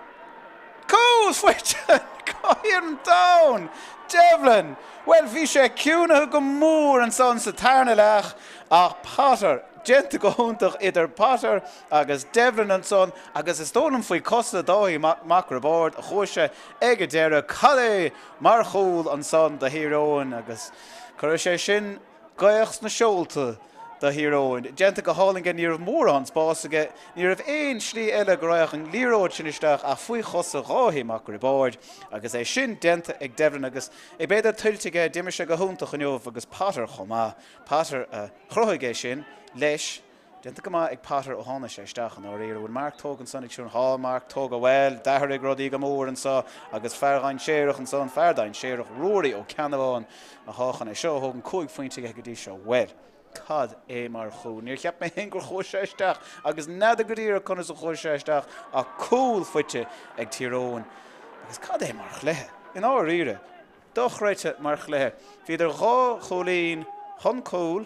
Cúl faighte! Ar an domhan! Devlin! Bhuel, bhí sé ciúnaithe go mór ansan sa tarna leath ach Potter, déanta go hiontach idir Potter agus Devlin ansan agus is dóigh liom faoi cosa Dáithí Mac Roibeaird a chuaigh sé ag an deireadh. Cad é mar chúl ansan do Thír Eoghain agus cuirfidh sé sin gaoth sna seolta do Thír Eoghain. Déanta go hálainn aige, ní raibh mórán spáis aige, ní raibh aon slí eile go raghadh an liathróid sin isteach ach faoi chosa Dháithí Mac Roibeaird agus é sin déanta ag Devlin agus é b'fhéidir tuillte aige, d'imir sé go hiontach inniu agus Potter chomh maith. Potter a chruthaigh é sin leis. Déanta go maith ag Potter ó tháinig sé isteach i ndáiríre. Bhfuil marc tógtha ansan ag Siún? Tá marc tógtha. Bhuel, d'athraigh rudaí go mór anso agus fear dainséarach ansan, fear dainséarach, Ruairí Ó Ceannabháin atá chun é seo a thógaint, 5 phointe aige go dtí seo. Bhuel, cad é mar chúl? Níor cheap mé féin gur chuaigh sé isteach agus n'fheadar go díreach conas a chuaigh sé isteach ach cúl faighte ag Tír Eoghain. Agus cad é mar chluiche? I ndáiríre. Dochreidte mar chluiche. Bhíodar dhá chúilín chun cúil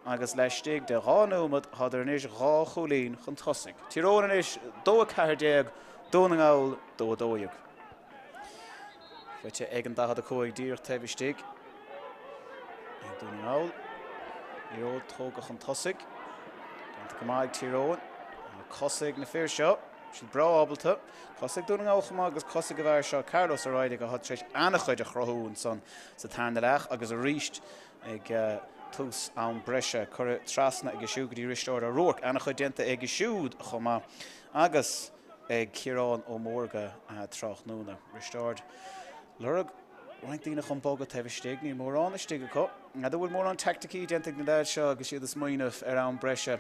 agus laistigh de dhá nóiméad tádar anois dhá chúilín chun tosaigh. Tír Eoghain anois 2-14, Dún na nGall 2-12. Faighte ag an 45 díreach taobh istigh ag Dún na nGall. Liathróid tógtha chun tosaigh. Déanta go maith ag Tír Eoghain. Cosa ag na fir seo. Siad breá ábalta. Cosa ag Dún na nGall chomh maith agus cosa ag an bhfear seo, Carlos Ó Raghallaigh, atá tar éis an-chuid a chruthú ansan sa tarna leath agus arís ag tús am breise. Curtha trasna aige siúd go dtí Risteárd Ó Ruairc. An-chuid déanta aige siúd chomh maith agus ag Ciarán Ó Mórdha tráthnóna. Risteárd lorg roinnt daoine chun bogadh taobh istigh. Níl mórán istigh acu. N'fheadar bhfuil mórán teaicticí déanta ag na leaids seo agus iad ag smaoineamh ar am breise.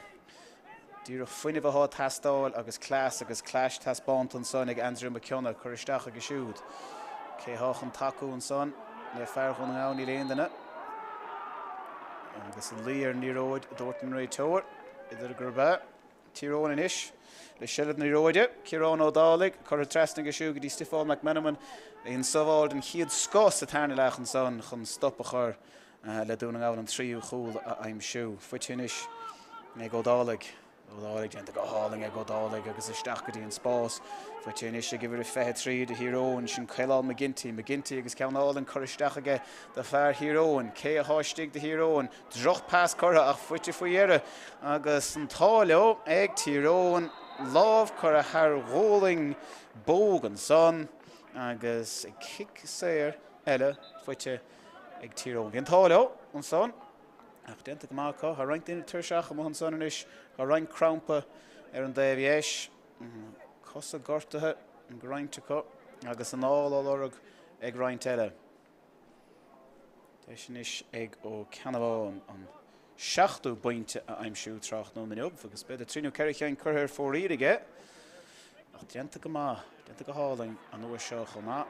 Díreach fuinneamh atá ag teastáil agus cleas agus clais taispeánta ansan ag Andrew McKeona. Cur isteach aige siúd. Cé thá chun tacú ansan le fear Dhún na nGall? Níl aon duine. Agus an luí ar an liathróid, a dúirt an réiteoir. B'fhéidir gurb ea. Tír Eoghain anois le seilbh na liathróide. Ciarán Ó Dálaigh curtha trasna aige siúd go dtí Stiofán McMenamin. An sábháil den chéad scoth sa tarna leath ansan chun stop a chur le Dún na nGall an tríú chúl a aimsiú. Faighte anois ag Ó Dálaigh. Ó Dálaigh déanta go hálainn ag Ó Dálaigh agus isteach go dtí an spás. Faighte anois ag uimhir a 23 do Thír Eoghain, sin Caolán McGinty. McGinty agus ceann álainn curtha isteach aige do fear Thír Eoghain. Cé athá istigh do Thír Eoghain? Droch pas curtha ach faighte faoi dheireadh agus an t-ádh leo ag Tír Eoghain. Lámh curtha thar ghualainn Bogue ansan agus cic saor eile faighte ag Tír Eoghain. Bhí an t-ádh leo ansan ach déanta go maith acu. Tá roinnt daoine tuirseach amuigh ansan anois. Tá roinnt crampa ar an dtaobh dheis. Cosa gortaithe ag roinnt acu agus anáil á lorg ag roinnt eile. Deis anois ag Ó Ceannabháin an seachtú pointe a aimsiú tráthnóna inniu agus b'fhéidir trí nó ceithre cheann curtha ar fóraoil aige. Ach déanta go maith, déanta go hálainn an uair seo chomh maith,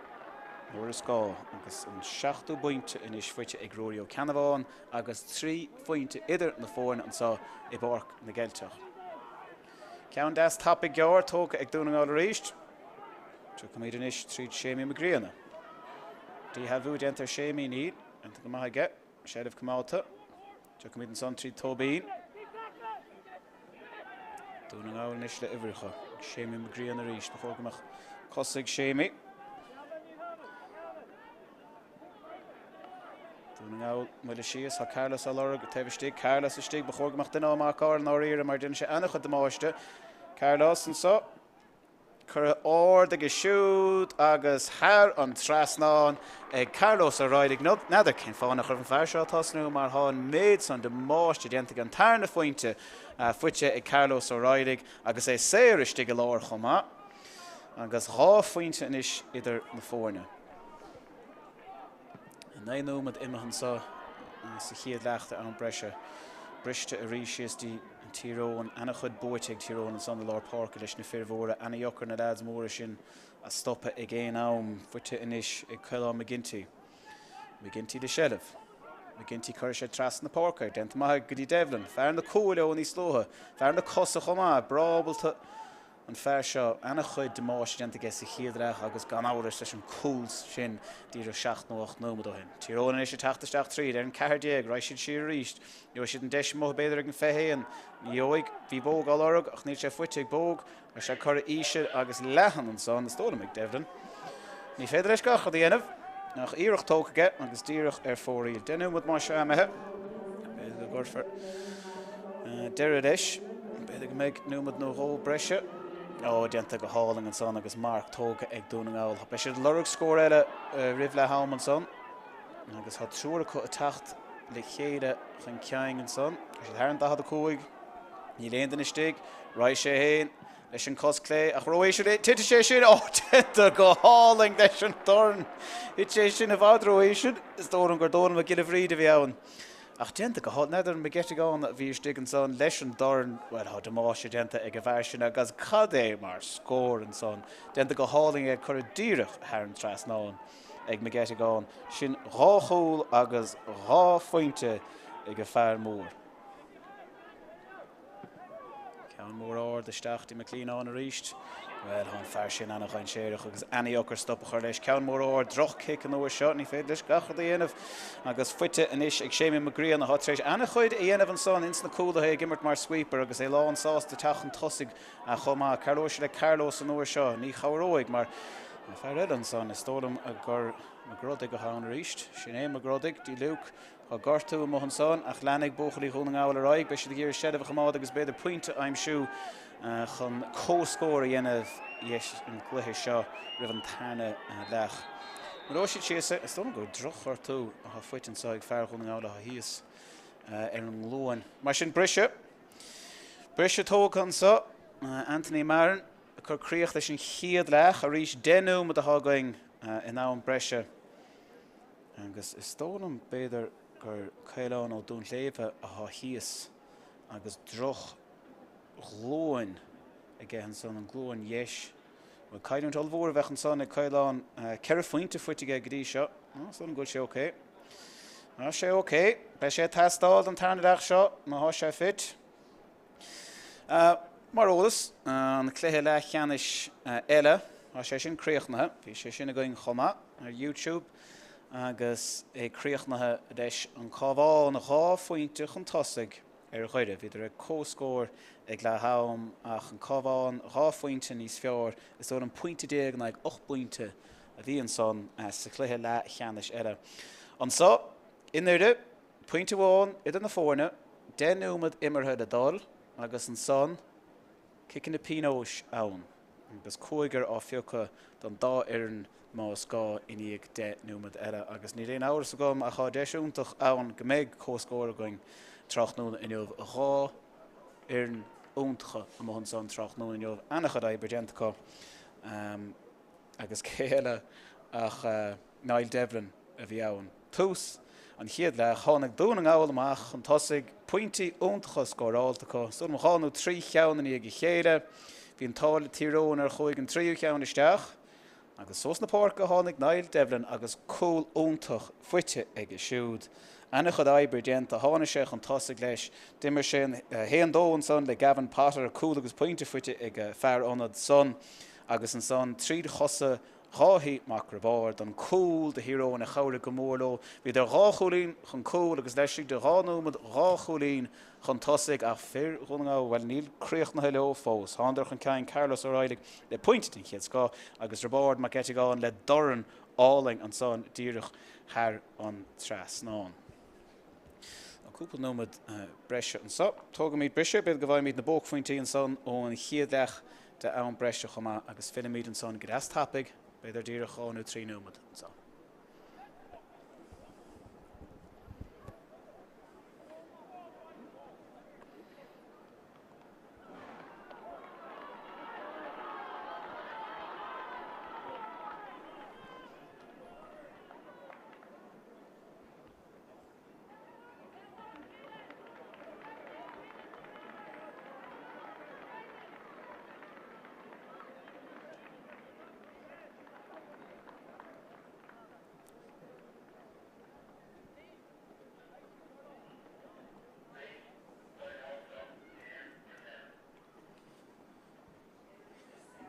nuair is gá. Agus an seachtú pointe anois faighte ag Ruairí Ó Ceannabháin agus trí phointe idir na foirne anseo i bPáirc na gCeilteach. Ceann deas tapaidh gearr tógtha ag Dún na nGall arís. Tiocfaimid anois tríd Séimí Mac Grianna. Díshealbhú déanta ar Séimí, níl. Déanta go maith aige. Seilbh coimeádta. Tiocfaimid ansan tríd Tóibín. Dún na nGall anois le uimhreacha. Séimí Mac Grianna arís. Ba chóir go mbeadh cosa ag Séimí. Dún na nGall buille síos. Tá Carlos á lorg taobh istigh. Carlos istigh. Ba chóir go mbeadh duine á marcáil i ndáiríre mar déanann sé an-chuid damáiste. Carlos anso. Curtha ard aige siúd agus thar an trasnán ag Carlos Ó Raghallaigh. N'fheadar cén fáth nach raibh an fear seo ag tosnú mar thá an méid san damáiste déanta aige. An tarna phointe faighte ag Carlos Ó Raghallaigh agus é saor istigh i lár chomh maith. Agus 2 phointe anois idir na foirne. 9 nóiméad imithe anseo sa chéad leath de am breise. Briste arís síos dtí Tír Eoghain. Ana-chuid buaite ag Tír Eoghain ansan i lár páirce leis na fir mhóra. Ana-dheacair na leaids móra sin a stopadh ag aon am. Faighte anois ag Caolán McGinty. McGinty le seilbh. McGinty cuirfidh sé trasna na páirce. Déanta maith go dtí Devlin. Fear na cúil ó níos luaithe. Fear na cosa chomh maith. Breá ábalta an fear seo, ana-chuid damáiste déanta aige sa chéad leath agus gan amhras leis an cúl sin díreach 7 nó 8 nóiméad ó shin. Tír Eoghain anois ag teacht isteach tríd ar an 14, raghaidh siad siar arís. Gheobhaidh siad an deis amuigh b'fhéidir ag an 21. Ní gheobhaidh. Bhí Bogue á lorg ach níl sé faighte ag Bogue. Tá sé curtha íseal agus leathan ansan, is dóigh liom, ag Devlin. Ní féidir leis gach rud a dhéanamh, ach iarracht tógtha aige agus díreach ar fóraoil. 10 nóiméad más ea imithe. B'fhéidir go gcuirfear deireadh leis. B'fhéidir go mbeidh nóiméad nó dhó breise. Ó, déanta go hálainn ansan agus marc tógtha ag Dún na nGall. Beidh siad ag lorg scór eile roimh leath am ansan agus tá triúr acu ag teacht le chéile chun cinn ansan. Tá siad thar an 45. Níl aon duine istigh. Raghaidh sé féin leis an cos clé ach ró-íseal é. Titfidh sé sin! Ó, déanta go hálainn leis an dorn! Thit sé sin i bhfad ró-íseal. Is dóigh liom gur Dónal Mac Giolla Bhríde a bhí ann. Ach déanta go hálainn. N'fheadar an McGettigan a bhí istigh ansan leis an dorn. Bhuel, tá damáiste déanta ag an bhfear sin agus cad é mar scór ansan. Déanta go hálainn é curtha díreach thar an trasnán ag McGettigan. Sin 2 chúl agus 2 phointe ag an fear mór. Ceann mór ard isteach dtí McCleanon arís. Bhuel, tá an fear sin ana-dhainséarach agus ana-dheacair stop a chur leis. Ceann mór ard, droch-chic an uair seo, ní féidir leis gach rud a dhéanamh. Agus faighte anois ag Séimí Mac Grianna, atá tar éis ana-chuid a dhéanamh ansan ins na cúlaithe, ag imirt mar sweeper agus é lán sásta teacht chun tosaigh chomh maith. Cabhróidh sé le Carlos an uair seo? Ní chabhróidh, mar fear eile ansan, is dóigh liom gur Mac Rodaigh atá ann arís. Sin é Mac Rodaigh, dtí Luke. Tá gortú amuigh ansan ach leanfaidh buachaillí Dhún na nGall ar aghaidh. Beidh siad ag iarraidh seilbh a choimeád agus b'fhéidir pointe a aimsiú chun comhscór a dhéanamh leis an gcluiche seo roimh an tarna leath. Imreoidh siad síos é. Is dóigh liom gur drochghortú atá faighte anseo ag fear Dhún na nGall atá thíos ar an nglúin. Mar sin briseadh. Briseadh tógtha anseo. Anthony Marron ag cur críoch leis an chéad leath. Arís 10 nóiméad atá againn in am breise. Agus is dóigh liom, b'fhéidir, gur Caolán Ó Duinnshléibhe atá thíos agus droch ghlúin aige ansan, an glúin dheis. Bhuel, cailliúint ollmhór a bheadh ansan ag Caolán. 4 phointe faighte aige go dtí seo. Is dóigh liom go bhfuil sé ok. Tá sé ok. Beidh sé ag teastáil don tarna leath seo má thá sé fit. Mar eolas, an cluiche leathcheannais eile, tá sé sin críochnaithe. Bhí sé sin againn chomh maith ar YouTube agus é críochnaithe leis an Cabhán 2 phointe chun tosaigh ar Dhoire. Bhíodar ag comhscór ag leath am ach an Cabhán 2 phointe níos fearr. Is dóigh liom pointe in aghaidh 8 bpointe a bhí ansan sa chluiche leathcheannais eile. Anso i nDoire, Pointe amháin idir na foirne, 10 nóiméad imeartha le dul agus ansan ciceanna pionóis ann agus cúigear á phiocadh don dá fhoireann más gá i ndiaidh 10 nóiméad eile agus níl aon amhras agam ach tá deis iontach ann go mbeidh comhscór againn tráthnóna inniu. 2 fhoireann iontacha amuigh ansan tráthnóna inniu, ana-chuid oibre déanta acu agus cé eile ach Niall Devlin a bhí ann. Tús an chéad leath, tháinig Dún na nGall amach chun tosaigh, pointí iontacha scóráilte acu, is dóigh liom 2 nó 3 cheann i ndiaidh a chéile. Bhí an t-ádh le Tír Eoghain ar chuaigh an tríú cheann isteach agus suas na páirce a tháinig Niall Devlin agus cúl iontach faighte aige siúd. Ana-chuid oibre déanta, tháinig sé chun tosaigh leis, d'imir sé an 1-2 ansan le Gavin Potter, cúl agus pointe faighte ag a fear ionaid san agus ansan tríd chosa Dháithí Mac Roibeáird don cúl do Thír Eoghain a chabhraigh go mór leo. Bhíodar 2 chúilín chun cúil agus laistigh de 2 nóiméad 2 chúilín chun tosaigh ach fir Dhún na nGall, bhuel, níl críochnaithe leo fós. Thánadar chun cinn, Carlos Ó Raghallaigh le pointe den chéad scoth agus Roibeárd Mac Eiteagáin le dorn álainn ansan díreach thar an trasnán. Tá cúpla nóiméad breise anseo. Tógaimid briseadh, b'fhéidir go bhfaighimid na buaicphointí ansan ón chéad leath. de am breise chomh maith agus fillfimid ansan go deas tapaidh, b'fhéidir díreach 2 nó 3 nóiméad anso.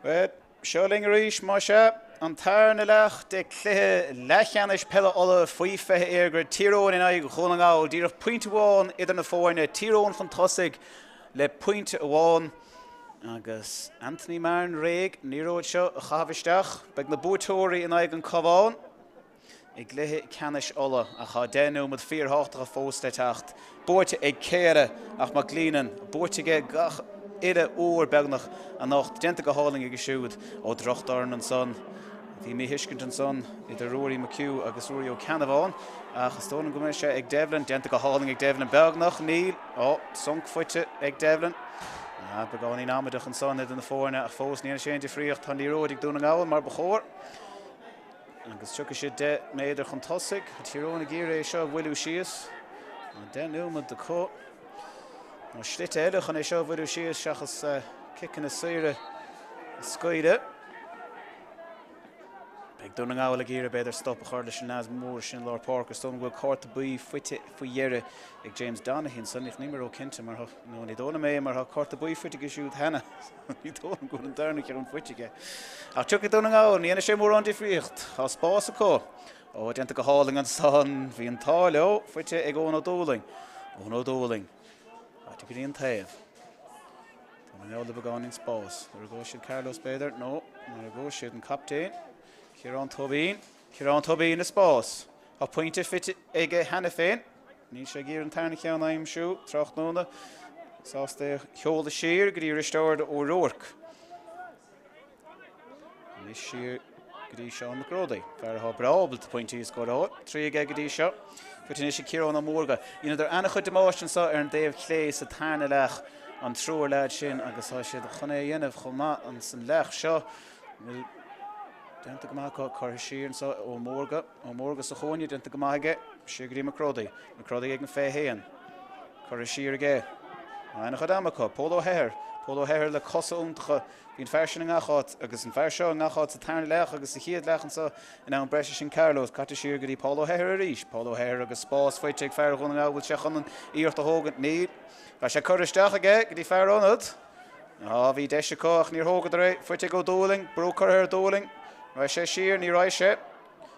Bhuel, seo linn arís, más ea, an tarna leath de chluiche leathcheannais peile Uladh faoi 20 EirGrid, Tír Eoghain in aghaidh Dhún na nGall. Díreach pointe amháin idir na foirne, Tír Eoghain chun tosaigh le pointe amháin agus Anthony Marron réidh an liathróid seo a chaitheamh isteach. Beidh na buaiteoirí in aghaidh an Cabhán. i gcluiche ceannais Uladh ach tá 10 nóiméad fíorthábhachtacha fós le teacht. Buaite ag Céara ach McGleenan buaite aige gach uile uair beagnach anocht. Déanta go hálainn aige siúd ó droch-dhorn ansan. Bhí míthuiscint ansan idir Ruairí McHugh agus Ruairí Ó Ceannabháin ach is dóigh liom go mbeidh sé ag Devlin. Déanta go hálainn ag Devlin beagnach. Níl. Ó, sonc faighte ag Devlin. Ah, beagáinín amaideach ansan idir na foirne ach fós ní dhéanfaidh sé aon difríocht. Tá an liathróid ag Dún na nGall mar ba chóir. Agus tiocfaidh siad 10 méadar chun tosaigh. Tír Eoghain ag iarraidh é seo a mhoilliú síos. 10 nóiméad acu. Nó slite eile chun é seo a mhoilliú síos seachas ciceanna saora a scaoileadh. Beidh Dún na nGall ag iarraidh b'fhéidir stop a chur leis an leaid mór sin i lár páirce. Is dóigh liom go bhfuil cárta buí faighte faoi dheireadh ag James Donaghy ansan. Ní mé ró-chinnte mar tá, nó ní dóigh liom é mar tá cárta buí faighte aige siúd cheana. Ní dóigh liom go bhfuil an darna ceann faighte aige. Ach tiocfaidh Dún na nGall, ní dhéanfaidh sé mórán difríocht. Tá spás acu. Ó, déanta go hálainn ansan. Bhí an t-ádh leo, faighte ag Eoin Ó Dúlaing. Eoin Ó Dúlaing. Faighte go dtí an taobh. Dún na nGall le beagáinín spás. Lorgóidh siad Carlos b'fhéidir, nó lorgóidh siad an captaen, Ciarán Tóibín. Ciarán Tóibín i spás. Tá pointe faighte aige cheana féin. Níl sé ag iarraidh an tarna ceann a aimsiú tráthnóna. Sásta é a sheoladh siar go dtí Risteárd Ó Ruairc. Anois siar go dtí Seán Mac Ródaí, fear atá breá ábalta pointí a scóráil. 3 aige go dtí seo. Faighte anois ag Ciarán Ó Mórdha. Dheineadar an-chuid damáiste anseo ar an dtaobh chlé sa tarna leath, an triúr leaid sin, agus tá siad chun é a dhéanamh chomh maith ansan leath seo. Déanta go maith acu, curtha siar anseo Ó Mórdha. Ó Mórdha sa chúinne, déanta go maith aige. Siar go dtí Mac Ródaí. Mac Ródaí ag an 21. Curtha siar aige. Tá an-chuid ama acu. Pól Ó hEithir. Pól Ó hEithir le cosa iontacha. Bhí an fear sin i ngach áit agus an fear seo i ngach áit sa tarna leath agus sa chéad leath anseo in am breise sin Carlos. Caite siar go dtí Paul Ó hEithir arís. Paul Ó hEithir agus spás faighte ag fear Dhún na nGall. Bhfuil sé chun an iarracht a thógaint? Níl. Tá sé curtha isteach aige go dtí fear ionad. Á, bhí deis acu ach níor thógadar é. Faighte ag Ó Dúlaing. Brú curtha ar Dúlaing. Raghaidh sé siar? Ní raghaidh sé.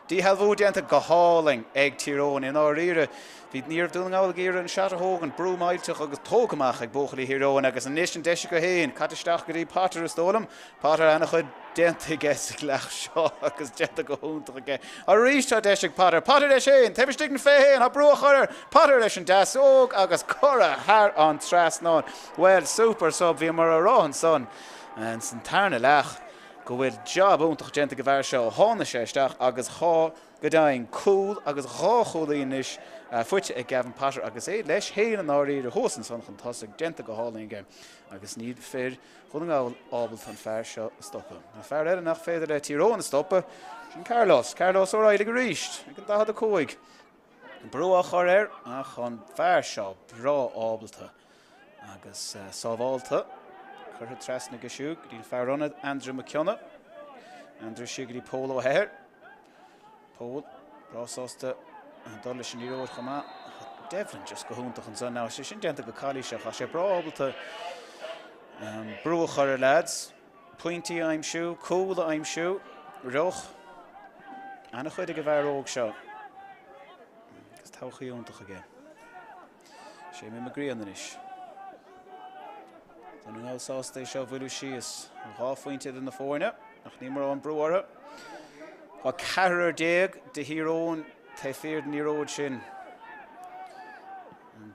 Díshealbhú déanta go hálainn ag Tír Eoghain. I ndáiríre, bhí ní raibh Dún na nGall ag iarraidh an shot a thógaint. Brú millteach agus tógtha amach ag buachaillí Thír Eoghain agus anois an deis acu féin. Caite isteach go dtí Potter is dóigh liom. Potter an-chuid déanta aige sa leath seo agus déanta go hiontach aige. Arís tá deis ag Potter. Potter leis féin, taobh istigh den 21, tá brú á chur air. Potter leis an deasóg agus curtha thar an trasnán. Bhuel, super sub, bhíomar á rá ansan san tarna leath go bhfuil jab iontach déanta ag an bhfear seo ó tháinig sé isteach agus tá go deimhin cúl agus dhá chúilín anois faighte ag Gavin Potter agus é leis féin i ndáiríre thuas ansan chun tosaigh, déanta go hálainn aige agus níl fir Dhún na nGall ábalta an fear seo a stopadh. An fear eile nach féidir le Tír Eoghain a stopadh, sin Carlos. Carlos Ó Raghallaigh arís ag an 45. Brú á chur air ach an fear seo breá ábalta agus sábhálta. Curtha trasna aige siúd go dtí an fear ionaid Andrew McKeown. Andrew siar go dtí Pól Ó hEithir. Pól, breá sásta dul leis an liathróid chomh maith. Devlin just go hiontach ansan. Now, sé sin déanta go calaoiseach. Tá sé breá ábalta brú a chur ar leaids, pointí a aimsiú, cúl a aimsiú, rioch. Ana-chuid ag an bhfear óg seo. Agus todhchaí iontach aige. Séimí Mac Grianna anois. Dún na nGall sásta é seo a mhoilliú síos. An 2 phointe idir na foirne, ach ní mórán brú orthu. Tá ceathrar de Thír Eoghain taobh thiar den liathróid sin.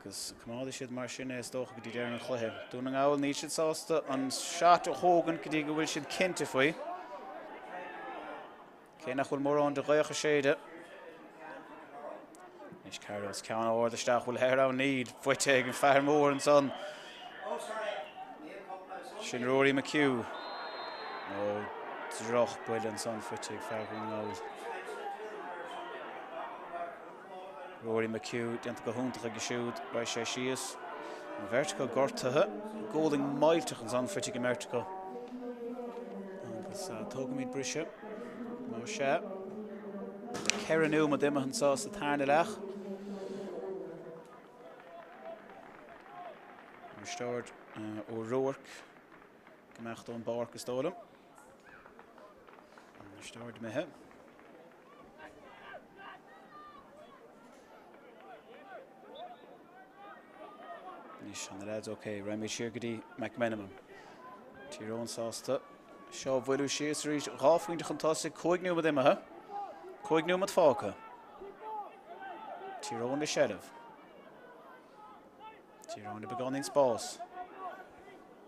Agus coimeádfaidh siad mar sin é is dócha go dtí deireadh an chluiche. Dún na nGall, níl siad sásta an shot a thógaint go dtí go bhfuil siad cinnte faoi. Cé nach bhfuil mórán de ghaoth ag séideadh. Anois Carlos, ceann ard isteach, bhfuil O'Hehir ann? Níl. Faighte ag an fear mór ansan. Sin Rory McHugh. Ó, drochbhuille ansan faighte ag fear Dhún na nGall. Rory McHugh déanta go hiontach aige siúd. Raghaidh sé síos. An bheirt acu gortaithe. Gualainn millteach ansan faighte ag an mbeirt acu. Agus tógaimid briseadh. Más ea. 4 nóiméad imithe anseo sa tarna leath. Risteárd Ó Ruairc ag imeacht ón bpáirc is dóigh liom. Risteárd imithe. Anois tá na leaids ok. Raghaimid siar go dtí McMenamin. Tír Eoghain sásta. Seo a bhualadh síos arís. 2 phointe chun tosaigh, 5 nóiméad imithe. 5 nóiméad fágtha. Tír Eoghain le seilbh. Tír Eoghain le beagáinín spás.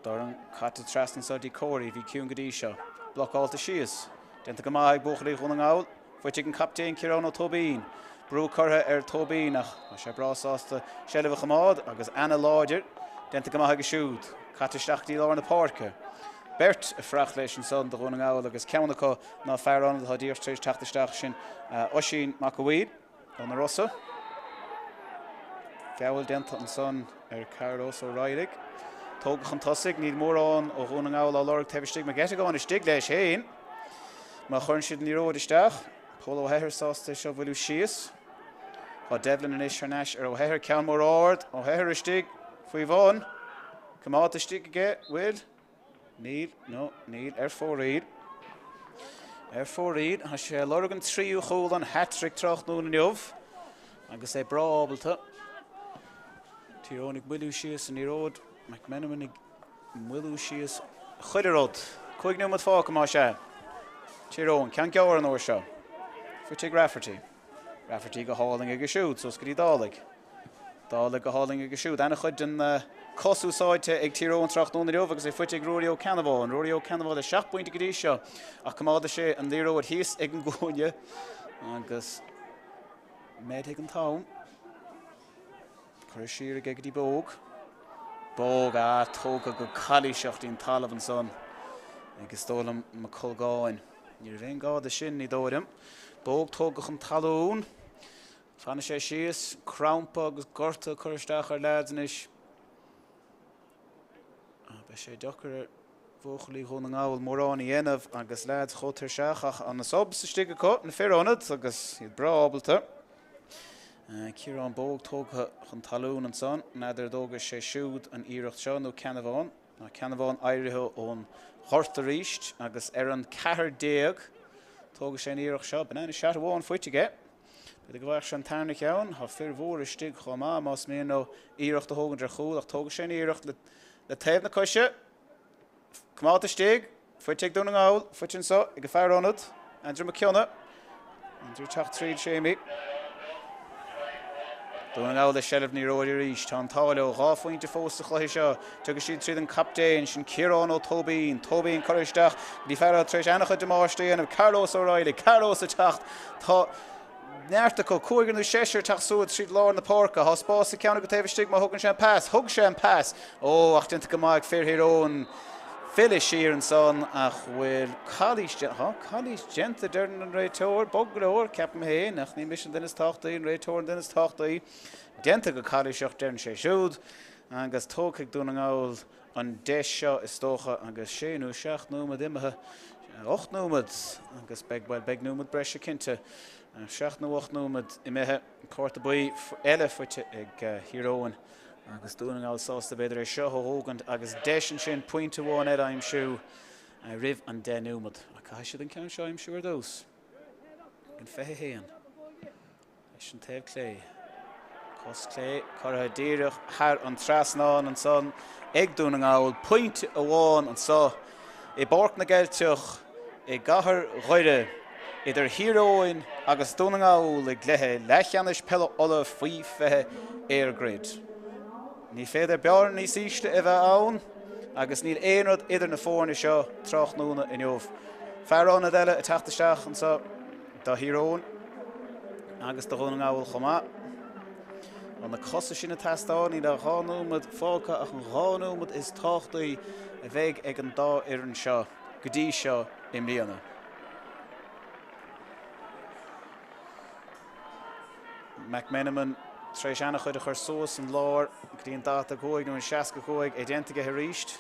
Dorn caite trasna anseo dtí Corey, a bhí ciúin go dtí seo. Blocálta síos. Déanta go maith ag buachaillí Dhún na nGall. Faighte ag an captaen Ciarán Ó Tóibín. Brú curtha ar Tóibín ach tá sé breá sásta seilbh a choimeád agus ana-láidir. Déanta go maith aige siúd. Caite isteach go dtí lár na páirce. Beirt ag fuireach leis ansan do Dhún na nGall agus ceann acu ná fear ionaid atá díreach tar éis teacht isteach, sin Oisín Mac a' Bhaoill. Ó na Rosa. Feall déanta ansan ar Carlos Ó Raghallaigh. Tógtha chun tosaigh, níl mórán ó Dhún na nGall á lorg taobh istigh. Mac Eiteagáin istigh leis féin. Má chuireann siad an liathróid isteach, Pól Ó hEithir sásta é seo a bhualadh síos. Tá Devlin anois thar n-ais ar Ó hEithir. Ceann mór ard. Ó hEithir istigh faoi bhun. Coimeádta istigh aige. Bhfuil? Níl, no, níl, ar fóraoil. Ar fóraoil, tá sé ag lorg an tríú chúl, an hat-trick tráthnóna inniu agus é breá ábalta. Tír Eoghain ag moilliú síos an liathróid, McMenamin ag moilliú síos chuile rud. 5 nóiméad fágtha más ea. Tír Eoghain, ceann gearr an uair seo. Faighte ag Rafferty. Rafferty go hálainn aige siúd, suas go dtí Dálaigh. Dálaigh go hálainn aige siúd. Ana-chuid den cos úsáidte ag Tír Eoghain tráthnóna inniu agus é faighte ag Ruairí Ó Ceannabháin. Ruairí Ó Ceannabháin le 7 bpointe go dtí seo ach coimeádfaidh sé an liathróid thíos ag an gcúinne agus meidfidh an t-am. Curtha siar aige go dtí Bogue. Bogue, ah, tógtha go calaoiseach dtí'n talamh ansan ag is dóigh liom Mac Colgáin. Ní raibh aon gá do sin, ní dóigh liom. Bogue tógtha chun talún. Fanfaidh sé síos, crampa agus gorta ag cur isteach ar leaids anois. Beidh sé deacair ar bhuachaillí Dhún na nGall mórán a dhéanamh agus leaids chomh tuirseach ach na subs istigh acu, na fir ionaid, agus iad breá ábalta. Ciarán Bogue tógtha chun talún ansan. N'fheadar an dtógfaidh sé siúd an iarracht seo nó Ceannabhán. Tá Ceannabhán éirithe ón ghort arís agus ar an 14 tógfaidh sé an iarracht seo. Banana shot amháin faighte aige. B'fhéidir go bhfaigheadh sé an tarna ceann. Tá fir mhóra istigh chomh maith más mian leo iarracht a thógaint ar chúl ach tógfaidh sé an iarracht le taobh na coise. Coimeádta istigh. Faighte ag Dún na nGall. Faighte anseo ag an fear ionaid, Andrew Mac Cionnaith. Andrew ag teacht tríd Séimí. Dún na nGall le seilbh na liathróide arís. Tá an t-ádh leo. 2 phointe fós sa chluiche seo. Tiocfaidh siad tríd an captaen, sin Ciarán Ó Tóibín. Tóibín curtha isteach go dtí fear atá tar éis an-chuid damáiste a dhéanamh, Carlos O'Reilly. Carlos ag teacht. Tá neart acu, cúigear nó seisear ag teacht suas tríd lár na páirce. Tá spás ag ceann acu taobh istigh má thugann sé an pas. Thug sé an pas. Ó, ach déanta go maith ag fir Thír Eoghain filleadh siar ansan ach bhfuil calaois déanta? Tá calaois déanta, deireann an réiteoir. Bog go leor, ceapaim féin, ach ní mise an duine is tábhachtaí, an réiteoir an duine is tábhachtaí. Déanta go calaoiseach, deireann sé siúd. Agus tógfaidh Dún na nGall an deis seo is dócha agus sé nó seacht nóiméad imithe, ocht nóiméad agus beidh, bhuel, beidh nóiméad breise cinnte, seacht nó ocht nóiméad imithe, cárta buí eile faighte ag Thír Eoghain agus Dún na nGall sásta b'fhéidir é seo a thógaint agus deis ansin pointe amháin eile a aimsiú roimh an 10 nóiméad. Ach caithfidh siad an ceann seo a aimsiú ar dtús. Ag an 21. Leis an taobh clé. Cos clé curtha díreach thar an trasnán ansan ag Dún na nGall. Pointe amháin anso i bPáirc na gCeilteach i gcathair Dhoire idir Thír Eoghain agus Dún na nGall i gcluiche leathcheannais peile Uladh faoi 20 EirGrid. Ní féidir bearna níos ísle a bheith ann agus níl aon rud idir na foirne seo tráthnóna inniu. Fear ionaid eile ag teacht isteach anseo do Thír Eoghain agus do Dhún na nGall chomh maith. Tá na cosa sin ag teastáil, níl ach 2 nóiméad fágtha ach an 2 nóiméad is tábhachtaí a bheidh ag an dá fhoireann seo go dtí seo i mbliana. McMenamin tar éis an-chuid a chur suas an lár go dtí an 45 nó an 65, é déanta aige arís.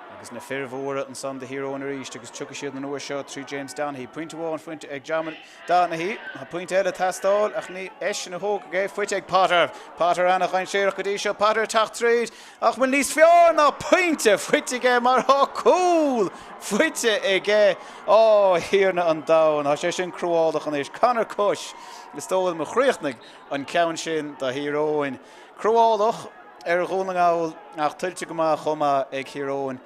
Agus na fir mhóra ansan do Thír Eoghain arís agus tiocfaidh siad an uair seo trí James Donaghy. Pointe amháin faighte ag James Donaghy. Tá pointe eile ag teastáil ach ní eisean a thógfaidh é. Faighte ag Potter. Potter an-dhainséarach go dtí seo. Potter ag teacht tríd ach bhfuil níos fearr ná pointe faighte aige mar tá cúl faighte aige. Á, a Thiarna an domhain, tá sé sin cruálach anois. Conor Cush, is dóigh liom, a chríochnaigh an ceann sin do Thír Eoghain. Cruálach ar Dhún na nGall ach tuillte go maith chomh maith ag Thír Eoghain.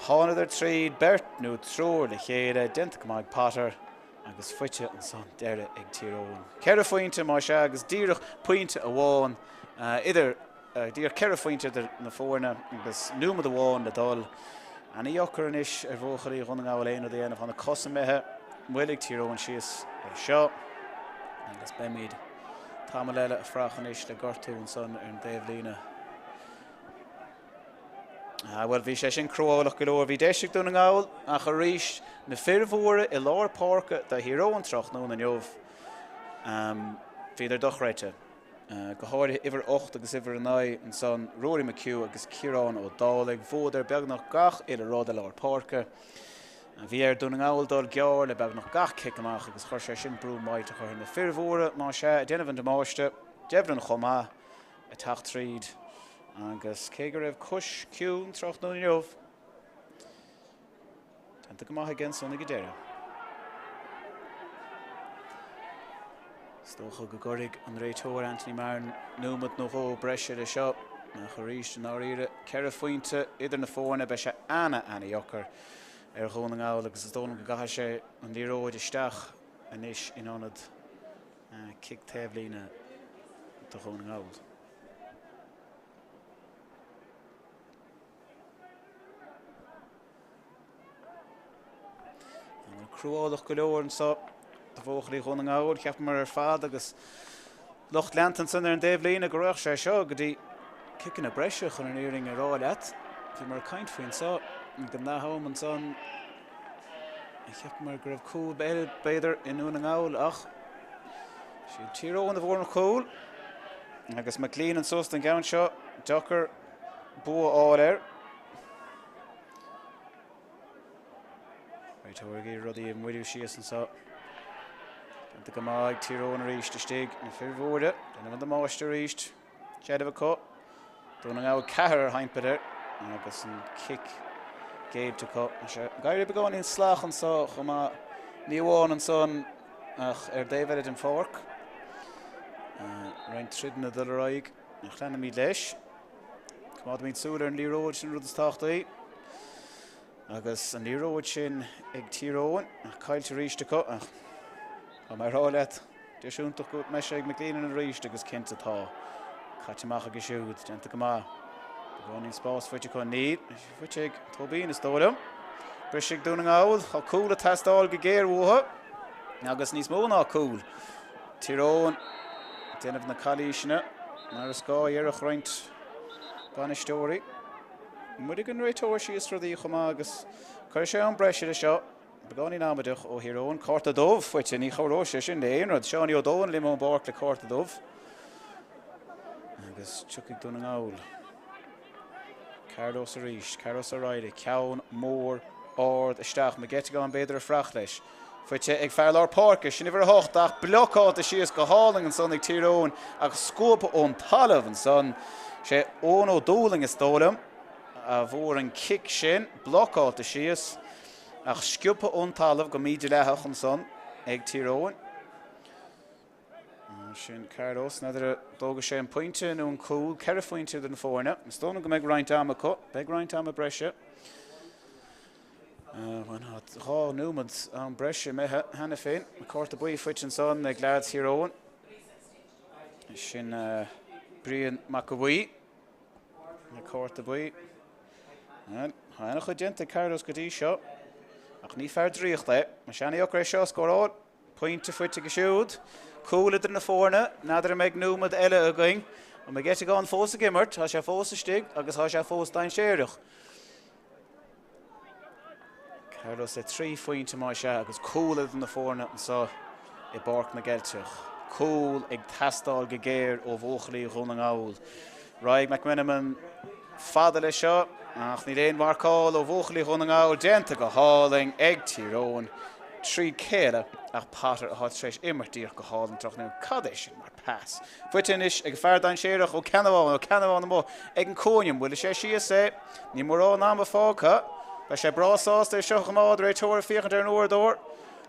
Thánadar tríd, beirt nó triúr le chéile, déanta go maith ag Potter agus faighte ansan deireadh ag Tír Eoghain. Ceithre phointe más ea agus díreach pointe amháin idir Díreach ceithre phointe idir na foirne agus nóiméad amháin le dul. Ana-dheacair anois ar bhuachaillí Dhún na nGall aon rud a dhéanamh. Tá na cosa imithe. Moillfidh Tír Eoghain síos é seo agus beimid tamall eile ag fuireach anois le gortú ansan ar an dtaobhlíne. Ah, bhuel, bhí sé sin cruálach go leor. Bhí deis ag Dún na nGall ach arís na fir mhóra i lár páirce do Thír Eoghain tráthnóna inniu, bhíodar dochreidte. Go háirithe uimhir 8 agus uimhir 9 ansan, Ruairí McHugh agus Ciarán Ó Dálaigh. Bhuadar beagnach gach uile rud i lár páirce. Bhí ar Dún na nGall dul gearr le beagnach gach cic amach agus chuir sé sin brú millteach orthu. Na fir mhóra, más ea, ag déanamh an damáiste, Devlin chomh maith ag teacht tríd agus cé go raibh Cush ciúin tráthnóna inniu, Déanta go maith aige ansan ag an deireadh. Is dócha go gcuirfidh an réiteoir Anthony Marron nóiméad nó dhó breise leis seo, ach arís i ndáiríre, ceithre phointe idir na foirne, beidh sé ana-ana-dheacair ar Dhún na nGall agus is dóigh liom go gcaithfidh sé an liathróid isteach anois in ionad cic taobhlíne do Dhún na nGall. Cruálach go leor anseo do bhuachaillí Dhún na nGall, cheapamar ar fad agus lucht leanta ansan ar an dtaobhlíne go raghadh sé seo go dtí ciceanna breise chun an fhírinne a rá leat. Bhíomar ag caint faoi anseo ag an leath-am ansan. Cheapamar go raibh cúl eile b'fhéidir i nDún na nGall ach siad Tír Eoghain a bhfuair an cúl agus McLean suas don gceann seo deacair bua a fháil air. Réiteoir ag iarraidh rudaí a mhoilliú síos anseo. Déanta go maith ag Tír Eoghain arís istigh. Na fir mhóra, déanamh an damáiste arís. Seilbh acu. Dún na nGall ceathrar ar thimpeall air agus an cic géillte acu. Ag éirí beagáinín salach anseo chomh maith. Ní amháin ansan ach ar an dtaobh eile den pháirc. Roinnt troideanna ag dul ar aghaidh. Ach leanfaimid leis. Coimeádfaimid súil ar an liathróid, sin an rud is tábhachtaí. Agus an liathróid sin ag Tír Eoghain, ach caillte arís acu. Ach tá mé ag rá leat, deis iontach go mbeidh sé ag McLean arís agus cinnte tá. Caite amach aige siúd, déanta go maith. Beagáinín spás faighte acu, níl. Faighte ag Tóibín, is dóigh liom. Briseadh Dún na nGall, tá cúl ag teastáil go géar uathu. Agus níos mó ná cúl. Tír Eoghain ag déanamh na calaoiseanna mar is gá a déarfadh roinnt bainisteoirí. Moillfidh an réiteoir síos rudaí chomh maith agus cuirfidh sé am breise leis seo. Beagáinín amaideach ó Thír Eoghain. Cárta dubh faighte, ní chabhróidh sé sin le aon rud. Seánie Ó Domhnaill imithe ón bpáirc le cárta dubh. Agus tiocfaidh Dún na nGall. Carlos arís. Carlos O'Reilly. Ceann mór ard isteach. McGettigan b'fhéidir ag fuireach leis. Faighte ag fear lár páirce, sin uimhir 8, ach blocáilte síos go hálainn ansan ag Tír Eoghain ach scuabtha ón talamh ansan. Sé Eoin Ó Dúlaing is dóigh liom a bhfuair an cic sin, blocáilte síos ach sciobtha ón talamh go mídhleathach ansan ag Tír Eoghain. Sin Carlos, n'fheadar an dtógfaidh sé an pointe nó an cúl, ceithre phointe idir na foirne. Is dóigh liom go mbeidh roinnt ama acu, beidh roinnt ama breise. Bhuel, tá 2 nóiméad am breise imithe cheana féin. Cárta buí faighte ansan ag leaids Thír Eoghain. Sin Brian Mac a' Bhuí. Le cárta buí. Bhuel, tá an-chuid déanta ag Carlos go dtí seo, ach ní fear draíochta é. Más an-deacair é seo a scóráil. Pointe faighte aige siúd. Cúl idir na foirne. N'fheadar an mbeidh nóiméad eile againn. An mbeidh Eiteagán fós ag imirt? Tá sé fós istigh agus tá sé fós dainséarach. Carlos le 3 phointe más ea agus cúl idir na foirne anseo i bPáirc na gCeilteach. Cúl ag teastáil go géar ó bhuachaillí Dhún na nGall. Raghaidh McMenamin fada leis seo ach níl aon mharcáil ó bhuachaillí Dhún na nGall déanta go hálainn ag Tír Eoghain tríd chéile ach Potter atá tar éis imirt díreach go hálainn tráthnóna. Cad é sin mar pas? Faighte anois ag fear dainséarach Ó Ceannabháin, Ó Ceannabháin amuigh ag an cúinne. An mbuailfidh sé síos é? Níl mórán ama fágtha. Beidh sé breá sásta é seo a choimeád, réiteoir ag féachaint ar an uaireadóir.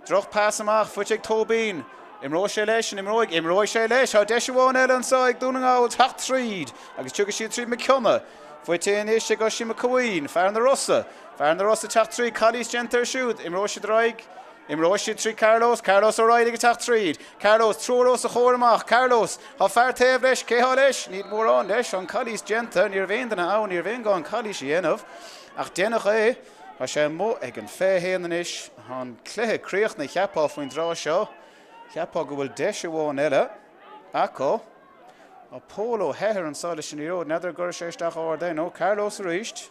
Droch pas amach, faighte ag Tóibín. Imreoidh sé leis, an imreoidh? Imreoidh sé leis! Tá deis amháin eile anseo ag Dún na nGall teacht tríd agus tiocfaidh siad tríd McKeown. Faighte anois ag Oisín Mac Cumhaoin, fear na Rosa. Fear na Rosa ag teacht tríd, calaois déanta air siúd. Imreoidh siad ar aghaidh. Imreoidh siad trí Carlos, Carlos O'Reilly ag teacht tríd. Carlos, triúr os a chomhair amach. Carlos, Tá fear taobh leis, cé thá leis? Níl mórán leis, tá an calaois déanta, ní raibh aon duine ann, ní raibh aon gá an calaois a dhéanamh. Ach déanadh é. Tá sé amuigh ag an 21 anois. Tá an cluiche críochnaithe, cheapfá, faoin dtráth seo. Cheapfá go bhfuil deis amháin eile acu. Tá Pól Ó hEithir anseo leis an liathróid, n'fheadar an gcuirfidh sé isteach ard é nó Carlos arís.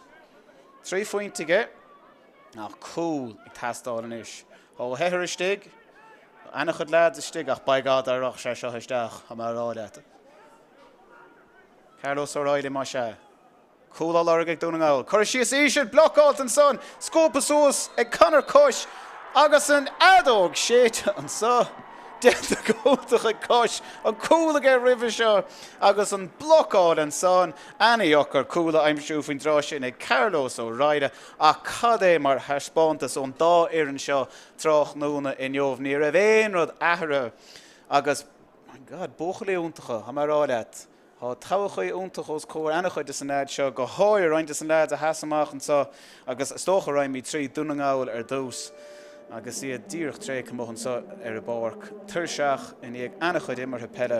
3 phointe aige. Ach cúl ag teastáil anois. Tá Ó hEithir istigh. Tá ana-chuid leaids istigh ach by God dá rachadh sé seo isteach, tá mé a rá leat. Carlos O'Reilly más ea. Cúl á lorg ag Dún na nGall. Curtha síos íseal, blocáilte ansan, scuabtha suas ag Conor Cush agus an fheadóg séidte anso. Déanta go hiontach ag Cush, an cúl aige roimhe seo agus an blocáil ansan. Ana-dheacair cúl a aimsiú faoin dtráth sin ag Carlos O'Reilly. Ach cad é mar thaispeántas ón dá fhoireann seo tráthnóna inniu. Ní raibh aon rud athraithe agus, my God, buachaillí iontacha, tá mé a rá leat. Tá todhchaí iontach os comhair ana-chuid de na leaids seo, go háirithe roinnt de na leaids a sheas amach anseo agus is dócha raghaimid trí Dún na nGall ar dtús agus iad díreach tréigthe amuigh anseo ar an bpáirc, tuirseach i ndiaidh ana-chuid imeartha peile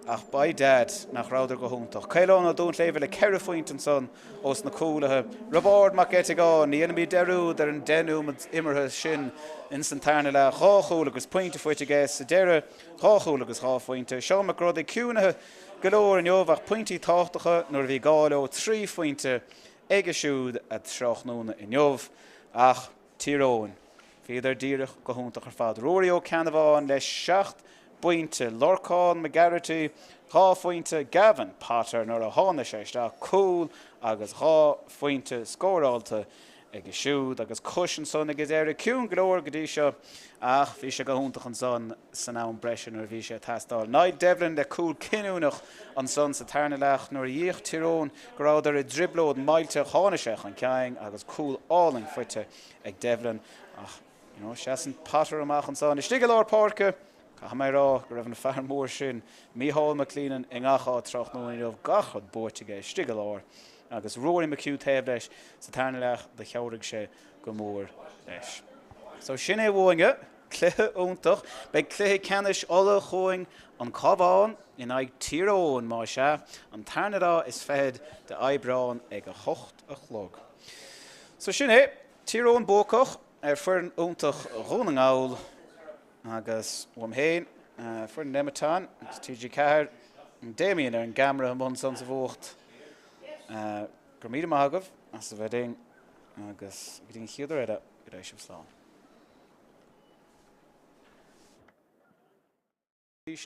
ach by dad nach rabhadar go hiontach. Caolán Ó Duinnshléibhe le 4 phointe ansan ós na cúlaithe. Roibeárd Mac Eiteagáin, ní dhéanfaimid dearúd ar an 10 nóiméad imeartha sin ins an tarna leath. Dhá chúl agus pointe faighte aige sa deireadh, dhá chúl agus dhá phointe. Seán Mac Rodaigh ciúnaithe go leor inniu ach pointí tábhachtacha nuair a bhí gá leo, 3 phointe aige siúd a tráthnóna inniu. Ach Tír Eoghain. Bhíodar díreach go hiontach ar fad. Ruairí Ó Ceannabháin le 7 bpointe, Lorcán McGarrity 2 phointe, Gavin Potter nuair a tháinig sé isteach, cúl agus 2 phointe scóráilte aige siúd agus Cush ansan ag an deireadh, ciúin go leor go dtí seo ach bhí sé go hiontach ansan san am breise nuair a bhí sé ag teastáil. Niall Devlin le cúl cinniúnach ansan sa tarna leath nuair a d'fhéach Tír Eoghain go rabhadar i dtrioblóid millteach tháinig sé chun cinn agus cúl álainn faighte ag Devlin ach you know, seasann Potter amach ansan istigh i lár páirce. Caithfidh mé a rá go raibh an fear mór sin, Mícheál McLennan, i ngach áit tráthnóna inniu, gach rud buaite aige istigh i lár agus Ruairí McHugh taobh leis sa tarna leath do chabhraigh sé go mór leis. So sin é uainne. Cluiche iontach. Beidh cluiche ceannais Uladh chugainn, An Cabhán in aghaidh Tír Eoghain, más ea, an tarna lá is fichead de Aibreán ag 8 a chlog. So sin é, Tír Eoghain buacach ar foireann iontach Dhún na nGall agus uaim féin, foireann Nemeton agus TG4, Damien ar an gceamara amuigh ansan sa bhfuacht. Go raibh míle maith agaibh as a bheith linn agus go dtí an chéad uair eile, go dté sibh slán. Arís,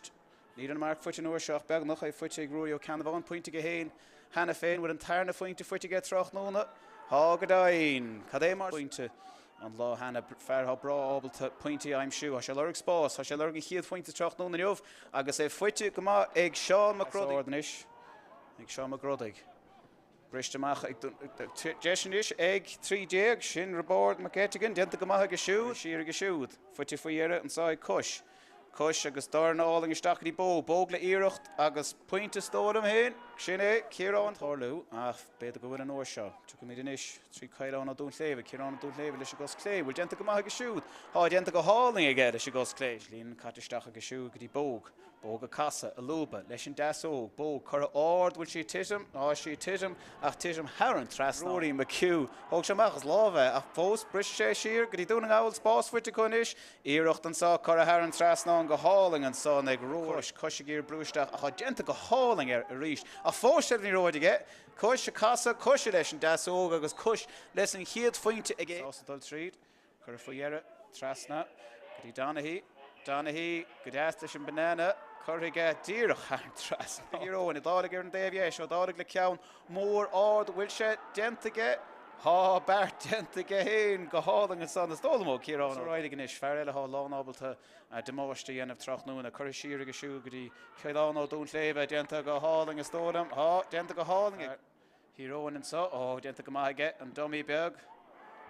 níl an marc faighte an uair seo ach beagnach é faighte ag Ruairí Ó Ceannabháin, pointe aige féin cheana féin. Bhfuil an tarna phointe faighte aige tráthnóna? Tá go deimhin. Cad é mar phointe an lá cheana. Fear atá breá ábalta pointí a aimsiú. Tá sé ag lorg spás. Tá sé ag lorg an chéad phointe tráthnóna inniu agus é faighte go maith ag Seán Mac Rodaigh. Anois ag Seán Mac Rodaigh. Briste amach ag deis anois ag 13, sin Roibeárd Mac Eiteagáin, déanta go maith aige siúd, siar aige siúd, faighte faoi dheireadh anseo ag Cush. Cush agus dorn álainn isteach go dtí Bogue, Bogue le iarracht agus pointe is dóigh liom féin. Sin é, Ciarán. Tarlú, ach b'fhéidir go bhfuil an uair seo. Tiocfaimid anois trí Caolán Ó Duinnshléibhe, Ciarán Ó Duinnshléibhe leis an gcos clé. Bhfuil déanta go maith aige siúd? Tá déanta go hálainn aige leis an gcos clé. Líon caite isteach aige siúd go dtí Bóg. Bóg ag casadh, ag lúbadh, leis an deasóg. Bóg curtha ard, bhfuil sí ag titim? Tá sí ag titim, ach titim thar an trasnán. Ruairí McHugh. Thóg sé amach as lámh é, ach fós briseann sé siar go dtí Dún na nGall. Spás faighte acu anois. Iarracht anso curtha thar an trasnán go hálainn ansan ag Ruairí. Cois ag iarraidh brú isteach ach tá déanta go hálainn air arís. Ach fós seilbh an liathróid aige. Cois ag casadh, cois leis an deasóg agus cois leis an chéad phointe aige. Sásta dul tríd. Curtha faoi dheireadh. Trasna go dtí Donaghy. Donaghy go deas leis an banana. Curtha aige díreach thar an trasnán. Thír Eoghain, Ó Dálaigh ar an dtaobh dheis. Ó Dálaigh le ceann mór ard. Bhfuil sé déanta aige? Tá beart déanta aige féin go hálainn ansan. Is dóigh liom ó Ciarán Ó Raghallaigh anois, fear eile atá lánábalta damáiste a dhéanamh tráthnóna. Curtha siar aige siúd go dtí Caolán Ó Duinnshléibhe. Déanta go hálainn is dóigh liom. Tá, déanta go hálainn ag Thír Eoghain anso. Ó, déanta go maith aige, an dummy beag.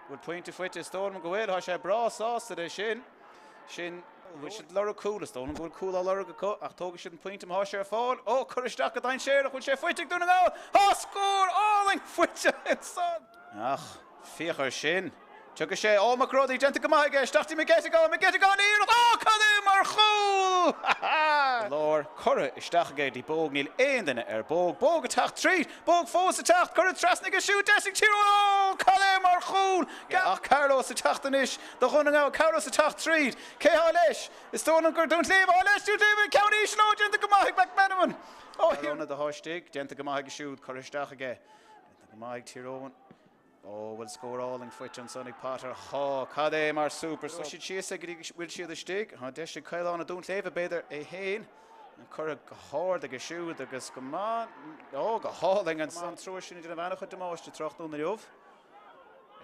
Bhfuil pointe faighte? Is dóigh liom go bhfuil. Tá sé breá sásta leis sin. Sin, bhfuil siad ag lorg cúl? Is dóigh liom go bhfuil cúl á lorg acu ach tógfaidh siad an pointe má tá sé ar fáil. Ó, curtha isteach go dainséarach, bhfuil sé faighte ag Dún na nGall? Tá scór álainn faighte ansan! Ach féach air sin. Tiocfaidh sé, ó McGroddy, déanta go maith aige, isteach dtí McGettigan, McGettigan iarracht, ó cad é mar chúl! Ha ha! Lár, curtha isteach aige dtí Bogue, níl aon duine ar Bogue, Bogue ag teacht tríd, Bogue fós ag teacht, curtha trasna aige siúd, deis ag Tír Eoghain, ó cad é mar chúl! Ach Carlos ag teacht anois do Dhún na nGall, Carlos ag teacht tríd, cé thá leis? Is dóigh liom gur Dún Shléibhe thá leis, Dún Shléibhe, ceann íseal, ó déanta go maith ag McMenamin! Ó ionad athá istigh, déanta go maith aige siúd, curtha isteach aige, déanta go maith ag Tír Eoghain. Ó, bhfuil scór álainn faighte ansan ag Potter. Thá, cad é mar super sub. Siad síos go dtí go bhfuil siad istigh. Tá deis ag Caolán Ó Duinnshléibhe, b'fhéidir, é féin. Curtha go hard aige siúd agus go maith, ó, go hálainn ansan. An triúr sin ag déanamh an-chuid damáiste tráthnóna inniu.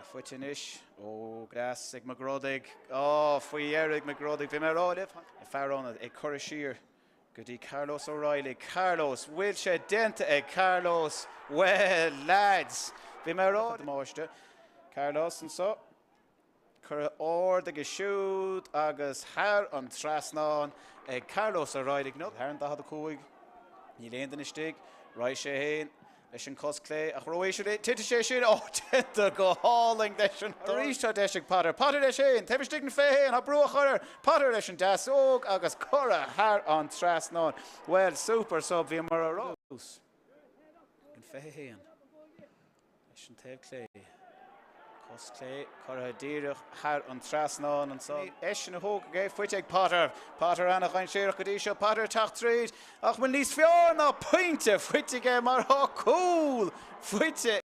É faighte anois. Ó, deas ag Mac Rodaigh. Á, faoi dheireadh ag Mac Rodaigh. Bhí mé ag rá libh. Fear ionad ag cur siar. Go dtí Carlos O'Reilly. Carlos, bhfuil sé déanta ag Carlos? Bhuel, lads, bhí mé ag rá damáiste. Carlos anso. Curtha ard aige siúd agus thar an trasnán ag Carlos O'Reilly. Thar an 45. Níl aon duine istigh. Raghaidh sé féin. Leis an cos clé, ach ró-íseal é, titfidh sé sin, ó, déanta go hálainn leis an Arís tá deis ag Potter, Potter leis féin, taobh istigh den 21, tá brú á chur air, Potter leis an deasóg agus curtha thar an trasnán. Bhuel, super sub, bhíomar a rá. An 21. Leis an taobh clé. Cos clé curtha díreach thar an trasnán ansan. Eisean a thógfaidh é, faighte ag Potter. Potter ana-dhainséarach go dtí seo. Potter ag teacht tríd ach bhfuil níos fearr ná pointe faighte aige mar tá cúl faighte.